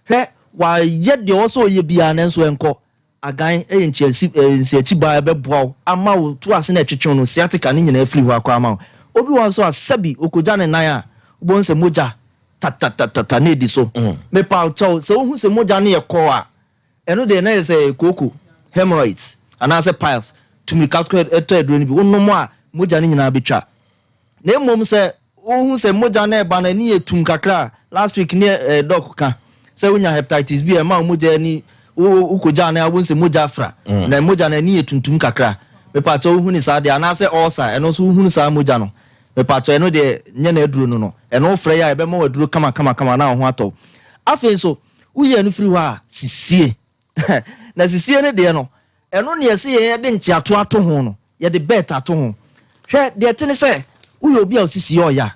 Hwɛ, wayɛ deɛ ɔwɔ sɛ ɔyɛ biara nanso ɛnkɔ. Agan yɛ nkyɛnse eh, nsiakyibaa a ɛbɛboa wo ama wo to ase na ɛtwetwe no, sciatica no nyinaa afiri hɔ akɔ ama wo. Obi wɔ hɔ nso a sɛbi ɔkɔgya ne nan a, wobɛhu sɛ mogya tatatata na ɛdi so. Mepa wo kyɛw, sɛ wohu sɛ mogya no yɛ kɔɔ a, ɛno deɛ na ɛyɛ sɛ kooko, hemorrhoids, anaasɛ piles. Tu mmirika tɔ aduro no bi, wonom a mogya no nyinaa bɛtwa. Na mmom sɛ wohu sɛ mogya no ɛba no ani yɛ tumm kakra a, last week ne eh, doc ka sɛ wonya hepatitis B a ɛma wo mogya ani wokɔgya anaa wobɛhu sɛ mogya afra mm. na mogya no ani yɛ tuntum kakra. Mepatɔ wohu ne saa deɛ anaasɛ ulcer ɛno nso wohunu saa mogya no. Mepatɔ ɛno deɛ nyɛ na aduro no no. Ɛno wofrɛ yɛ a ɛbɛma wo aduro kama kama kama na wo ho atɔ. Afei nso woyi ɛno firi hɔ a sisie. Na sisie no deɛ no ɛno ne ɛsɛ yɛde nkyeato ato ho no. Yɛde bɛɛt ato ho. Hwɛ, deɛ ɛte ne sɛ, woyɛ obi a osisi yɛ ɔya.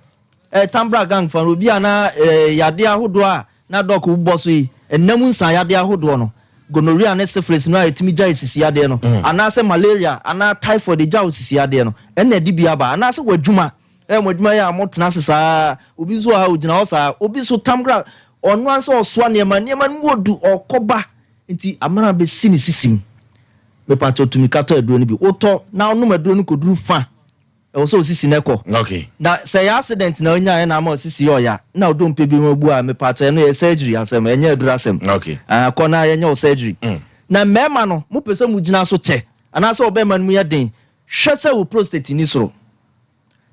Eh, Tambra gang fa no, obi a na eh, yadeɛ ahodoɔ a na dɔk bobɔ so yi, nna mu nsa yadeɛ ahodoɔ no, gonorrhea ne syphilis no a ɛtumi gyae sisi yadeɛ no, anaasɛ malaria anaa typhoid ɛgya wo sisi yadeɛ no, ɛnna ɛde bi aba. Anaasɛ w'adwuma, eh, mo adwuma yɛ a motena ase saa, obi nso wɔ ha ɔgyina hɔ saa, obi nso tam koraa, ɔno ara nso ɔsoa nneɛma, nneɛma no mu ɔdu, ɔkɔba, nti amena bɛsi ne sisi mu. Mepakyɛw tumi ka tɔ aduro no bi. Wotɔ na wonom aduro no kɔduru fa, ɛwɔ sɛ osisi no kɔ. Okay. Na sɛ ɛyɛ accident na onyaeɛ na ama osisi yɛ ɔya na odompe bi mu abu a, mepakyɛw ɛno yɛ surgery asɛm, ɛnyɛ aduro asɛm. Okay. Ah, kɔ na yɛnyɛ wo surgery. Mm. Na mmarima no, mopɛ sɛ mogyina so kyɛ anaasɛ ɔbarima no mu yɛ den, hwɛ sɛ wo prostate ni soro.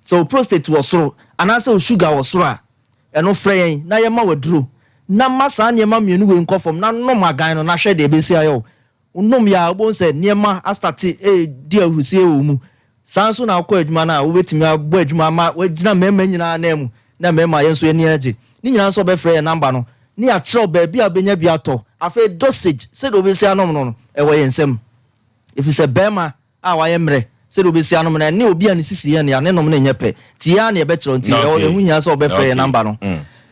Sɛ wo prostate wɔ soro anaasɛ wo sugar wɔ soro a, ɛno frɛ yɛn na yɛma wo aduro na ma saa nneɛma mmienu wei nkɔ fam na nom agan no na hwɛ deɛ ɛbɛsi ayɛ wo. Wonom yɛ a, wobɛhu sɛ nneɛma astate redi ahurusie wɔ wo mu. Saa ara nso na wokɔ adwuma no a, wobɛtumi abɔ adwuma ama woagyina mmarima nyinaa ananmu na mmarima yɛn nso yɛn ani agye. Ne nyinaa nso wɔbɛfrɛ yɛn namba no na yɛakyerɛ wo baabi a wobɛnya bi atɔ. Afei dosage, sɛdeɛ wobɛsi anom no no, ɛwɔ yɛn nsam. Ɛfiri sɛ barima a wayɛ mmerɛ Sɛdeɛ wobɛsi anom no, ɛne obi a ne sisi yɛ no ya, ne nom no nyɛ pɛ. Nti yɛn ara na yɛbɛkyerɛ wo. Nti ɛhɔ, ɛho hia sɛ wobɛfrɛ yɛn number no,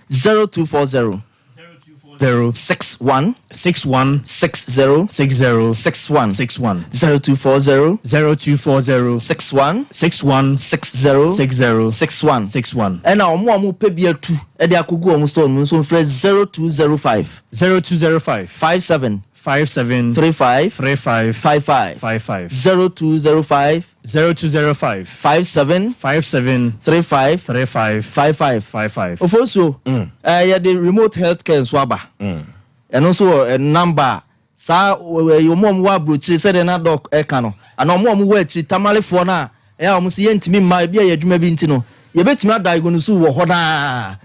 0240 0 61 61 60 60 61 61 0240 0240 61 61 60 60 61 61. Ɛna wɔn a wɔpɛ bi atu de akɔgu wɔn store no mu nso mfrɛ 0205 0205 57 57 35 35 55 55 0205 0205 57 57 35 35 55 55. Ofosuo, eh, yɛde remote health care nso aba. Ɛno nso wɔ eh, number a saa eh, wɔn a wɔwɔ aburokyire sɛdeɛ na dɔk ɛka no, anaa wɔn a wɔwɔ akyiri tamalefoɔ no a ɛyɛ a wɔn sɛ yɛntumi mma ebi a yɛ adwuma bi nti no, yɛbɛtumi adiagnose wɔ hɔ naa.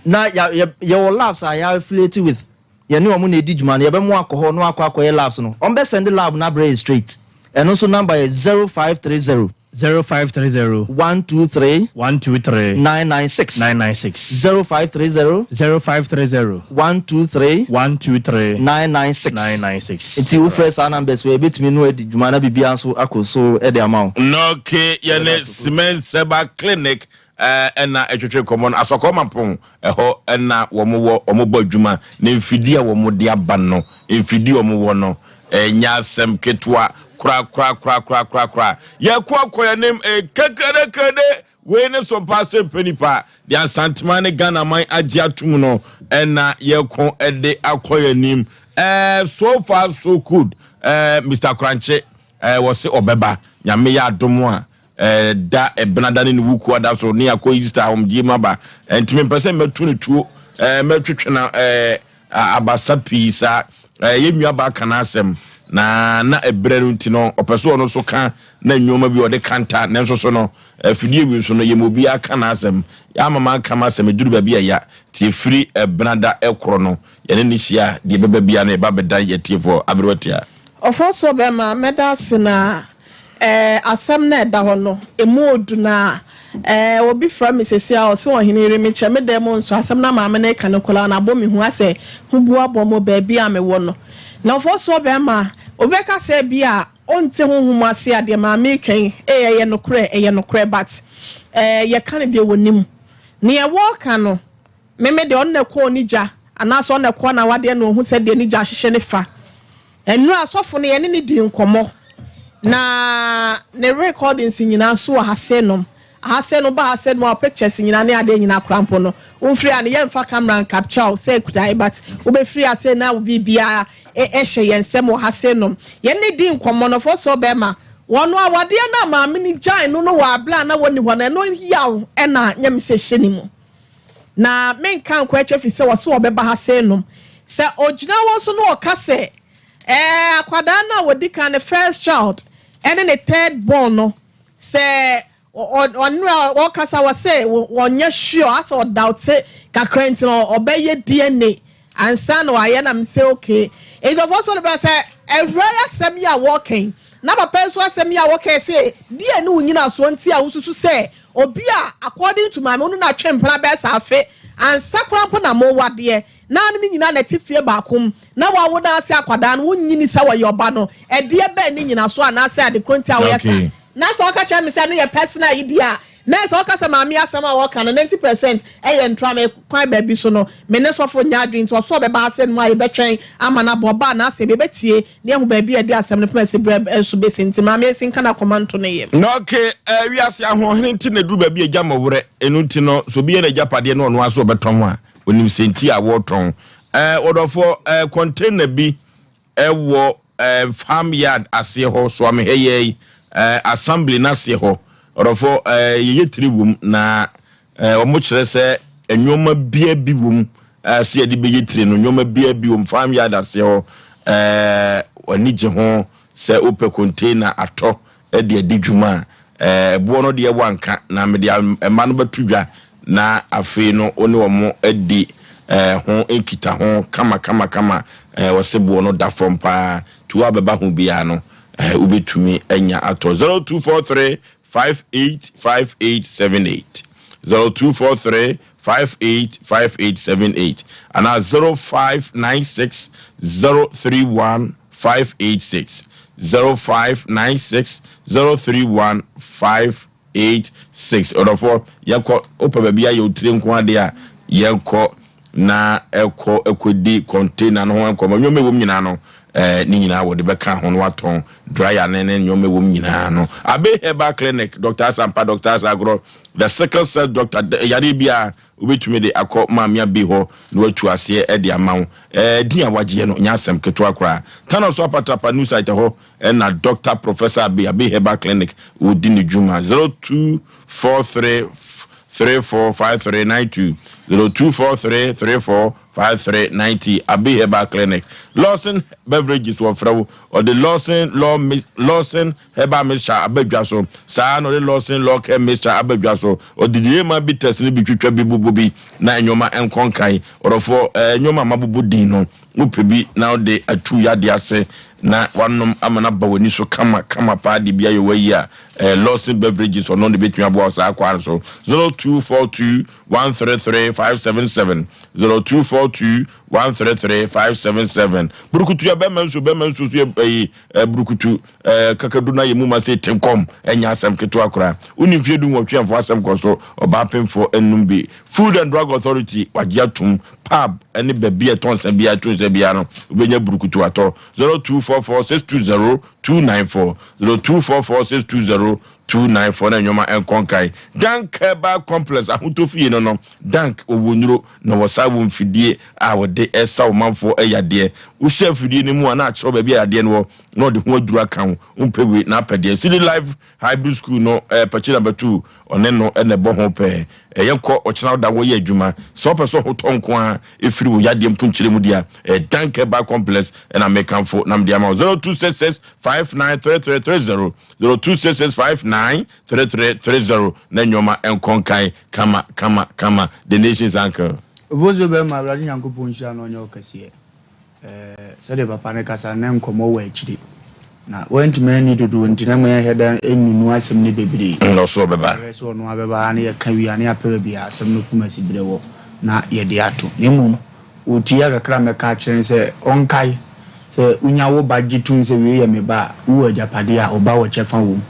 Na yɛwɔ labs a yɛ affiliate with. Yɛne wɔn na ɛdi dwuma no, yɛbɛmo akɔ hɔ na wakɔ akɔyɛ labs no. Wɔn bɛ sɛnde lab no abrɛ yɛ straight. Ɛno nso number yɛ 0530. 0530. 123. 123. 996. 996. 0530. 0530. 123. 123. 996. 996. Nti wofrɛ saa numbers wei yɛbɛtumi no adi dwuma na biribiara nso akɔ so de ama wo. Nɔke yɛne Cement Seba Clinic Ɛna ɛtwetwe nkɔmmɔ no Asɔkɔɔ Mampong ɛhɔ ɛna wɔn wɔ wɔn bɔ adwuma na mfidie a wɔn de aba no mfidie a wɔn wɔ no ɛnyɛ asɛm ketewa kora kora kora kora kora kora yɛko akɔ yɛn anim kekrede krede wei ne so mpa sɛ mpɛ nipa deɛ Asantema ne Ghana man agye atum no ɛna yɛko ɛde akɔ yɛn anim ɛɛ so far so good ɛɛ Mr. Korankye ɛɛ wɔse ɔbɛba nyame yɛ adom a da Ɛbenada ne ne Wukuo da so ne akɔ Easter ahomgyeɛ mu aba. Nti mempɛ sɛ mɛto no tuo, mɛtwetwe no abasa pii saa. Yɛn nuabaa ka n'asɛm na na ɛberɛ no nti no ɔpɛ sɛ ɔno nso ka na nneɛma bi ɔde kanta nanso so no afidie wi nso no yɛma obiara ka n'asɛm. Yɛama manka m'asɛm ɛduru baabi a ya nti ɛfiri Ɛbenada ɛkorɔ no yɛne no hyia deɛ ɛbɛba biara no yɛba bɛdan yɛtiefoɔ aberewa tia. Ɔfɔsoɔ bɛma mɛda ase na Eh, asɛm no a ɛda hɔ no, emu odu na eh, obi frɛ me sɛsi a ɔse ɔhene yere mekyɛ me dan mu nso asɛm no a maame no reka no koraa no abɔ me hu asɛ huboa bɔ mo baabi a mewɔ no. Na ɔfɔsoɔ bɛrima, obi bɛka sɛ ebi a ɔnte honhom ase a deɛ maame reka yi, eh, ɛyɛ nokorɛ, ɛyɛ nokorɛ but eh, yɛka no deɛ wɔnim. Neɛ wɔreka no, me me deɛ ɔno na ɛkɔɔ ne gya anaasɛ ɔno na ɛkɔɔ n'awadeɛ na ɔhu sɛ deɛ ne gya ahyehyɛ ne fa. Nnora sɔfo no yɛne no dii nkɔmmɔ na ne recordings nyinaa nso wɔ ha sei nom. Aha sei no woba ha sei nom a wo pictures nyinaa ne adeɛ nyinaa koraa mpo no womfiri ha no yɛmfa camera ncapture wo sɛ kuta but wobɛfiri ha sei na wo biribiara hyɛ yɛn nsam wɔ ha sei nom. Yɛne no dii nkɔmmɔ no ɔfɔ sɛ ɔbɛrima wɔn awadeɛ no a maame no gyae no no wɔ abere a na wɔnni hɔ no ɛno yaw na nyɛ me sɛ hyɛ ne mu. Na menka nkɔ akyiri ɛfiri sɛ wɔse wɔbɛba ha sei nom. Sɛ ɔgyina hɔ nso na ɔka sɛ, ɛɛ akwadaa no a wɔdi kan ne first child ɛne ne third born no, sɛ ɔnora ɔkasa wɔ sɛ wɔnyɛ sure asɛ ɔdaute kakra nti no ɔbɛyɛ DNA ansa na wayɛ na mesɛ okay. Nti ɔfɔ so no bɛ sɛ awura yi asɛm yi a wɔka yi na papa yi nso asɛm yi a wɔka yi sɛ deɛ ne wo nyinasoɔ nti a wosusu sɛ Obi a according to maame wo ne no atwe mpena bɛyɛ sɛ afe ansa koraa mpo na mo wadeɛ na ne ne nyinaa na ɛte fie baako mu na wawo no ase akwadaa no wo nyini sɛ ɔyɛ ɔba no ɛdeɛ bɛn ne nyinasoɔ anaasɛ ade korɔ nti a woyɛ saa na sɛ ɔka kyerɛ me sɛ ɛno yɛ personal yi deɛ a na sɛ ɔka sɛ maame asɛm a ɔka no 90% ɛyɛ ntra me kwan baabi so no me ne sɔfo nyɛ adwene nti ɔso ɔbɛba ase no mu a yɛbɛtwɛn ama no abɔ ɔba anaasɛ yɛbɛtie Ne ahu baabi a ɛde asɛm no pem ase berɛ nso bɛsi nti, Maame Esi nka n'akoma nto ne yam. Na ok, eh, wiase ahoɔhene nti na ɛduru baabi a agya mmɔ werɛ, ɛno nti no, sɛ obi yɛ n'agyapadeɛ na ɔno ara sɛ ɔbɛtɔn a, ɔnim sɛ nti a wɔretɔn. Eh, ɔdɔfoɔ, eh, container bi ɛwɔ eh, farm yard aseɛ hɔ, soamehɛ yɛ yi, eh, assembly no aseɛ hɔ, ɔdɔfoɔ, eh, yɛyɛ tiri wom na Eh, wɔkyerɛ sɛ nneɛma bia bi wom eh, sɛ yɛde bɛyɛ tire no, nneɛma bia bi wom. Farm yard aseɛ hɔ, eh, w'ani gye ho sɛ wopɛ container atɔ de adi dwuma a, eh, ɛboɔ no deɛ wanka, na mede mma no bɛto dwa na afei no wo ne wɔn adi eh, ho nkitaho kama kama kama. Eh, wɔse boɔ no da fam paa, nti wo a bɛba ho biara no, eh, wobɛtumi anya atɔ. 0243 585878, 0243 585878 anaa 0596 031. 586. 0596 031 586. Ɔdɔfoɔ, yɛkɔ, wopɛ baabi ayɛ wo tire nko adeɛ a, yɛkɔ na ɛkɔ ɛkɔdi container no ho nkɔmmɔ. Nneɛma ɛwɔ mu nyinaa no, eh, ne nyinaa wɔde bɛka ho no watɔn dryer ne ne nneɛma ɛwɔ mu nyinaa no. Abe Herbal Clinic, Dr. Asampa, Dr. Asagorɔ, the sickle cell doctor, yareɛ biara wobɛtumi de akɔ Maame Abe hɔ na watu aseɛ de ama wo. Eh, din a wagyeɛ no nyɛ asɛm ketewa koraa. Tano so apatrapa new site hɔ na Doctor Professor Abe, Abe Herbal Clinic, wɔdi ne dwuma. 0243 345392, 0243 345390, Abe Herbal Clinic. Lawson Beverages wɔfrɛ wo, ɔde Lawson Law Lawson Herbal mixture aba dwa so. Saa ara na ɔde Lawson Law Care mixture aba dwa so. Ɔde Gyeyema bitters no bi twitwa bi bobɔ bi na nneɛma nkɔ nkan. Ɔdɔfoɔ, ɛɛ nneɛma a mabobɔ din no, wopɛ bi na wode atu yadeɛ ase na wanom ama no aba w'ani so kama kama paa de bi ayɛ w'ayi a, ɛɛ Lawson Beverages ɔno de bɛtumi aboa wo saa kwan so. 0242 133 577 0242 133 577. Burukutu yɛ bɛrima nsuo, bɛrima nsuo so yɛ ɛyi Burukutu, kakadu no ayɛ mu ma sɛ tenkɔm, ɛnyɛ asɛm ketewa koraa. Wonni mfeɛ du-nwɔtwe a mfa w'asɛm kɔ so, ɔbaa pemfoɔ nnom bi. Food and Drug Authority wagye atom, pub ne baabi a ɛtɔn nsa biara to nsa biara no, wobɛnya burukutu atɔ. 0244 620 294, 0244 620 294 na nneɛma nkɔ nkan. Dank Herbal Complex ahotɔ fie no no, Dank ɔwɔ nnuro na wɔsan wɔ mfidie a wɔde resa ɔmanfoɔ yadeɛ. Wohyɛ afidie no mu a na akyerɛw baabi a yadeɛ no wɔ na ɔde ho aduru aka ho. Wompɛ wei na apɛ deɛ. City Life Hybrid School no eh, pɛkyi number 2 ɔne no na ɛbɔ ho pɛɛ. Ɛyɛ kɔ ɔkyena da wɔyɛ adwuma. Sɛ wopɛ sɛ ɔhotɔ nko ara ɛfiri wo yadeɛ mponkyerɛ mu deɛ a, ɛyɛ Dank Herbal Complex na mekamfo na mede ama wo. 0266 593330, 0266 593330 na nneɛma nkɔ nkan kama kama kama. The Nation's Uncle. Obosuo bɛrima Awurade Nyankopɔn nhyira no ɔnyɛ wo kɛseɛ eh, sɛdeɛ papa no kasa no na nkɔmmɔ wɔ akyire na wantumi anni dodoɔ nti na ma yɛnhwɛ da nnunu asɛm no bebree. Mm, ɔso ɔbɛba. Yɛhwɛ sɛ ɔno abɛba ha na yɛka wie a na yɛapɛ baabi a asɛm no poma si berɛ wɔ na yɛde ato na mmom Otia kakra a mɛka akyerɛ no sɛ ɔnkae sɛ wonya wo ba gye tom sɛ wei yɛ me ba a, wowɔ agyapadeɛ a wo ba wɔ kyɛfa wɔ mu.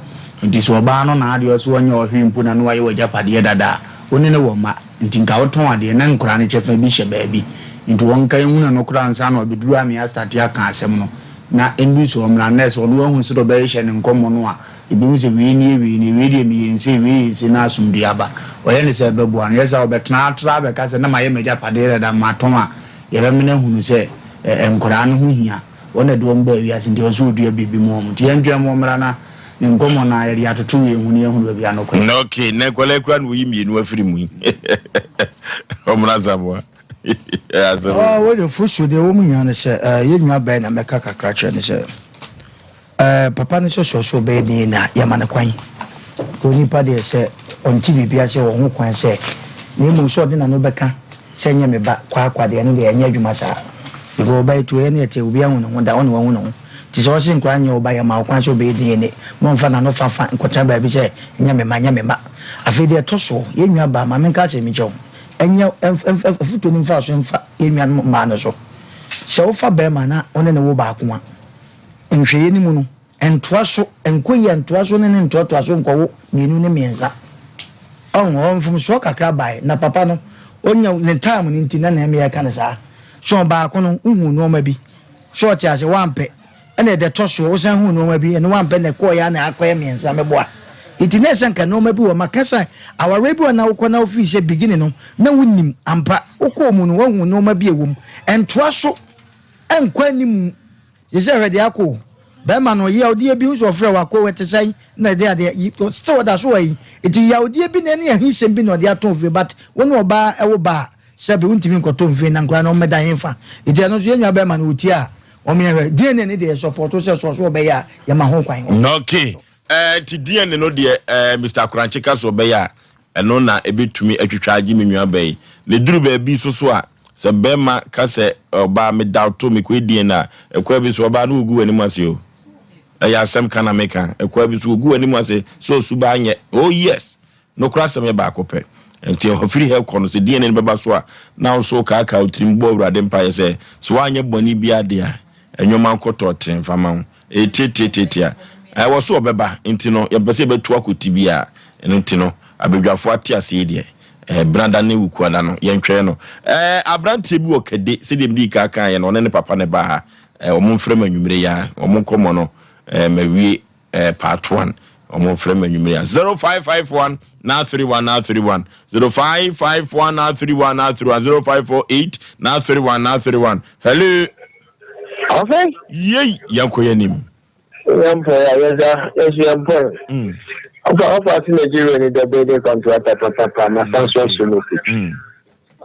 Nti sɛ ɔbaa no na adeɛ ɔse ɔnyɛ ɔhwee mpo na na wayɛ w'agyapadeɛ dada a, wo ne no wɔ mma. Nti nka wotɔn adeɛ na nkwadaa no kyɛfa bi hyɛ baabi. Nti ɔnkae nhunu ɛno koraa ansa na ɔbɛduru a na yɛastate aka asɛm no. Na ɛndu sɛ ɔmmra nnɛ sɛ ɔno ahu sɛdeɛ ɔbɛhyehyɛ ne nkɔmmɔ no a, Ebinom sɛ wei nie, wei nie, wei deɛ meyɛ no sei, wei yɛ sei na asomdwoeɛ aba. Ɔyɛ no sɛ ɛbɛboa no. Yɛ saa a, ɔbɛtena atra abɛka sɛ na mayɛ m'agyapadeɛ dada, matɔn a, yɛbɛmene ahunu sɛ nkwadaa no ho hia. Wɔn na ɛde wɔn baa wiase nti ɛwɔ sɛ wɔdua biribi ma wɔn. Nti yɛntwɛn ma ɔmmra na ne nkɔmmɔ no ara yɛde atoto wei ho na yɛahunu baabi a nokorɛ. Okay, na nkwadaa yi koraa na wɔyi mmienu afiri mu yi. Ɔmmra Asamoah. Ɛyɛ asɛm o. Oh, wei deɛ fosuo deɛ ɛwɔ mu nyinaa ne sɛ, eh, yɛn nua bɛn na mɛka kakra kyerɛ ne sɛ, Eh papa no sɛ sɔɔsɔɔ bɛyɛ den na yɛma no kwan. Onipa deɛ sɛ ɔnte biribi ase wɔ ho kwan sɛ na mmom sɛ ɔde n'ano bɛka sɛ nyɛ me ba kwaakwa deɛ ɛno deɛ ɛnyɛ adwuma saa. Because ɔba yi to ɛyɛ ne ɛte obi ahu ne ho da ɔne wahu ne ho. Nti sɛ ɔse nkwadaa nyɛ wo ba yɛma wo kwan sɛ ɔbɛyɛ DNA ma ɔmfa n'ano fafa nkɔtena baabi sɛ nyɛ me mma nyɛ me mma. Afei deɛ ɛtɔ soɔ yɛn nua baa ma menka asɛm yi nkyerɛ wo ɛnyɛ afutuo no mfa so mfa yɛn nuanom mmaa no so. Sɛ wofa barima na wo ne no wo baako a Nhwɛeɛ no mu no, ntoa so, nkɔ yie a ntoa so ne ne ntoatoaso nkɔwo mmienu ne mmiɛnsa. Ɔho, ɔwɔ mfomsoɔ kakra baeɛ, na papa no, ɔnya ne time no nti na na ɛmɛ yɛka no saa. So baako no, wohuu nnoɔma bi, so ɔte ase, woampɛ, ɛna ɛdɛ tɔ soɔ, wosan huu nnoɔma bi, ɛno woampɛ, na ɛkɔɔeɛ a na akɔyɛ mmiɛnsa, mɛboa. Nti na ɛsɛ nka nnoɔma bi wɔ, maka sɛ awareɛ bi wɔ na wokɔ na wofii sɛ beginning no, na wonim ampa, wokɔɔ mu no, woahu nnoɔma bi a ɛwɔ mu. Ntoa so nkɔ anim. Gye sɛ hwɛ deɛ akɔ o. Bɛrima no, yawdeɛ bi, wo sɛ ɔfrɛ wo akɔ o, ɛte sɛn na ɛde adeɛ, yi, still ɔda so wɔ yi. Nti yawdeɛ bi na ɛne ahisɛm bi na ɔde ato ofie, but wo ne ɔbaa ɛwo ba a, sɛbe wontumi nkɔtɔ mfie na nkwadaa no wɔmmɛda hefa. Nti ɛno nso yɛn nua bɛrima no ɔtie a, wɔn yɛhwɛ. DNA no deɛ yɛ support sɛ sɛ ɔso ɔbɛyɛ a, yɛma ho kwan. Okay. Eh, nti DNA no deɛ eh, Mister Korankye ka sɛ ɔbɛyɛ a, ɛno na ɛbɛtumi atwitwa agye me nua baa yi. Na ɛduru baabi nso so a, sɛ barima ka sɛ ɔbaa me doubt mekɔyɛ DNA a, ɛkwan bi so ɔbaa no wɔgu w'anim ase o. Ɛyɛ asɛm ka na meka. Ɛkwan bi so wɔgu w'anim ase sɛ ɔsuba anyɛ. Oh yes! Nokorɛ asɛm yɛ baako pɛ. Nti ɛfiri ha kɔ no, sɛ DNA no bɛba so a, na wo nso wokaakaa wo tirim bɔ Awurade mpaeɛ sɛ, sɛ woanyɛ bɔne biara deɛ a, Nneɛma nkɔtɔ tee mfa ma wo. Ɛyɛ tiatiatiatia. Ɛwɔ so ɔbɛba nti no yɛmpɛ sɛ yɛbɛtu akɔti bi a ɛno nti no abadwafoɔ ate aseɛ yi deɛ ɛɛ Benada ne Wukuada no yɛntwɛn no. Ɛɛ aberanteɛ bi wɔ Kɛde sɛdeɛ medii kan kaeɛ no ɔne ne papa na ɛbaa ha. Ɛɛ wɔn mfrɛ me anwummere yi ara wɔn nkɔmmɔ no ɛɛ mawie ɛɛ part one wɔn mfrɛ me anwummere yi ara. 0551 931 931 0551 931 931 0548 931 931 Hello. Ɔfɛ. Yei yɛnkɔ yɛn anim. Yɛn mpɔn a yɛdza yɛso yɛn mpɔn. Ɔfa ɔfa ase Nigeria ni the building contractor papapa na san so aso no fi.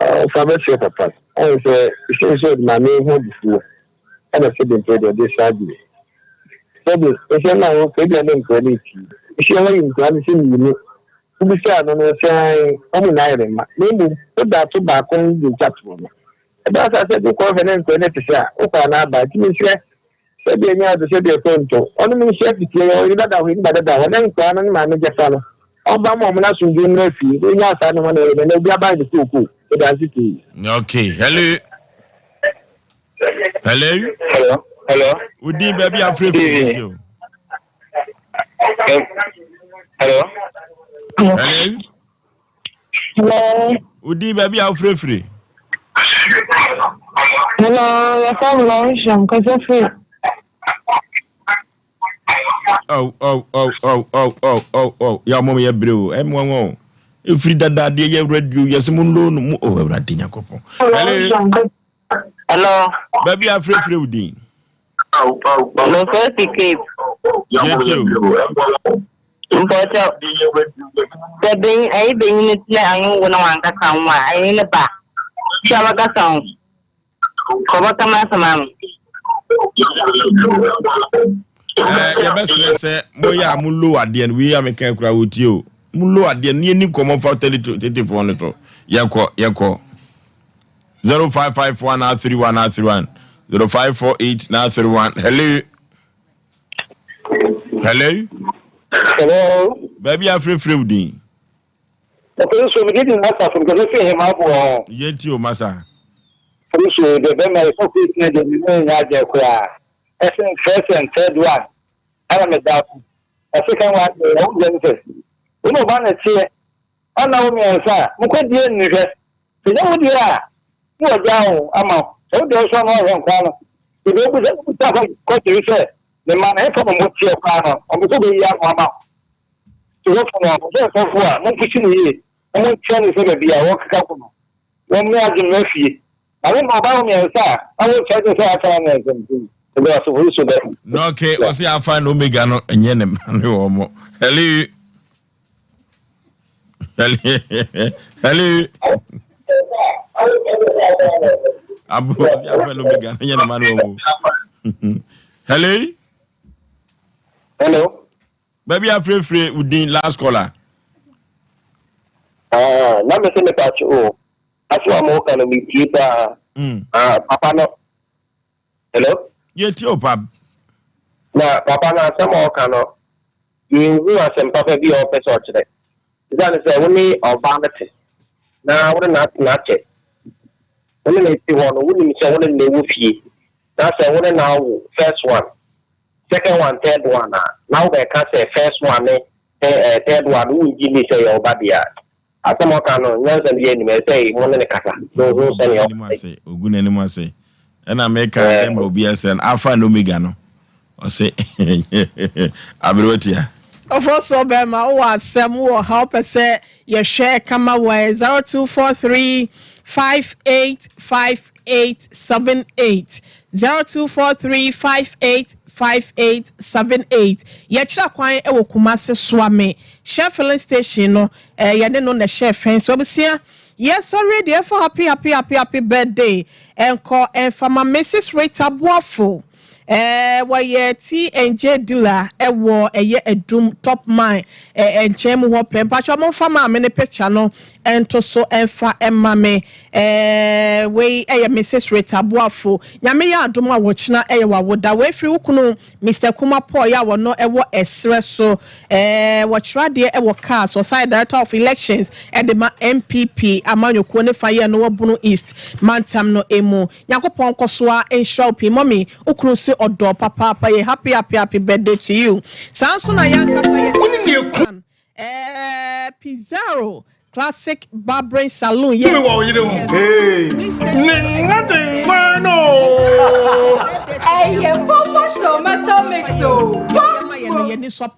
Ɔfa bɛsɛ papa. Ɛyɛ sɛ sɛ sɛ ɔde maame ho abufuo ɛna sɛ de mpɛ de ɔde saa deɛ. Sɛde ɛsɛ na wo kɛ bia ne nkura ne ti. Ɛhyɛ wɔyi nkura ne sɛ mmienu. Wobisaa no no sɛ wɔn nyinaa yɛ ne mma. Na mmom woda ato baako no de gya toɔ no. Ɛbaa saa sɛ wokɔ hwɛ ne nkɔe no te sɛ a, wokɔ a na aba. Nti mesrɛ, sɛdeɛ ɛnyɛ ade sɛdeɛ ɛkɔ nto, ɔno menhyia fitie yɛ, ɔyere dada hɔ, ba dada hɔ, ne nkoa no ne maame gyɛfa no, ɔmfa ma ɔmo na asomdwoe mmra fie, na ɔnya saa ne ho na ɛyɛ dɛ, na obi aban ne kookoo. Meda ase pii. Okay, hello. Hello. Hello. Hello. Udin baabi afrɛfrɛ ti o. Hello. Hello. Hello. Wo din baabi a wofirefiri? Hello, yɛfrɛ me Laurisha, mekasa firi. Oh, oh, oh, oh, oh, oh, oh, oh. Ya mo yɛ bere o. Ɛmu wɔn o. Efiri dada adeɛ yɛ radio yɛ sɛ mo nlo no mo oh Awurade Nyankopɔn. Hello. Hello. Baabi a afirafira wo din. Mefrɛ fi Cape. Yɛntie o. Mpɔkyɛ, sɛ benyin ayi benyin tena anyi wo na wankasa ho a, ayi ne ba. Sɛ ɔbɛkasa ho. Kɔbɔka m'asɛm ama. Eh, yɛbɛsrɛ sɛ moyɛ a mo low adeɛ no wei a meka kura wɔtie o mo low adeɛ no yɛni nkɔmmɔ fa tetefoɔ no so yɛkɔ yɛkɔ 0554 931 931 0548 931 hello hello hello baabi afrɛfrɛ wo din ɔpɛ so mede di masa so nkɛsɛ sɛ hema aboɔ ho yɛnti o masa ɔno so deɛ bɛma yɛ sɔfo ɛtina deɛ me ne nyɛ adwene koraa ɛsɛ first and third one ɛna meda so na second one deɛ ɛwɔ Genesis wo ne ɔba na ɛteɛ Ɔnna wo miɛnsa a, mokɔ die nni hwɛ. Sɛ nyɛ wo deɛ a, ne wagyaa wo ama wo. Sɛ wo deɛ nso a na wahwɛ nkwadaa no. Sɛ deɛ wobisa wobisa hɔ kɔkyere sɛ ne mma no hefa na wɔteɛ koraa no, ɔmpɛ sɛ ɔbɛyi ano ama wo. Nti sɔfo no, ɔsɛ sɔfo a, mompushi no yie na monkyerɛ no sɛ baabi a wɔkeka kɔ no, wɔmmrɛ adwene mmra fie. Na wo mma ɔbaa wo miɛnsa a, na wokyerɛ kyerɛ sɛ alpha ne omega nti, ɛbɛyɛ asɔfo yi so bɛ. Na okay, ɔse alpha and omega no ɛnyɛ ne mma ne wɔn. Hello. Hello. Abu ɔsi afɛ no mega ne nyɛ ne ma no wɔn. Hello. Hello. Baabi afirefire udin last caller. Ah, na me se me pa o. Aso a mo ka no me tie paa. Ah, papa no. Hello. Yɛ tie o pa. Na papa no asɛm a ɔka no Yenhu asɛm papa bi a ɔpɛ sɛ ɔkyerɛ. Esiane sɛ wo ne ɔbaa no te na wo ne no atena akyɛ, wo ne no te hɔ no, wunim sɛ wo ne no na ɛwɔ fie, na sɛ wo ne no awo first one, second one, third one a, na wobɛka sɛ first one ne third one no wongye nni sɛ ɛyɛ wo ba deɛ a, Asɛm a ɔka no, nyansa biara nnim. Ɛsɛ sɛ mo ne no kasa na ohu sɛnea Ogu n'anim ase, ogu n'anim ase. Ɛna meka dɛ ma obi ɛsɛ no, Alpha and Omega no, ɔse aberewa tia. Ɔfɔsɔ bɛrima wowɔ asɛm wowɔ ha wopɛ sɛ yɛhwɛ kama wɔ 0243 585878 0243 585878 yɛkyerɛ kwan wɔ Kumase Soame Shell filling station no eh, yɛne no na ɛhyɛɛ fɛn so abusua yɛsɔre deɛ ɛfa happy happy happy happy birthday ɛnkɔ ɛnfa ma Mrs Rita Boafo eh, wɔyɛ T&J dealer ɛwɔ ɛyɛ Adum top mine eh, nkyɛn mu hɔ pɛ mpakyɛ mo nfa maame ne picture no nto so mfa mma me. Ɛɛ wei yɛ Mrs Rita Boafo. Nyame yɛ adom a wɔkyena yɛ w'awoda. Wei firi wo kunu Mister Kuma Paul yɛ a wɔno wɔ ɛserɛ so. Ɛɛ wɔkyerɛ adeɛ wɔ cars. Ɔsan yɛ Director of Elections de ma NPP amanyɔkuo ne fa yɛ no wɔ Bono East mantam no mu. Nyankopɔn nkɔ so ara nhyira wo pii. Mummy wo kunu se ɔdɔ wo papaapa. Yɛ happy happy happy birthday to you. Saa nso na yɛn ankasa yɛ chairman Ɛɛ Pizarro Classic Barbering Saloon yɛ. Wɔ wo yere ho. Ne nwa den nwa no. Ɛyɛ Popo tomato mix o.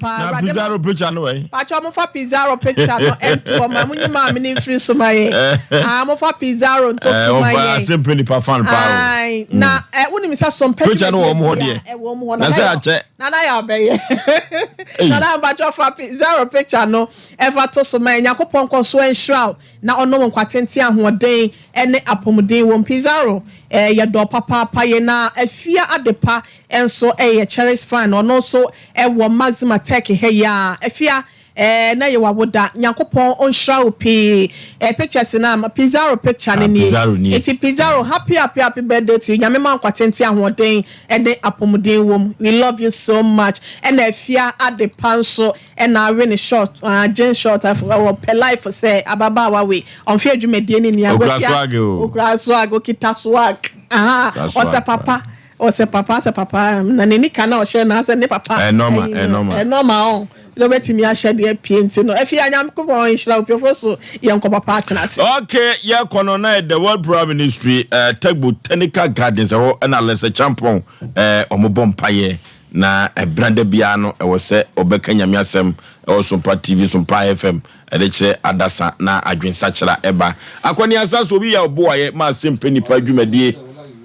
Na Pizarro picture no wɛ. Pacho mo fa Pizarro picture no ɛnto hɔ ma mo nyi maame ne mfiri so ma yɛ. Ah mo fa Pizarro nto so ma yɛ. Ɔfa simple nipa fan paa o. Ayi na ɛ wonim sɛ so mpɛ Picture no wɔ ɔmo hɔ deɛ. Ɛwɔ ɔmo hɔ Na sɛ akyɛ. Nana yɛ ɔbɛyɛ. Nana mpacho fa Pizarro picture no ɛfa to so ma yɛ. Nyankopɔn nkɔ so nhyira wo na ɔnom nkwa tenten ahoɔden ne apɔmuden wom. Pizarro eh, yɛdɔ papaapa yɛ na Afia Adepa nso yɛ Cheris fan ɔno nso wɔ Maxima Tech ha yi ara. Afia eh, na yɛ wawoda Nyankopɔn ɔnhyira wo pii eh, pictures no ama Pizarro picture no Ah, nie. Pizarro nie. Nti Pizarro happy happy happy birthday to you. Nyame ma nkwa tenten ahoɔden ne apɔmuden wom. We love you so much. Ɛna Afia Adepa nso Ɛna awe ne short ah jeans short afo ɔwɔ pɛ life sɛ ababaawa wei ɔnhwɛ adwumadie ne nia Okura swag o. okura swag okita swag aha Okura swag ɔsɛ papa ɔsɛ papa asɛ papa na n'ani ka na ɔhyɛ na asɛ ne papa Ɛnɔma ɛyi no ɛnɔma. ɛnɔma ɔn na ɔbɛtumi ahyɛ deɛ pie nti no afei Nyankopɔn nhyira wo piefo so yɛnkɔ papa atena ase. Okay, yɛkɔ no na the World Prayer Ministry, uh, Tech Botanical Gardens, ɛhɔ ɛna Lesa Champon, eh, wɔn bɔ mpaeɛ. Na ɛbena da biara no ɛwɔ sɛ ɔbɛka Nyame asɛm ɛwɔ Sompa TV, Sompa FM ɛde kyerɛ adasa na adwensakyera ɛba. Akwaneasa sɛ obi yɛ ɔboayɛ ma asɛmpɛ nipa dwumadie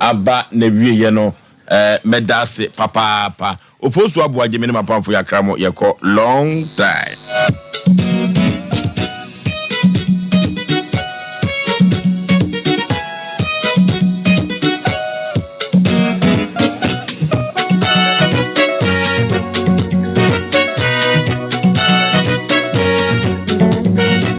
aba nawieyɛ no mɛda ase papaapa. Ofosu Aboagye me ne mapamfo yɛakra mo yɛkɔ long time.